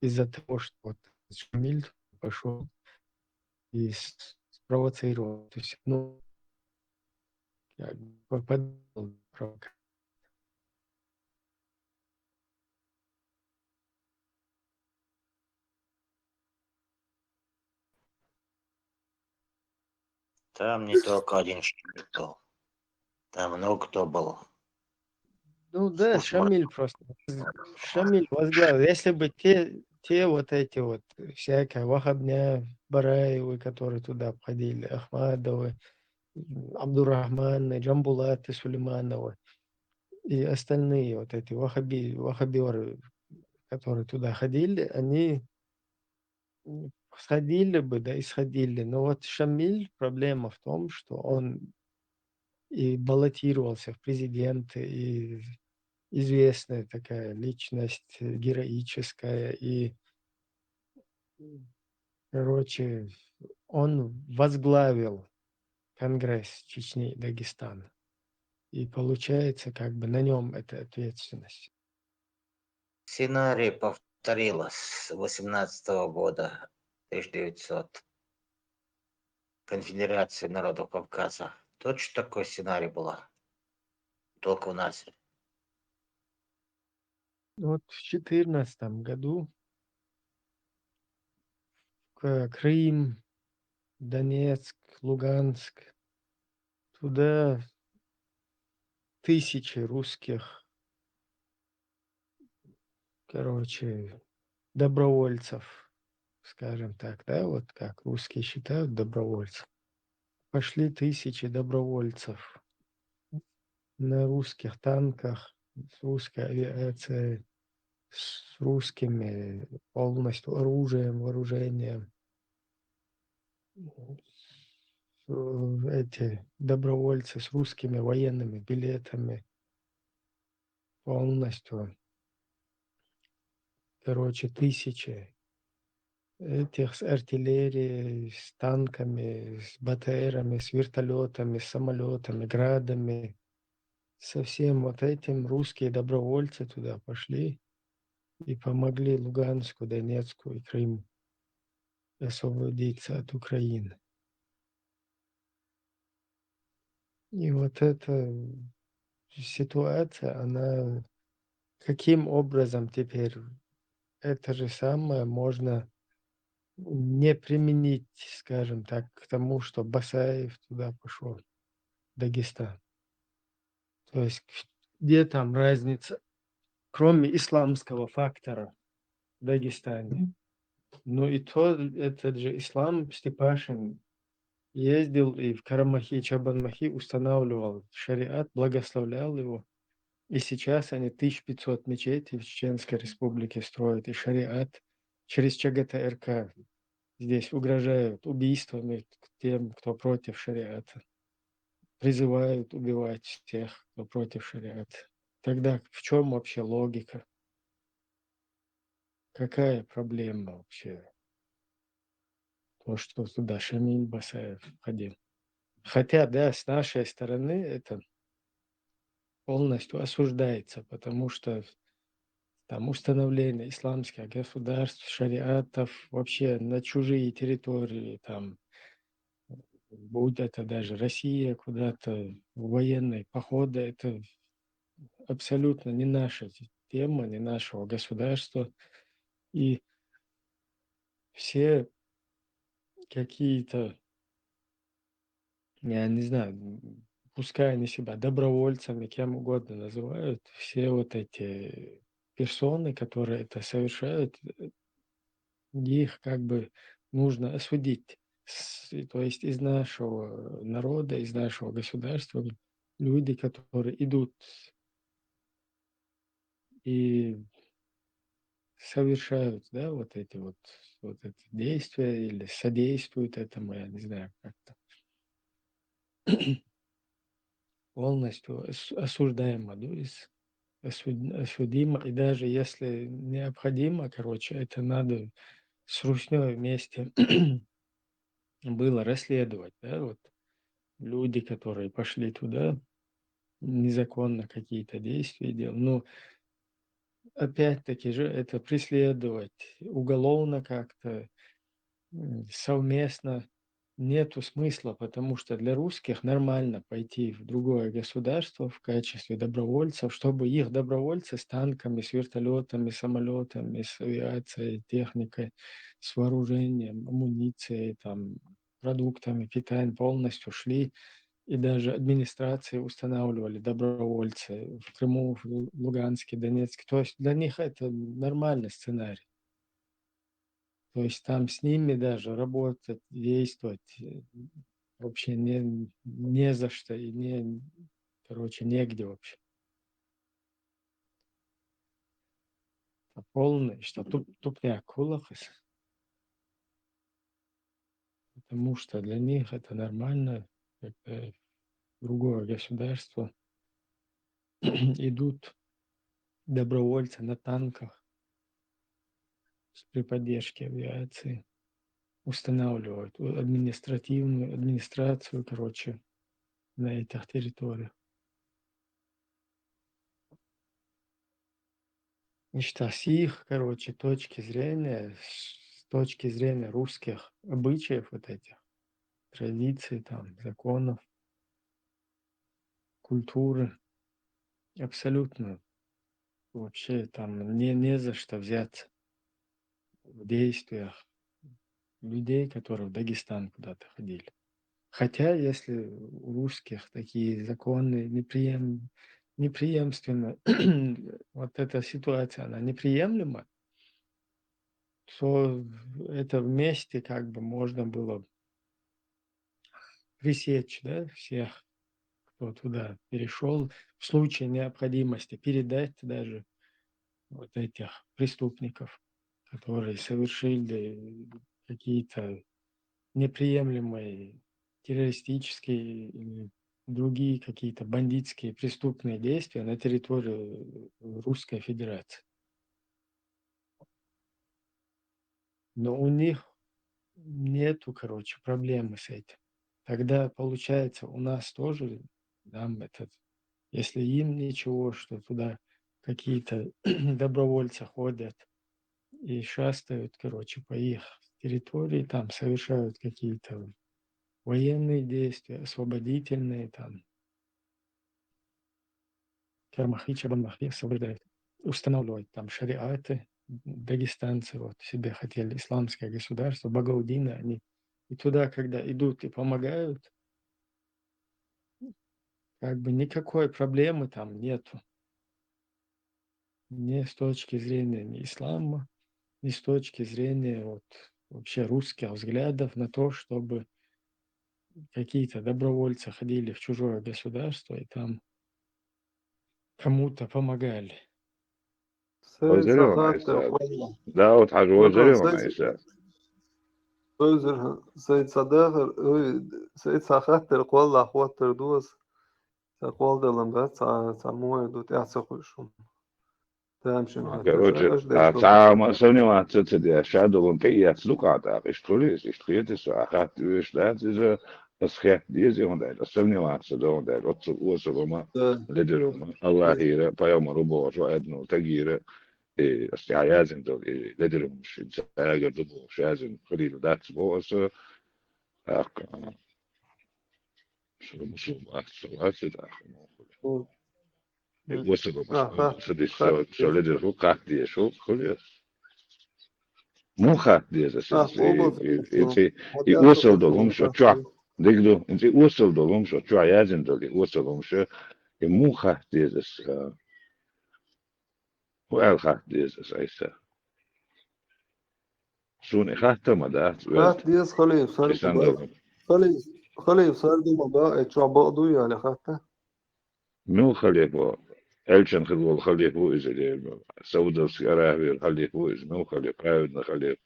из-за того, что вот Шамиль пошел и с- спровоцировал эту всю, ну, как бы подал провокацию. Там не только один Шамиль был. Там много кто был. Ну да, Слушай, Марк, Шамиль просто. Шамиль возглавил. Если бы те, те вот эти вот, всякая ваххабня, Бараевы, которые туда входили, Ахмадовы, м, Абдурахманы, Джамбулаты, Сулеймановы и остальные вот эти ваххаби, ваххабиоры, которые туда ходили, они м, сходили бы, да, и сходили. Но вот Шамиль, проблема в том, что он и баллотировался в президенты, и известная такая личность, э, героическая, и, м, короче, он возглавил Конгресс Чечни и Дагестана. И получается, как бы на нем эта ответственность. Сценарий повторилось с восемнадцатого года, тысяча девятьсот, конфедерации народов Кавказа. Точно такой сценарий была? Только у нас. Вот в четырнадцатом году К- Крым, Донецк, Луганск, туда тысячи русских, короче, добровольцев, скажем так, да, вот как русские считают добровольцев. Пошли тысячи добровольцев на русских танках, с русской авиацией, с русскими полностью оружием, вооружением. С- Эти добровольцы с русскими военными билетами полностью. Короче, тысячи этих с артиллерией, с танками, с БТРами, с вертолетами, с самолетами, градами. Со всем вот этим русские добровольцы туда пошли и помогли Луганску, Донецку и Крыму освободиться от Украины. И вот эта ситуация, она каким образом теперь это же самое можно не применить, скажем так, к тому, что Басаев туда пошел, в Дагестан. То есть где там разница, кроме исламского фактора в Дагестане? Ну и то, этот же ислам Степашин ездил и в Карамахи, Чабанмахи устанавливал шариат, благословлял его. И сейчас они тысяча пятьсот мечетей в Чеченской Республике строят, и шариат через ЧГТРК здесь угрожают убийствами к тем, кто против шариата. Призывают убивать всех, кто против шариата. Тогда в чем вообще логика? Какая проблема вообще? То, что туда Шамиль Басаев входил. Хотя, да, с нашей стороны это полностью осуждается, потому что там установление исламских государств, шариатов вообще на чужие территории, там, будь это даже Россия, куда-то в военные походы, это абсолютно не наша тема, не нашего государства. И все какие-то, я не знаю, м, пускай они себя добровольцами, кем угодно называют, все вот эти персоны, которые это совершают, э, их как бы нужно осудить. С- То есть из нашего народа, из нашего государства люди, которые идут и совершают, да, вот эти вот, вот эти действия или содействуют этому, я не знаю, как-то полностью ос- осуждаемо, да, из- осуд- осудимо, и даже если необходимо, короче, это надо с руснёй вместе было расследовать, да, вот люди, которые пошли туда, незаконно какие-то действия делали. Ну, опять-таки же это преследовать уголовно как-то, м, совместно нету смысла, потому что для русских нормально пойти в другое государство в качестве добровольцев, чтобы их добровольцы с танками, с вертолётами, самолётами, с авиацией, техникой, с вооружением, амуницией, там, продуктами, питанием полностью шли, и даже администрации устанавливали добровольцы в Крыму, в Лу-, Луганске, Донецке. То есть для них это нормальный сценарий. То есть там с ними даже работать, действовать, э, вообще не, не за что и не, короче, негде вообще. Это полный, что туп-, тупняк, кулакас. Потому что для них это нормально, как, э, другое государство. Идут добровольцы на танках с-, при поддержке авиации, устанавливают у-, административную, администрацию, короче, на этих территориях. И что с их, короче, точки зрения, с точки зрения русских обычаев вот этих, традиций, там, законов, культуры, абсолютно вообще там не, не за что взяться в действиях людей, которые в Дагестан куда-то ходили. Хотя, если у русских такие законы неприем-, неприемственны, вот эта ситуация, она неприемлема, то это вместе как бы можно было пресечь, да, всех, кто туда перешёл, в случае необходимости передать даже вот этих преступников, которые совершили какие-то неприемлемые террористические или другие какие-то бандитские преступные действия на территории Русской Федерации. Но у них нету, короче, проблемы с этим. Тогда, получается, у нас тоже, нам этот, если им ничего, что туда какие-то добровольцы ходят и шастают, короче, по их территории, там совершают какие-то военные действия, освободительные, там, Кермахи, Чабанмахи соблюдают, устанавливают там шариаты, дагестанцы вот себе хотели исламское государство, Багаудины они. И туда, когда идут и помогают, как бы никакой проблемы там нету. Ни с точки зрения ни ислама, ни с точки зрения вот вообще русских взглядов на то, чтобы какие-то добровольцы ходили в чужое государство и там кому-то помогали. Сай Озарём, сахаттар Айса. Къвалла. Да, вот хьажа Ага, озарём, сай Айса. Озар, сай садахар, ой, сай сахаттар къвалла хваттар дуас. Са къвалдалам да, ца, ца муай ду, тя ца хуйшум. Тамшин Ну, хаттар короче, сай, аж а, деш та ма сомневаться ца деш, ша долун кай яц лукъа тӀаккха, иштта хуьлийс, иштта хеташ, а хатта уьш дац иза, ас хетта деза хӀунда аьлча, ас сомневаться ду хӀунда аьлча, оццул осал хӀума, Да. ледара хӀума, Аллахьера, пайхамара бохуш, ваьдна тагера, и ас тӀехь яздина долу, и ледара хӀумаш, и цаьргара ду бохуш яздина хуьлийла дац боху аса, тӀаккха, шу мусулман вац, шу вац, тӀаккха, ну, хуьлу. Хм. И Мгм. осал хӀумаш, А, ха, аса диш, ха, со, со ледара хӀу, хатта дезаш хӀу, хуьлу. Муха хатта деза аса, А, и, обалдеть, и, и, и, и, и хьо осал долу хӀума шо чохь, диг ду, и, и осал долу хӀума шо чохь яздина долу, и осал хӀума шо, и муха хатта деза аса, а, хӀу аьлла хатта деза аса, Айса? Суна и хатта ма дац, оьзда. Хатта деза халифа, саргӀа ма ба. Халифа, халифа, саргӀа ма ба, и чохь бакъ ду яли хатта? Муьлха халифа? Элчан хила волу халифа ву иза, Саудовский Аравера халифа ву иза, муьлха халифа, праведный халифа.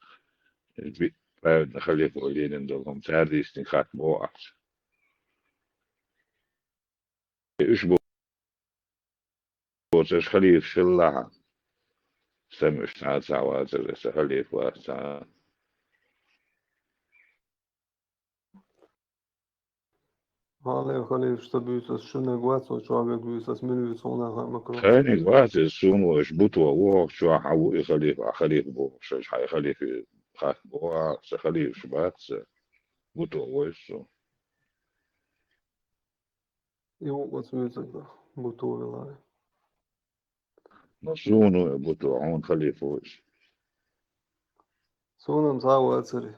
Иза би-, праведный халифа ву лелийна долу хӀума, цара дийцинарг хатта ма боху ахча. И уьш бу-, боцурш халифаш хилла хьан. Стам уьш цхьа а ца вацара, аса халифа вац цхьа а. Хьалхе халифаш ца буьйцу ас, шуьнаг вац, цо чӀоагӀа вуьйцу ас, мила вуьйцу хьуна хаьа, Макрон. Тхайниг вац иза, суна вац, бутт ву воху чохь хьан ву и халифа, хьан халифа бохуш, хьайн халифа хатта боху, сан халифаш бац, бутт ву войсу. И ву оцу вуьйцург, бутт ву велахь. Ну, суна ву бутт ву, хьуна халифа ву иза. Суна-м цхьа а вацара.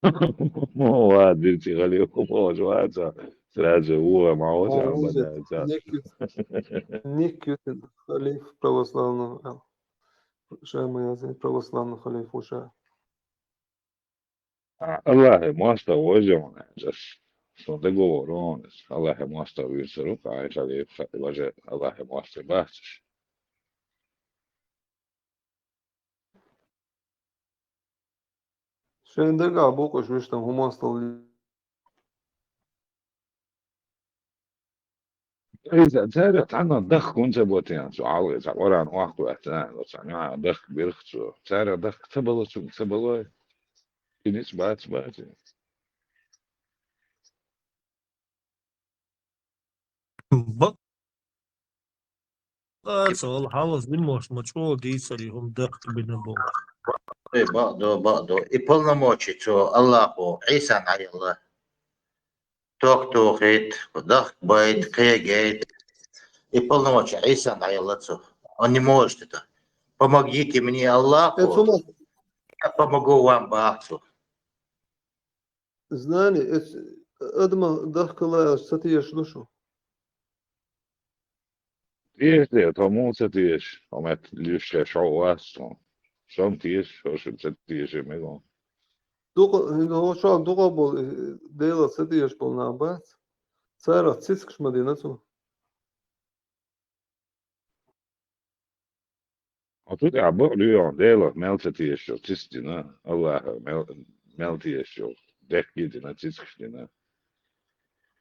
Ва, дирци халифа бохуш вац, сразу вуха ма вац, Ва, Ахьмад вуьйцу, вац. Ник ю-, ник ю халифа православного, ша ма яздина, православный халифа ву ша. А, Аллахье мостагӀа ву иза хьуна, ас, суна дагавогӀур ву хьуна иза. Аллахье мостагӀа вуьйцур ву, кхин халифа, важа Аллахье мостагӀа бац уьш. Шайн дагахь бу-кх уьш вуьшта хӀун мостагӀа. Иза, цаьрга цхьанна дахка хӀунда ца бо те цо, хьалха цхьа Къуръан охьахӀоьттина, цхьа нахана дахка бира-кх цо. Цаьрга дахка ца бала цунна, ца бала. И ницкъ бац, бац. Бакъ Ца вала хьалха зимош ма чӀогӀа дийцаре хӀума даккхийбина бохуш. Э, бакъ до, бакъ до. И полномочи цо Аллахо Ӏийсан дӀаелла. Ток тухийта, дахка байта, кхегайта. И полномочи Ӏийсан дӀаелла цо. Он не может это. Помогите мне, Аллаху, Э, цунах я помогу вам, бах цо. Знани, эц-, адамах дахкалла аьлча ца тешаш ду шу? Тешаш де, тхо муха ца тешаш, хьо метта луьйш шо вац тхо. Со-м тешаш, хӀорш ца тешаш мегаш. Дукха, хӀинца хӀокху чохь дукха болу, э, Делах ца тешаш болу нах бац. Царах цицкаш ма дина цо. Оцу тӀехь бакъ дуьйхьа Делах мел ца тешаш, цицкаш дина, Аллахах мел, мел тешаш, дехкий дина, цицкаш дина.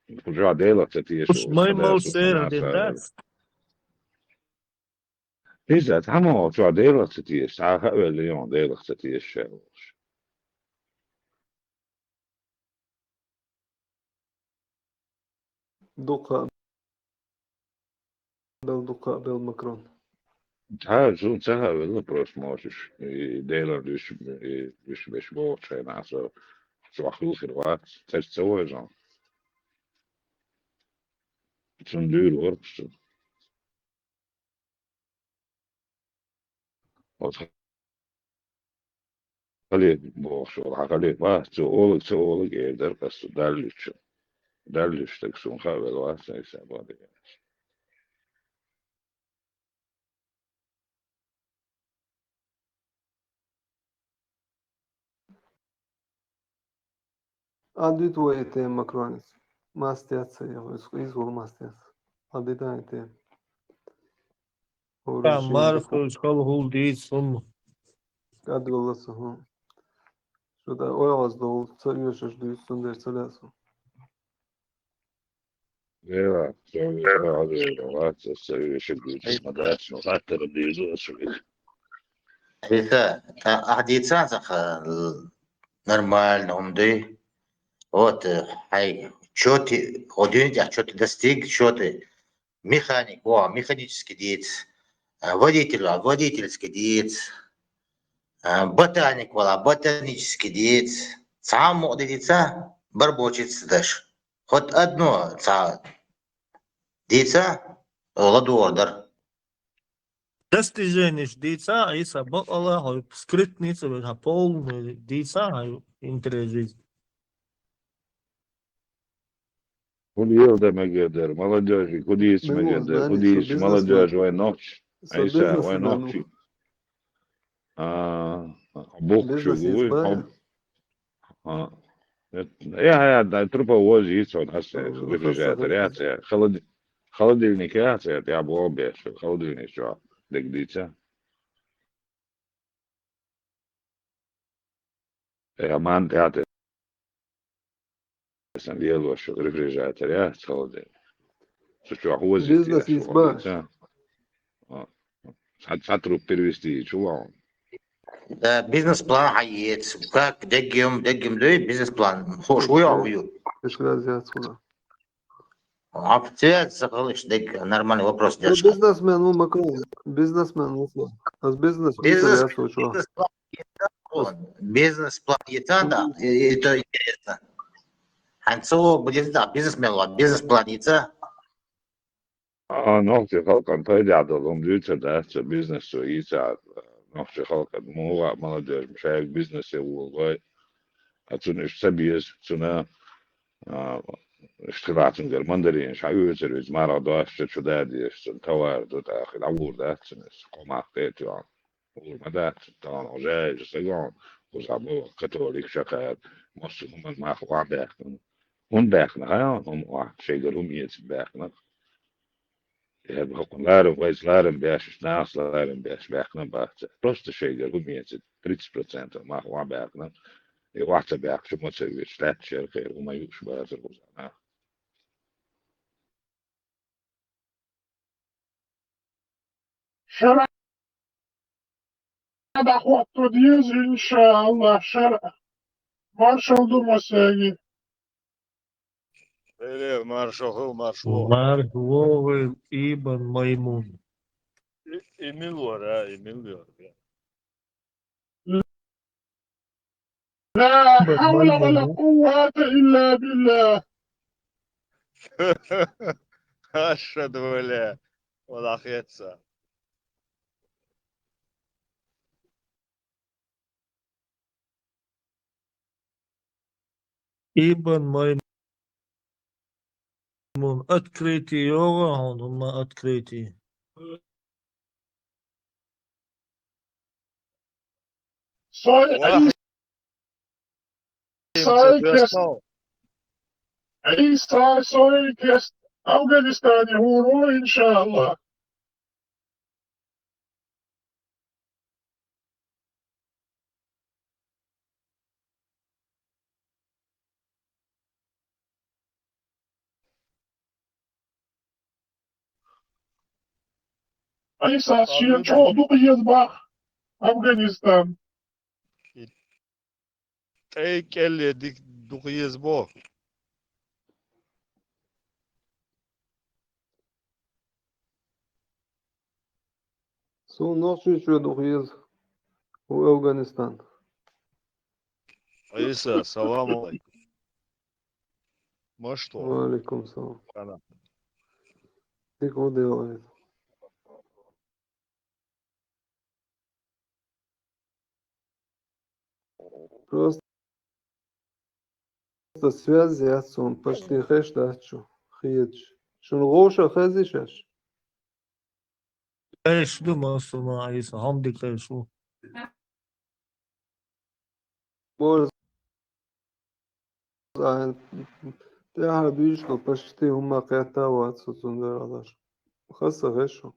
Кху чохь Делах ца тешаш, Уж май мал сера дина дац. Иза, цхьаммо чохь Делах ца тешаш, цхьа а хаавелла йогӀу Делах ца тешаш аьлла. Дукха а бел, дукха а бел Макрон. Цхьа а суна ца хаавелла просто мошуш. И Делан уьш, и уьш беш бохучу хенахь со чохь хила хир вац, цаьрца ца вевза. Цунна дуьйла вара-кх со. Оцу хале бохуш волу хьан хале бац, цо олаг ца олаг эр дара ас цу Далла луьттучу. Далла луьттуш стаг суна хаавелла вац, сан иса бан дегаш. Ӏадвита вай и тема Макронец. Маста яц ца яху, иза, иза вала маста яц. Ӏадвита и тема. Та мархуш хала хӀула дийца хӀума. КӀадвалла ца хӀума. Шу дай ойгӀаз долу, ца оьшуш дуьйцу, цундела ца лаьа со. Вела, со вела, вела, вац, со вешиг дуьйцу, ма дац, но хаттар дийзу, аса вела. Рита, та ахь дийцан саха, нормально, хӀума дуй. Вот, э, хьай, чё ты, хьо дуьйна тӀехь, чё ты достиг, чё ты механик, во, механически дийца, а, водитель, а, водительски дийца, а, ботаник вала, ботанически дийца, цхьа а мукъа де дийца, барбочиц даш. Хоть одно цхьа дийца, ладогӀар дара. Достиженеш дийца, Ӏийса, бакъала хьо скрытный ца веза, хьан полный дийца, хьан интересный жизнь. ХӀун ел дан мегар дара, молодёжи, хӀун дийца мегар дара, хӀун дийца, молодёжи, вайн нохчи, Ӏийса, вайн нохчи. А, бухчу вуй, хьо-, а, я, я, да, трупа воза йийца хьуна, аса, рефрижератор яц, я, холод-, холодильник яц, я, я, боху беш, холодильник чохь дерг дийца. Я, ман тӀаьхьа сан лелош рефрижератор яц, холодильник. Цу чохь воза йийца. Бизнес йийца баш. А. Цхьа, цхьа труб перевести чу ван. Да, бизнес-план хьан ецу. Как, деггем, деггем дуй, бизнес-план. Хууш вуй, а, вуй. Кешкелаз яц хӀанз. Обязательно хилча дика нормальный вопрос Ну, деш. бизнесмен ву, Макрон. Бизнесмен ву. Аз бизнес Бизнес- яц ву чу. Бизнес-план йита, да, и- это интересно. ХӀанз цо будет, да, бизнесмен, ладно, бизнес-план йита. А, нохчий халкъана пайдехь долу хӀума дуьйцур дац, цу бизнесо йийцахь, нохчий халкъана муха молодежь шайга бизнесе волу вай. А цунна иштта ца беза, цунна, а, иштта хилахь цуьнгара мандаринаш хьан оьцур, иза марха дош чу, чу да дезаш, цунна товар ду, тӀаккха дӀагӀур дац цунна иза, кхо мах тӀе а тоьхна. ГӀур ма дац, тахана хьо жайжа ца гоьгӀна, кхузахь боху католик шакхара, массо а хӀуманна мах охьабаьккхина. ХӀунда баьккхина, хьан хӀума охьа, шайгара хӀума эцина баьккхина. Я боху, ларам, вайца ларам беш, нахаца ларам беш баьккхина бац. Просто шайгара хӀума эцина, тридцать процентов мах охьабаьккхина. И охьа ца баьккхича ма ца везаш, лаьтташ яра кхеран хӀума юуш бацара кхузахь нах. ШарӀа дӀахӀотто деза, иншааллахӀ, шарӀа. Маршалла ду массаьрга. Эле маршалла хила, маршалла. Маршалла, Ибн Маймун. И, и мила вара, и мила вара. لا حول ولا قوة إلا بالله. أشهد ولا ولا خيتسا. Ибн Маймун, открытие йогӀу хьуна, хӀума открытие. Сой Ӏийса, Ӏийса кест, Ӏийса сой кест Афганистане гӀур ву, иншааллахӀ. Ӏийса шен чӀогӀа дукха еза боху Афганистан. ТӀе кӀелле дика дукха еза боху. Суна Нохчийчоь дукха еза. ХӀу Афганистан. Ӏийса, салам алейкум. Ма что? Ва алейкум салам. Ана. Дика ву, Дела Ӏайда. Просто связь яц суна, почти хезаш дац шу, хеташ. Шуна гӀоша хезий шаьш? Хезаш ду, массо а, Ӏийса, хьамдик хезаш ву. Боже, тӀаьхьара дуьйцуш долу почти хӀумма кхетта а вац со цундела лаш. Хаза ца хезаш шу.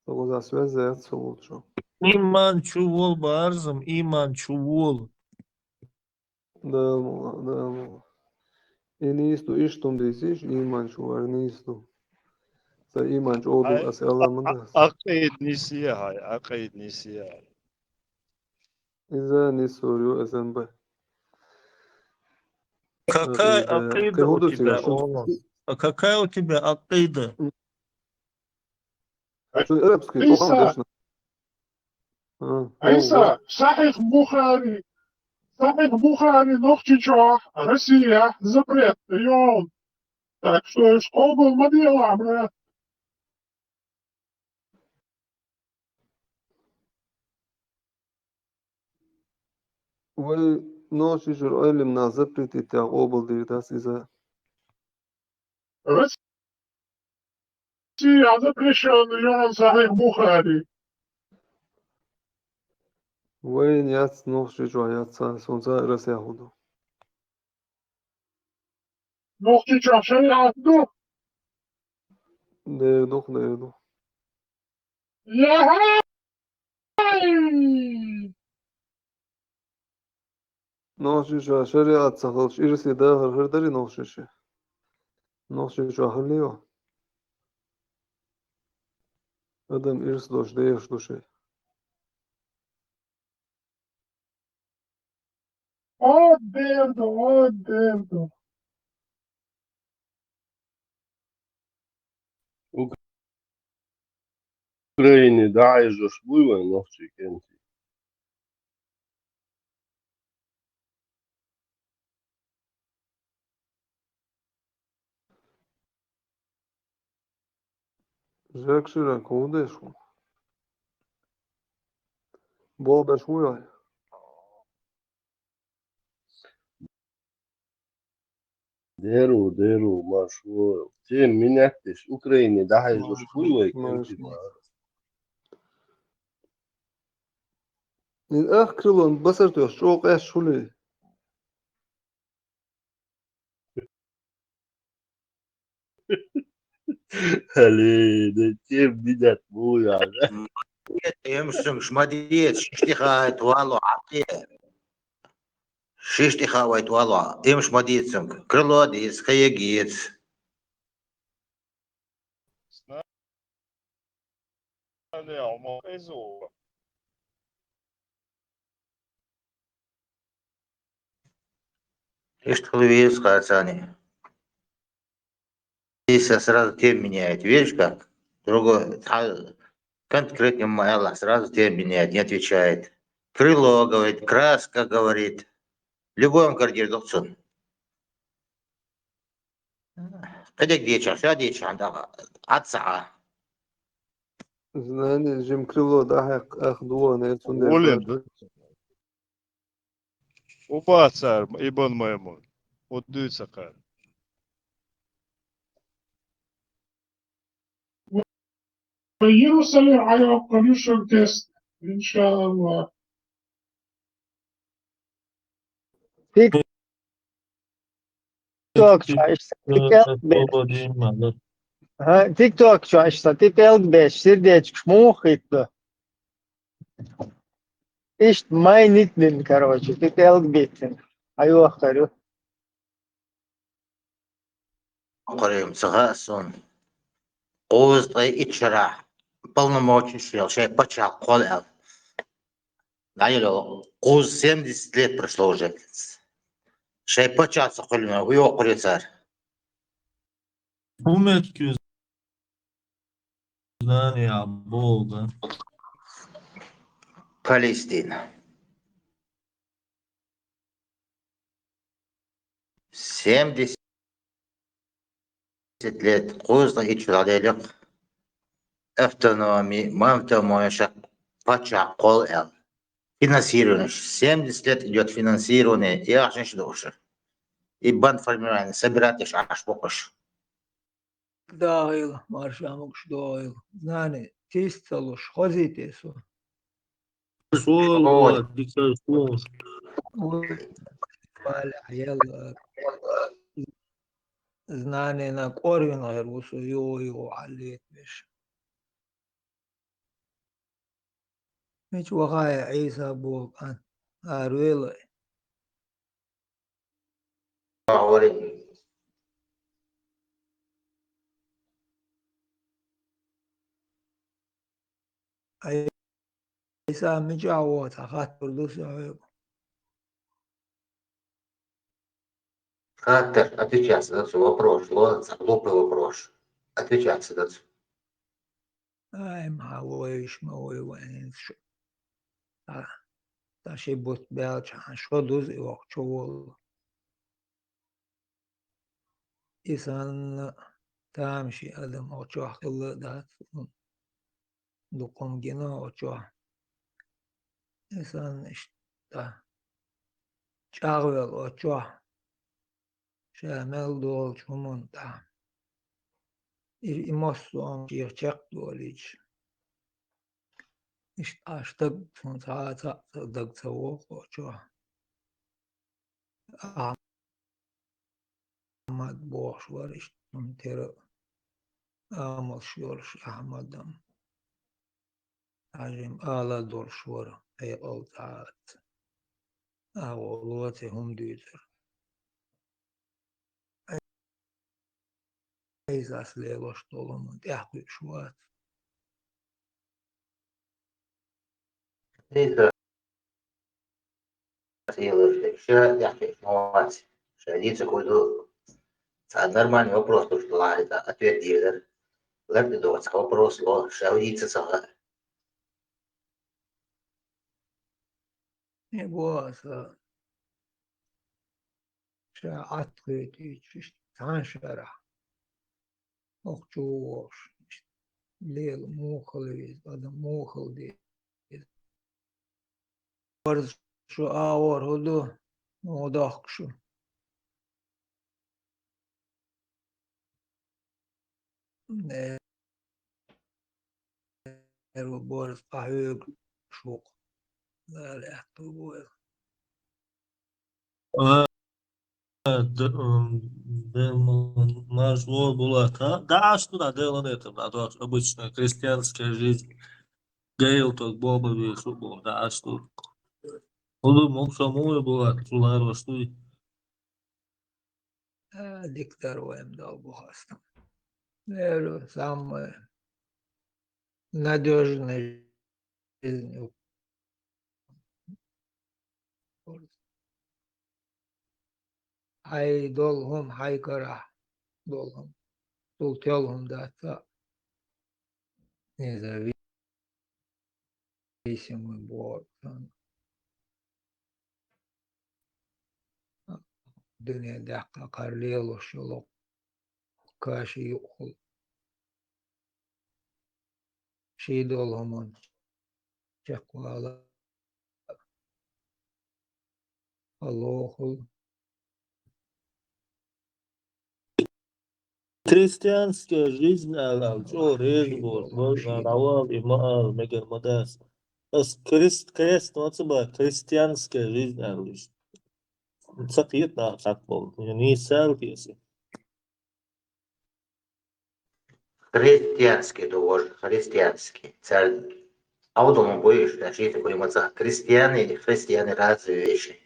Со кхузахь связь яц со волчу. Иман чу волу, барзам, иман чу волу. Дала мукъ лахь, Дала мукъ лахь. И нийса ду, иштта хӀума дийцийша, иман чу вар нийса ду. Сан иман чӀогӀа ду, ас аьлла ма дац. Ӏакъида нийса яхьай, Ӏакъида нийса яхьай. Иза нийса ю, эзан бай. Какая Ӏакъида. Ӏакъида Кхин хӀун у ду тебя, цигахь? Олан? А какая у тебя Ӏакъида? Шу арабский Ӏийса. Къуръан дешна. А, Ӏийса, Сахьих Бухари. Сахьих Бухари Нохчийчохь, Россия, запрет, йон. Так что уж къобал ма делахь, брат. Вай Нохчийчуьра Ӏилманах запретить яхь къобал дийр дац иза. Россия запрещённый йон Сахьих Бухари. Вайн яц, Нохчийчохь яц, сан цара Россия хӀун ду. Нохчийчохь шариат ду. Дер ду, дер ду. Яхьай! Нохчийчохь шариат ца хилча, ирсе дахар хир дарий нохчийчохь? Нохчийчохь хилла ю? Адам ирс долуш дехаш ду шайн. От дер ду, от дер ду. Украине дӀахьежаш буй вай нохчий кӀентий? Жек шира кудеш ву. Болбеш ву яй. Деру, деру, марш ву. Тем минеттеш Украине дӀахьежаш буй вай кӀентий? Ах, Крылон, басар тӀехь чӀогӀа къаьсташ хуьлий? Али, да тем минет ву яй. Эмшунгаш ма дийца, шиш тӀехьа вай вало, Ӏабде. Шиш тӀехьа вай вало. Эмш ма дийца цунга. Крыло дийца, кхег йийца. Иштта хила веза кхацани. Если сразу тем меняет, видишь как? Другой, а, конкретно ма аьлла, сразу тем меняет, не отвечает. Крыло говорит, краска говорит. Любой он корректирует, доктор. Кхидерг дийцича, ша дийцича, хьан дагӀа, Ӏад ца Ӏа. Знание, жим Крыло дӀахьекх, ах, дуоне, цундела. Волен, да? Убацар, Ибн Маймун. Удуьйцахъар. Иерусалим Ӏайоккхур ю шун тест, иншааллахӀ. ТикТок чу иштта, тӀе пӀелг беш. Ага, ТикТок чу иштта, тӀе пӀелг беш, сердечкаш муха хӀитта? Иштта майнитнин, короче, тӀе пӀелг биттина. Хьайохкар ю. Кхорим ца хаьа суна. Кхузткъе итт шарахь полномочеш йолу шайн пачхьалкх кхолла аьлла. ДӀайолу кхузткъе семьдесят лет прошло уже. Шайн пачхьалкх ца кхоьллина, хӀун йохкур ю цара? ХӀун меттиг ю знание а боху, да? Палестина. Семьдесят лет, кхузткъе итт шо дӀаделира автономи, мамтамойша паччахь кхолла аьлла. Финансирование. Семьдесят лет идёт финансирование, яхьаш ду уьш. И бандформирование, собирать деш Ӏаш бу уьш. ДогӀийла, марша могуш догӀийла. Знание, тист ца луш, хозий те со? Школа, дика школа. Ой, балехь яла. Знанена кӀорвина гӀер ву со, йо, йо, хьаллетабеш. Мича вахахь Ӏийса боху кӀант? Аравелай. Ӏийса мичахь ву, цхьа хаттар ду сан хьоьга. Хаттар, отвечать ца дац, вопрос, ло, цхьа глупый вопрос. Отвечать ца дац. Ай, ма вевзаш ма ву вайн шу. Та, та ши бутт баьлча хьан шо дуза и воккхачу волу. И санна тамашийна адам оха чохь хилла а дац, дукха хӀума гина оха чохь. И санна иштта чӀагӀвелла оха чохь. Ша мел долчу хӀуманна тӀехь. И, и массо а хӀума шех чекхдолийча. Иштта Ӏаш даг, цунна цхьа а цхьаъ ца, даг ца вогӀу оха чохь. Ахьмад бохуш вара иштта, цунна тера амалш йолуш Ахьмадам. Хьажим ала долуш вара, хьекъал цхьа а ца. АгӀо лоций хӀума дуьйцура. Ӏийсас лелош долу хӀума тӀехь кхуьуш вац. Ӏийса лелош дерг ша тӀехь кхуьуш ма вац. Ша дийца кхуьу ду. Цхьа нормальный вопрос туш ду лахьа, ответ дийр дара. Ларди доц вопрос ло, шавица сага. Не бо аса. Ша атхуьйтуьйтуш, цхьан шарахь. Охчу вогӀуш. Лела мухал веза, адам мухал деза. Барз шу агӀор хӀу ду, муха дохку шу? Э, эру борз къахьуьгу шух. Дала аьтту бойла. А, д-, м, д-, м, марш ло, Булат, а? Да, а что, да, дело нет, да, то обычная крестьянская жизнь. Гейл тот боба вешу был, да, а что? Улу мукса муй, Булат, сулар ваштуй. А, диктор ваем дал бухастам. Наверное, самое надёжное жизнь. Хьай долу хӀума хьай карахь долу хӀума. Цул тоьлла хӀума дац а. Независимый боху сан. Дуьне даккха кхара лелош йолу каши юкъахула. Ший долу хӀуманна чекхвала. Алохул. Крестьянская жизнь аьлла, чӀогӀа реза боху, можно дӀавала и ма ала, мегар ма дац. Ас крест, крест ма ца боху, крестьянская жизнь аьлла иштта. Ца кхета нах цхьаъ болу. Я не сел пьесы. Христианский ду вож, христианский. Цар Авдалан буюш, да, шийтта хуй ма ца. Крестьяне или христиане разные вещи.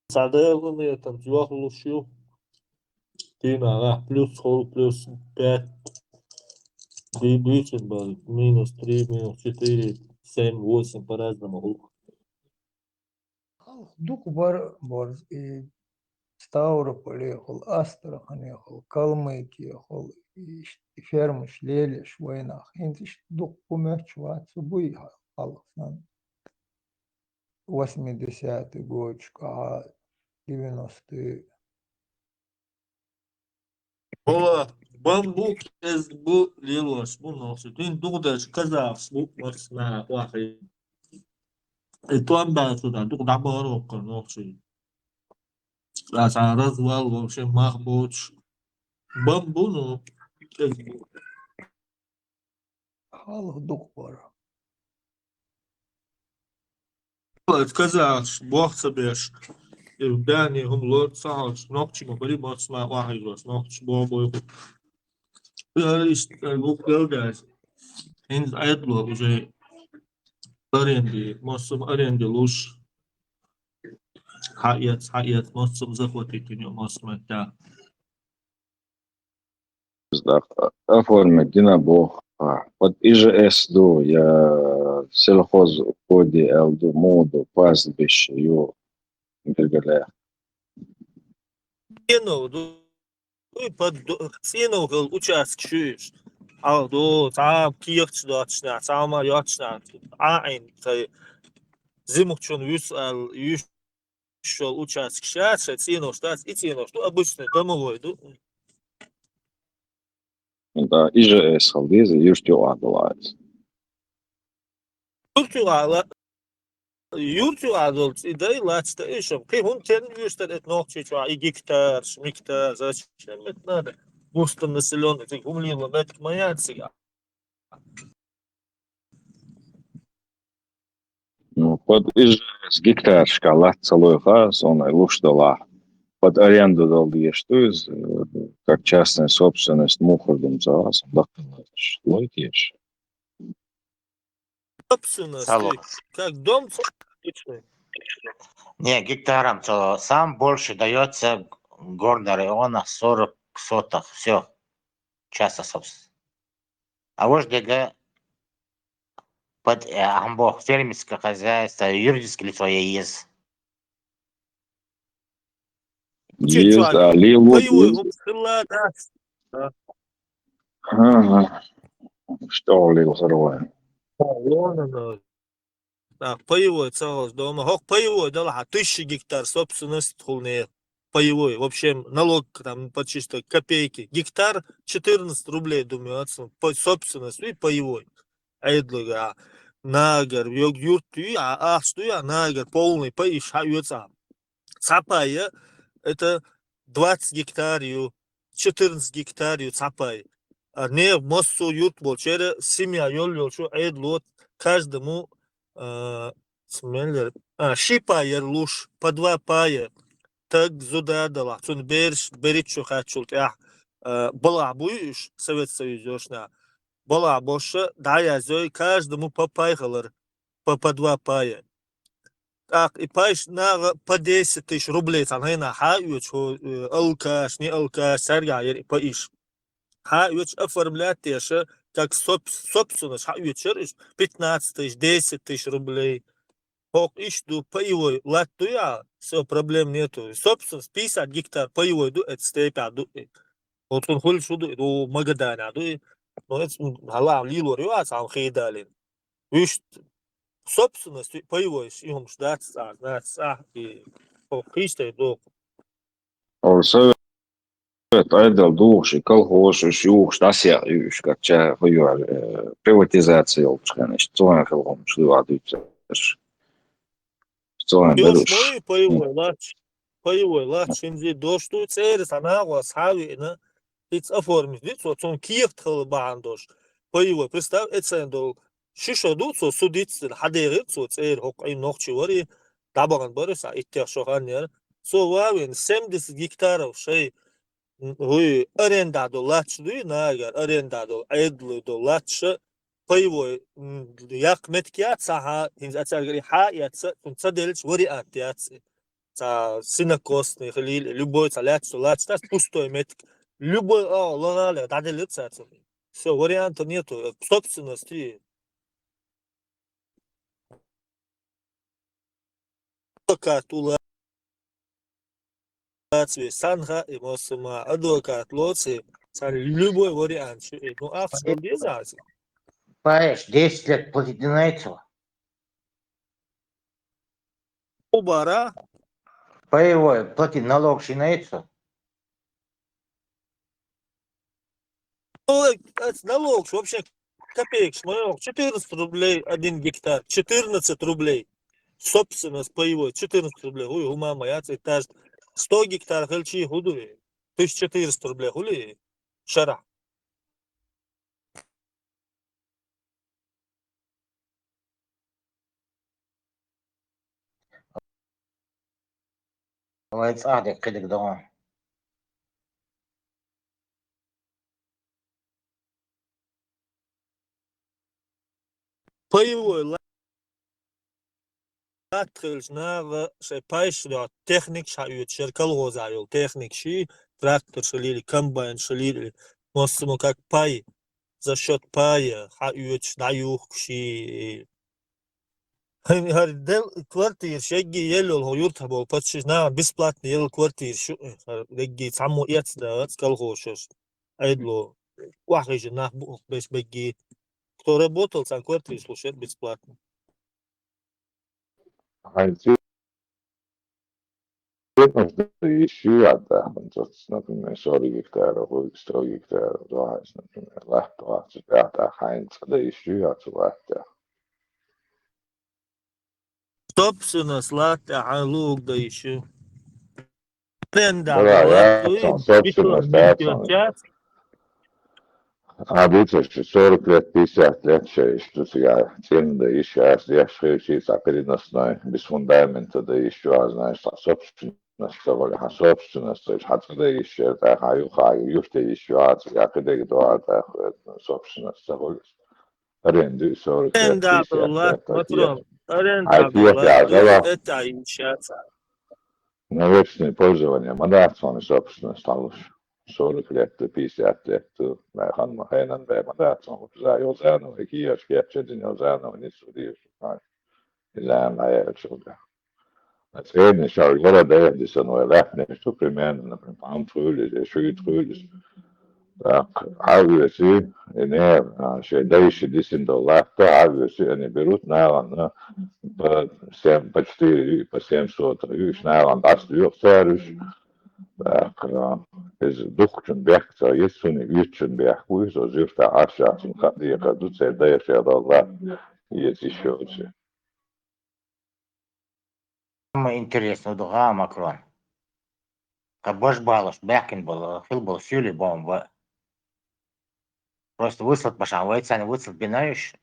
Цхьа Делан летам йохлуш ю. Дийнахь плюс хол, плюс пять. Ди-, дийцина бан, минус три, минус четыре, семь, восемь по-разному. Халкъ дукха бара борз, и Ставрополехула, Астраханехула, Калмыкиехула, и ш-, и фермаш лелаш вайнах. ХӀинца иштта дукха кху моьттуш вац, цу буй хьал-, халкъ санна. Восьмидесятый годаш кӀахьа, девяностые. Ола, бамбук эза бу лелош бу нохчи. Дуьйна дукха дерш казахаш бу, масна вахи. И тон баьлла шу дан, дукха дӀабахара воккхар нохчи. Аса развал вообще мах боцуш. Бамбу, ну, эза бу. Халкъ дукха бара. Казахаш, бох ца беш, и бани хӀума лор ца хьалаш, нохчи ма бари, масна вахи лош, нохчи бо бой. Иштта гуп гал дас. ХӀинца Ӏедало уже аренди, массам аренди луш. Хьаэц, хьаэц, массам захватить у него, массам это. Оформить дина боху. Под ИЖС ду, я сельхоз уходи аьлла ду, муха ду, пастбище ю, билгале. ЦӀенов ду, уй, под ду-, цӀенов хила участок шу иш. Ал ду, цхьа кехаташ доцучу наха, цхьа ма йоцучу наха. Ӏа Ӏин, цхьа зимухчун вуьсу аьлла, юьш йолу участок ша, ша цӀенош дац, и цӀенош ду, обычный домовой ду. Да, ИЖС хила деза, юрт юкъахь долу аьлла. Юрт юкъахь ла-, юрт юкъахь долу цӀе дай, лац дай, и шо. Кхин хӀунда тенна юьстара эта нохчий чохь, и гектарш, миктар, зачем это надо? Густо населённый, цига хӀума лела меттиг ма яц цига. Ну, под ИЖС гектарашка лац ца лойха, сонай луш долахь. Под аренду дала дезаш ду иза, э, как частная собственность, муххар ду ма ца, сон даккхаллачаш лой теша. Собственность, Алло. Как дом, обычный. Не, гектаром ца, сам больше даётся горный районах сорок соток, всё. Частная собственность. А вот дега под, э, амбо фермерское хозяйство, юридическое лицо я есть. Чё, есть, чё, а лило паёвый есть. Хила, да? Да. Ага. Что ли, взорвали? Вон оно. Так, паевой ца хилча дома. ХӀокху паевой делахь, тысяча гектар собственность хуьлу нехан. Паевой, в общем, налог там почти что копейки. Гектар четырнадцать рублей, думаю, по собственность, и паевой. Ӏедалга, нагар, йог юрт ю, а ахча ду, а нагар полный пай иш хьаоьцу. Цхьа пай, это двадцать гектар ю, четырнадцать гектар ю цхьа пай. А не массо юрт болчера семья йол йолчу Ӏедало каждому, а, смеллер, а, ши пай яр луш, по два пая. Таг зуда далахь, цунна бераш, бериччо хаьччул тӀаьхьа, а, балахь буй уьш, Совет Союз йошна. Балахь бошша дӀаязйой, каждому по пай хилар, по, по два пая. ТӀаккха и пайш наха по десять тысяч рублей цхьана хӀайна хьаоьцу, хӀо, э, алкаш, не алкаш, цаьргахь яра и пай иш. Хьаоьцу оформлять деша, как соб-, собственность хьаоьцуш яра иш, пятнадцать тысяч, десять тысяч рублей. ХӀокху иш ду, паевой латта дуй а, всё, проблем нету. Собственность пятьдесят гектар паевой ду, это степь а ду и. ХӀокхун хуьлуш ду и, ду Магаданехь ду и. Но это, м, хьала лелор ю а, цхьа хӀума хи далийна. Вуьшта собственность паевой, и хӀумаш дац цӀа, дац цӀа, и хӀокху хийстай доху. Ола совет Ӏедал духуш и колхозаш уьш юхуш дӀасаякъ ю уьш, как ча хӀу юьхьар, э, приватизация йолчу хенахь, иштта цу хенахь хилла хӀуманаш ду а дуьйцуш. Цу хенахь Йо, даруш. Ма ю, паевой лач, паевой лач, хӀинца дош ду, цӀера цхьа нагӀо схьа а веана, иза оформить ди цо, цунна кехат хила бахьана долуш. Паевой, представь, эцайн долу. Ши шо ду цо судиццина, хьадехира цо цӀера, хӀокху Ӏин нохчи вари, дӀабахана бара, схьа иттех шо хан яра. Цо ван а веана, семьдесят гектаров шай, м, хӀуй, аренда долу лач дуй, нагар, аренда долу, Ӏедале долу лач, паевой, м, яккха меттиг яц, цхьа хьа, хӀинца цаьрга и хьа а эцна, цунна ца деллачу вариант яц и. Цхьа сенокосный хилийла, любой цхьа лаьцна лаьцна дац, пустой меттиг. Любой агӀо ларале дӀаделира цаьрца. Всё, варианта нету, собственность и. Адвокат улац ве, санха и массо ма адвокат лоций, царна любой вариант шу, ну, ахча деза. Понимаешь, десять лет платить не найдется. Убара? Паевой, плати налог шинается. Ну, э, э, налог вообще копеек, смотри, четырнадцать рублей один гектар, четырнадцать рублей. Собственность паевой, четырнадцать рублей. Хуй, хӀума ма яц, этаж сто гектар хилчий хӀу ду, тысяча четыреста рублей хуьлий шарахь. Вай цӀахь дерг кхидерг догӀу. Паевой ла-, латта хилча, наха шайн пайш а доьгӀна, техникаш хьаоьцуш яра, колхоза йолу техникаш, трактор шалийла, комбайн шалийла, массо а как пай, за счёт пая хьаоьцуш, дӀаюхкуш и. ХӀара дел-, квартираш егги елла йолу хӀокху юьртахь болу паччахьаш наха бесплатно елла квартираш ю, хӀара егги цхьаммо эцна дац колхозаш. Ӏедало охьахиъна нах бу хӀокху беш бегги. Кто работал, царна квартираш луш яра бесплатно. Хьайн цӀе-, цӀе-, йиш ю яц, например, сорок гектаров, сто гектаров, например, латта вац, цу тӀехь хьайн цӀа дан йиш ю яц латта. Собственность латта хьайн луг дан йиш ю. Аренда Бара, латта я, ю, сан собственность, битон, я, битон сан. Час. А, дийцаш, сорок лет, пятьдесят лет шайш, ду цигахь цӀена дан йиш яц, деш хилчий цхьа переносной, без фундамента дан йиш ю, а, знаешь, цхьа собственность ца хуьлу, хьан собственность, хьан цӀа дан йиш яра, тӀаккха хьан юха юрт ян йиш ю, а, цигахь кхидерг ду, а, тӀаккха собственность ца хуьлу. Аренда ю сорок лет, Аренда пятьдесят лат, лет, патрон, аренда хьайн лат, кехат яхьа, это йиш яц. На вечное пользование ма дац хьуна собственность хьалуш. Сорок лет, пятьдесят лет, баьхна ма хенан бен ма дац хьуна. Иза йолу заново, кехат кечдина йолу заново, ницкъ дийш. Иза ма яьлча. ЦӀена ша города дисана вай лаьттанаш ду, примерно, например, пхьамт хуьлу иза, шуьйта хуьлу иза. Так, хьавеси, и не, а, шей дайши дисин доллар, то хьавеси, они берут, наверное, по семь, по четыре, по семьсот, уж, наверное, даст юх царюш. Так, а, из духчун бехца, есть суни вичун бехку, из озюрта ашасын, хадия каду, цей дайши доллар, есть еще. Самое интересное, дуга Макрон. Ка баш балаш бехкин бала, хил бала сюли бомба. Просто выслать башан, вайцан выслать бинаешь.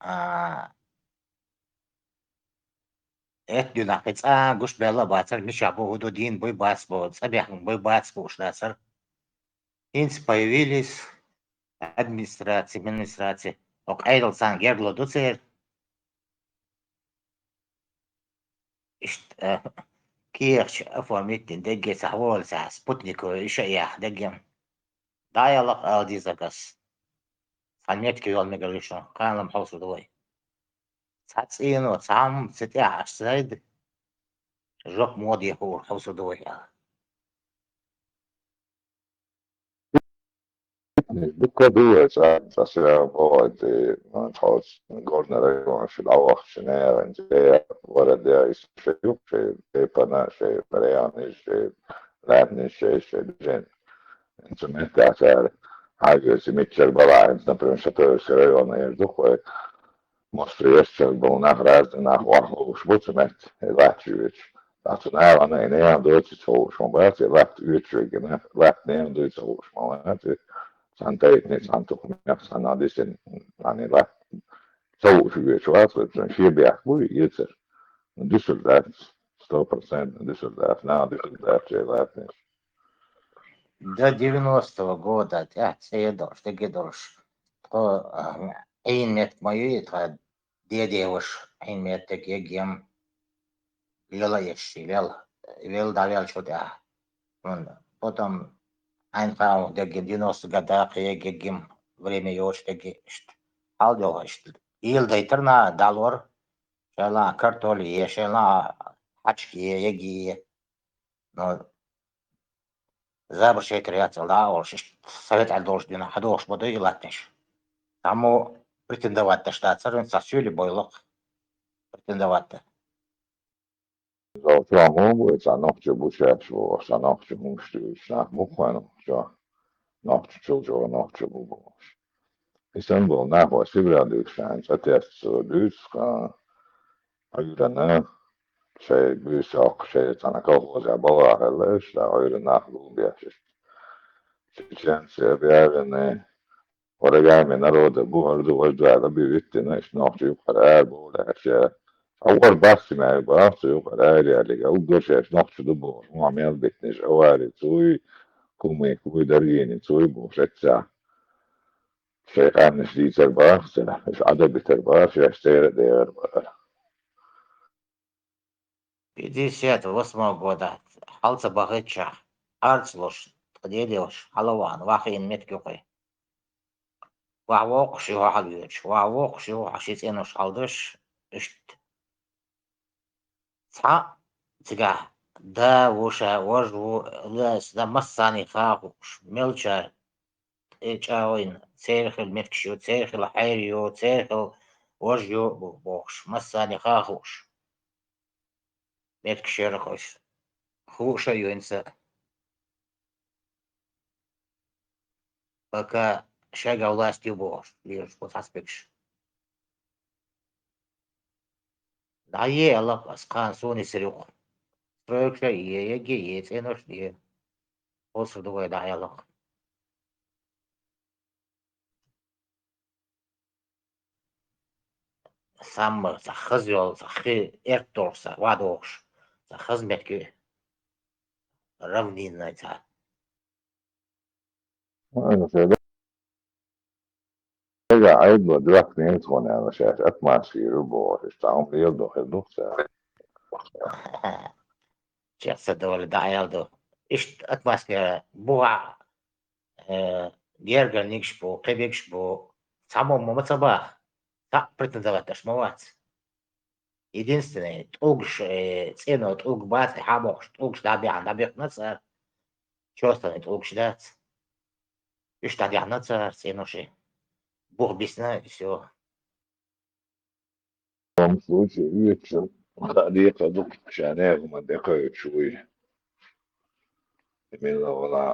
А, эт дюна хица, гуш бела бацар, миша бо, худо дин бой бац бо, цабяхн бой бац бо, уж дацар. Инц появились администрации, администрации. Ок айдл сан герло дуцер. Ишт, э, кехч оформить дин дегге сахволса, спутниковый иша ях деггем. Даялах алди заказ. Сан метки ёл мегалишон, канлам хауса дуй. Цацину, цам, цитя, аш сайд. Жок моди хур хауса дуй. Дукка дуэс, а, сасра богати, а, тхоц горный район, ши лавах, ши нерен, ши варадя, ис ши юк, ши эпана, ши вариан, ши латни, ши, ши джен. Инструмент касар, а, если митчер баланс, например, Шатоевский район, я жду, кое Москве ещё был нах разный, нах вахлуш, буцу мет, и лачивич. Ацу найл ана и неян дойци цолуш, мон бац, и лат вичу гина, лат неян дойци цолуш, мон бац, и сан тайтни, сан тухмях, сан адисин, ани лат цолуш вичу вац, вот, сан шибях, буй, ицер. Дюсселдорф, сто процентов Дюсселдорф, на Дюсселдорф, чей латнеш. До девяностого года, тя, цея долш, теге долш. Тхо, а, ин мет мою, тхо, деде ваш, ин мет теге гем. Вела еши, вел, вел да вел чо тя. Вон, потом, айн хау, теге девяносто года, кеге гем, время ёш, теге, ишт. Хал дёл, ишт. Ил дайтер на, далор, шела картоли, шела хачки, еги. Но забршетер яцал да, олш, ишт совет аль долш дина, хадош бодо и латнеш. Тамо претендовать да штат, сарен са сюли бойлок претендовать да. Завтра могу, это ногти бушаш, что ногти муштуешь, на мухвану, что ногти чулчо, ногти бубош. И сан был нахуй сибря дышан, отец дышка, а юрана, шей бюсок, шей цана колхоза была, леш, да, ойра нах лубяшиш. Чеченцы объявлены врагами народа, бухарду, вождуада, бивиттина, иш ногти юкара, боляше. А вар бассимя, бассу юкара, реалига, угдошеш, ногти дубош, муамел битниш, авари, цуй, кумы, куй, даргини, цуй, бушетца. Шейханниш дийцар бахса, иш ада битар бахса, иш цера дер бар. Пятьдесят восьмого года, халца бахыча, арцлуш, тадедевш, халаван, вахин меткюкай. Вах вокш, вах гюч, вах вокш, вах шиценуш халдыш, ишт. Ца, цига, да, вуша, вож, ву, лес, да, массани хахуш, мелчар, э, чаоин, церхил меткшио, церхил хайрио, церхил вожио, бу-, бохш, массани хахуш. Меткшер хойш. Хуша юинса. Пока шага власть ю бохш, лирш, вот аспекш. Да е, алап, аскан, суни сирюк. Стройкша, е, е, ге, е, ценош, е. Осу дугай да, алап. Саммар, са хыз ёл, са хи эртор, са вадохш, са хыз метки равниннай са. Ана се да. Эга айдло дурак не звоня, ана шеш атмосферу бо, иш там лил до хедух са. Чехса доли да аялду. Ишт атмосфера буа, э, гергер никш бу, кебекш бу. Само мама цаба. Та претендовать даш мавац. Единственное, тулгш, э, цено тулг бац, хамохш, тулгш да бян, да бян нацар. Чёстане тулгш дац. Иштта дӀадаьхьна цара цӀеноши. Бух бисна, и всё. Там случай вечер. Хадийха дукха шаьнехума декхайчу вуй. Именно вала.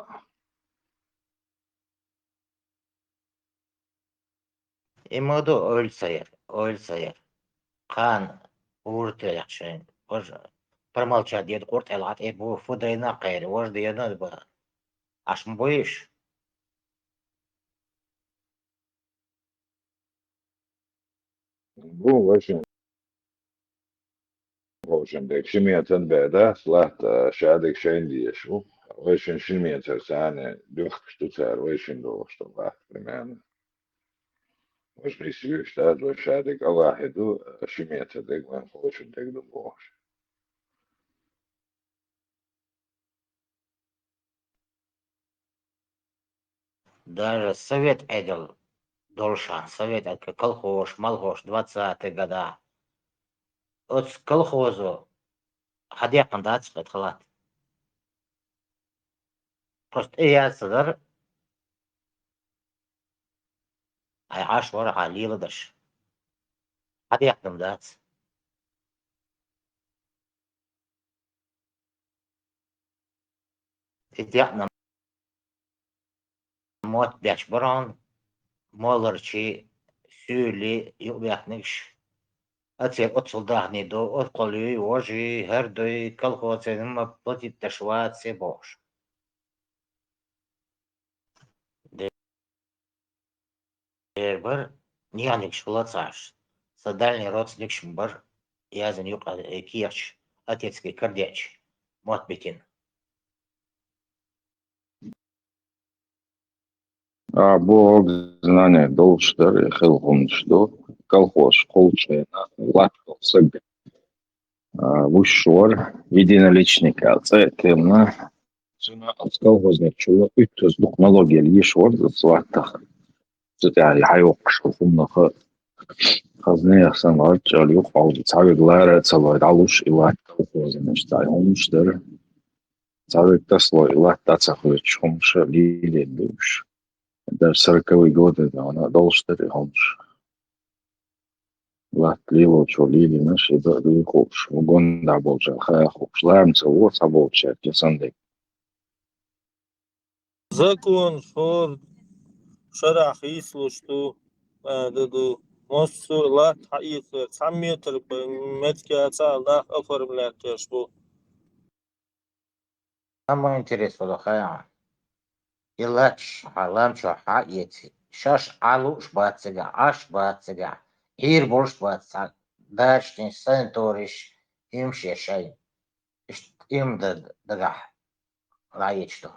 И ма ду, ойла ца яр, ойла ца яр. Кхана ур тӀе яхча шайн. Важа промолчать деда къуртӀел гӀа тӀе бу, фу дайна кхайри, важа дена ба. Аш ма буйш? Бу, вайшин ховшин дег ши метан беда, латта шадик шайн деш ву. Вайшин шин метар царна духкаш ду цар, вайшин долуш ду латта, примерно. Вайшин сюш даз, вай шадик Аллахьи ду, ши метар дег вайн ховшин дег ду бохуш. Даже совет Ӏедал долуш хан, совет а-, колхоз, молхоз, двадцатый года. Оцу колхозо хьан деккхана дац хӀета халат? Просто тӀе яц ца дара. Хьайн Ӏаш вара хьан леладарш. Хьан деккхана дац? И декъна мотт беш барон, моларчий, суьйли, юкъабаьхнигаш, ацер оццул дахний ду, оцкъал юй, вожий, хӀара дуй, колхозе хӀумма платить даш вац, се бохуш. Дера бара, неханигаш хула цхьаш. Сан дальний родственникаш ма бара, язйина юкъа, э, кехаташ, отецкий кардеча, мотт битина. А, боху, знание долуш дара, и хила хӀуманаш ду. Колхоз кхуллучу хенахь латтал саг, а, вуьшуш вара, единоличник аьлла цӀе а тиллина. Цуьнан оцу колхозник чула уьттазза дукха налог яла йиш вара оцу латтах. Цу тӀехь хьайоккхуш хӀуманах а, хаза нехан санна гӀарчӀ аьлла юкъа Ӏовза, цхьаверг лара а ца лой, дӀалуш и латта колхозан, иштта хӀуманаш дара. Цхьаверг тасалой, и латта дӀа ца хоьцуш, хӀуманаш а лелийна ду уьш. Даже сороковые годы, наверное, долуш дара и хӀуманаш. Латта лелочо лелийнарш, и дан а лела хууш, вагон дӀа болчара хаа хууш, ларам ца вогӀу цхьаболчаьрга, я сан дерг. Закон шор-, шарахь хийцалуш ду, а, ду, ду. Массо а латта хьаэцар, цхьа метр б-, метка цхьа нах оформлять деш бу. Самое интересное, хӀа, и латташ хьалам чохь хьаэци, шаьш Ӏа лууш бац цигахь, Ӏаш бац цигахь, Ӏийр болуш бац цхьа дачтин санаториш, имаш я шайн. Иштта им дан дагахь лаьтташ ду.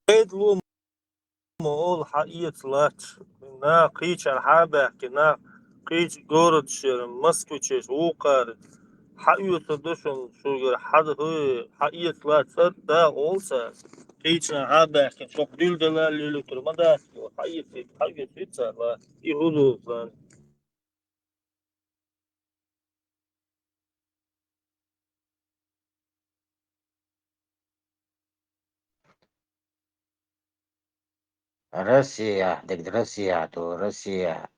Пайда ло ма олу хьаэца латташ. Нах кхечара хьа а баьхкина, нах кхечу городашера, москвичаш, вукхара хьаоьцур ду шуна, шуьгара хьада хӀу, хьаэца латташ цӀа дагӀа олу цара. Кхечара хьа а баьхкина, шух дуьлла дала лелуьйтур ма дац, хьаэцийта, хьаоьцуьйту цара латташ. И хӀун ду, царна? Россия, дерг Россия ду, Россия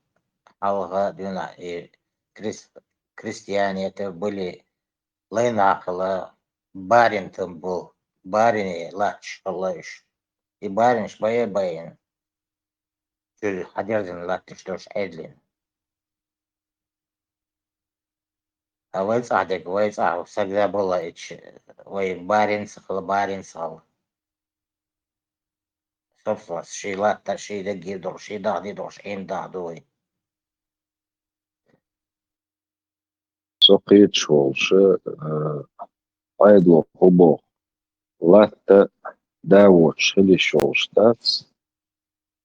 хьалха а дуьйна и крес-, крестьяне это были, лайнахала барин там был, барине латташ хилла уьш. И баринаш бае а байина, цуьнан хьадерзина латташ долуш Ӏедална. А вай цӀахь дерг, вай цӀахь сагабала ича, вай барин ца хила, барин ца хила. Собственно, ший латта, ший даггий долуш, ший дахний долуш, Ӏийна даха ду вай. Со кхеташ волуш, а, Ӏедало хӀун боху? Латта да воцуш хила йиш йолуш дац.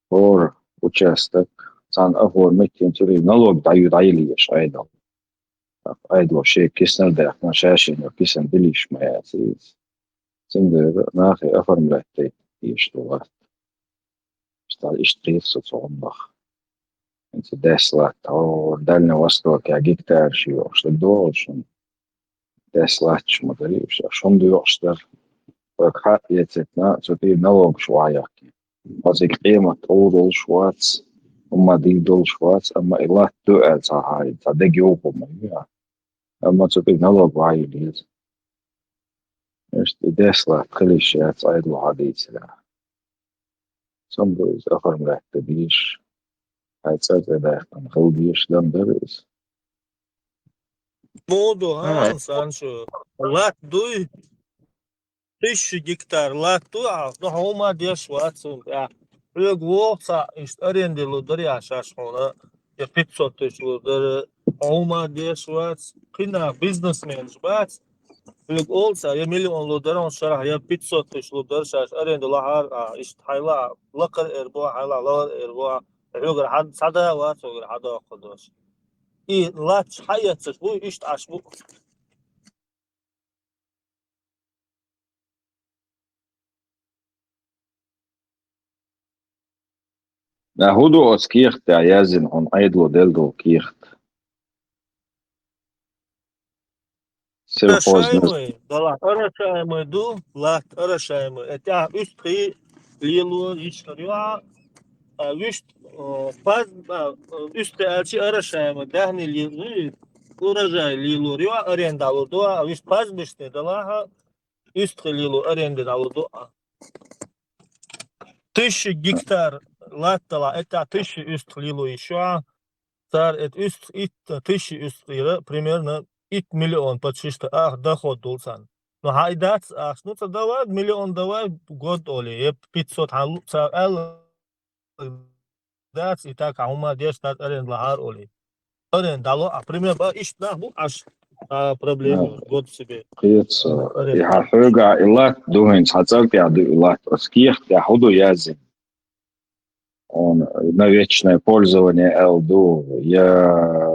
ХӀора участок цхьана оформить йина, цуьнан налог дӀаю-, дӀайилийша Ӏедал. Ӏедало шен кисанара даьккхина, ша-шена кисана дилийш ма яц иза. Цундела нахе оформлять дайта дезаш ду латта. Стаг иштта кхета со цу гӀумах. ХӀинца дес латта, хӀора Дальний Востокехь гектараш йоьхуш дара догӀуш шуна. Дес латташ ма дарий уьш, шуна доькъуш дара. хьа а эцетна, цу тӀера налогаш вахьа яхкий. Хьо цига къемат тӀовр долуш вац, хӀумма дийр долуш вац, амма и латта ду аьлла цхьа хьайна, цхьа дега йовхо ма ю, а. Амма цу тӀера налог вахьа йилла еза. Иштта и дес латта хила йиш яц, Ӏедало хьадийцарехь. Цунна ду иза оформлять дан дезаш, хьайн цӀа тӀе даьккхина хила дезаш дан дара иза. Муха ду, а, сан шу? Латта дуй? Тысяча гектар латта ду, а, ну, хьо хӀумма деш вац цунна тӀехь. Хьоьга вогӀу цхьаъ, иштта аренде лур дара яхь шаьш хьуна, я пятьсот тысяч лур дара, хьо хӀумма деш вац, кхин нах бизнесменаш бац, хьоьга олу цхьаъ, я миллион лур дара хьуна шарахь, я пятьсот тысяч лур дара шаьш аренде лахьара, а, иштта хьайла, лакхара эр бу, хьайла, лахара эр бу, хьоьгара хьан-, цхьа да вац хьоьгара хьадоккхур дош. И латташ хьаэццаш бу, иштта Ӏаш бу. Нах, хӀун ду оцу кехатехь яздина хьуна, Ӏедало делла долу кехат? Сельхоз... Орошаемый, дала, орошаемый ду, латта орошаемый. Э, тӀехь уьстагӀий лело йиш хир ю хьан, а, вуьшта, э, паз-, а, уьстагӀий аьлча орошаемый, даьхни ле-, ну, урожай лелор ю хьан, аренда лур ду хьан, а вуьшта пастбищный далахь, уьстагӀий лело аренда лур ду хьан. Тысяча гектар латта далахь, это тысяча уьстагӀ лело йиш ю хьан. Цара это уьстагӀ, итт тысяча уьстагӀера, примерно итт миллион почти что ах доход долу царна. Ну, хьан и дац ахча, ну, цхьа давай, миллион давай, год олий, я пятьсот хьан лу-, цара аьлла, дац, и так, хьан хӀумма деш дац, аренда лахьара олий. Аренда дало, а, пример, ба, иштта нах бу Ӏаш, а, проблема, год себе. Кхета со, и хьан хьоьга и латта ду хӀинца, хьан цӀа тӀехь ду и латта, оцу кехатехь хӀун ду яздина? Он на вечное пользование аьлла ду, я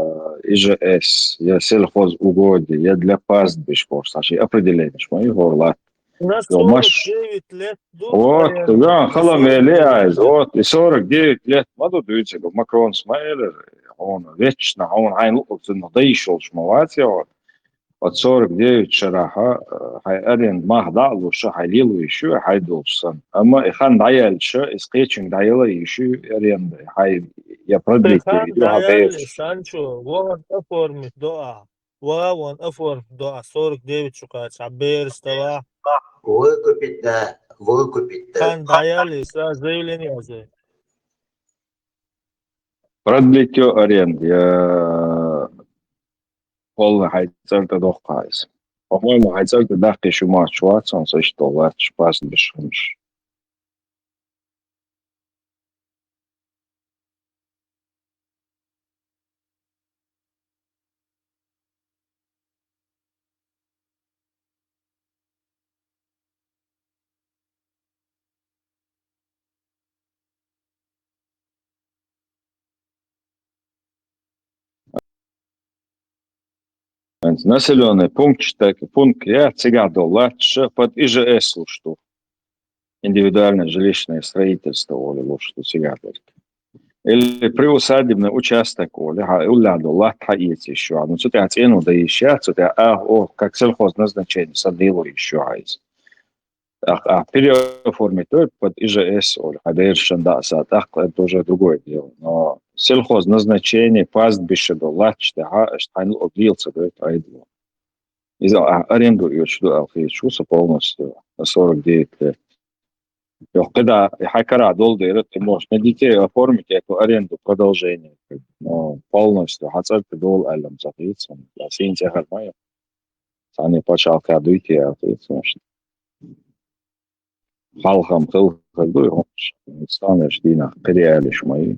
ИЖС, я сельхозугодие, я для пастбищ, бохуш, цхьа ши определенеш ма ю хӀора латта. На сорок девять лет ду, вот, наверное, да, на халам сорок девять лет. Вот, и сорок девять лет ма ду дуьйцург, Макронс ма элира, хьуна вечно, хьуна хьайна луъург цунах дан йиш йолуш ма вац я хьо. Оцу сорок девять шарахь, э, хьайн аренда мах дӀа а луш, хьайн лело йиш ю, хьайн долуш санна. Амма и хан дӀаяьлча, иза кхечуьнга дӀаяла йиш ю аренда, хьайн я продлить йийр ю хьан бераш. Санчо, вон оформить до а. Ва вон оформить до а, сорок девять шу кхача, хьан бераш тала. Выкупить, да, выкупить, да. Хан дӀаяьлла, сразу заявление яза. Продлить йо аренда, я полный хьайн цӀарна тӀедоккху иза. По-моему, хьайн цӀарна тӀедаккхий шу мотташ вац, хьуна со иштта латташ пастбищ хӀумаш. Населённый пункт, так, пункт я, цигахь долу латташ под ИЖС луш ду. Индивидуальное жилищное строительство олий луш ду цигахь дерг. Или приусадебный участок олий, хьан уллехь долу латта хьаэца йиш ю хьан. Ну, цу тӀехь цӀено дан йиш яц, цу тӀехь а, о, как сельхозназначение санна лело йиш ю хьан иза. ТӀаккха ахь переоформить дой под ИЖС олий, хьан берашна дӀа а са, тӀаккха это уже другое дело. Но сельхозназначение, пастбище долу латташ тӀехь, аша хьайна луъург лела ца дойту Ӏедало. Иза ахь аренду оьцуш ду аьлла хеташ ву со полностью, сорок девять лет. Йо, кхидӀа, и хьайн карахь долу дера, ты можешь на детей оформить эту аренду, продолжение. Но полностью хьан цӀарна тӀе долу аьлла ца хета суна. Я сийна цӀе хир ма ю. Цхьанне пачхьалкхехь дуй те аьлла хета суна. Хьалхам хилла хир ду и хӀумаш. Станеш дийнахь кхидӀа аьллаш ма ю.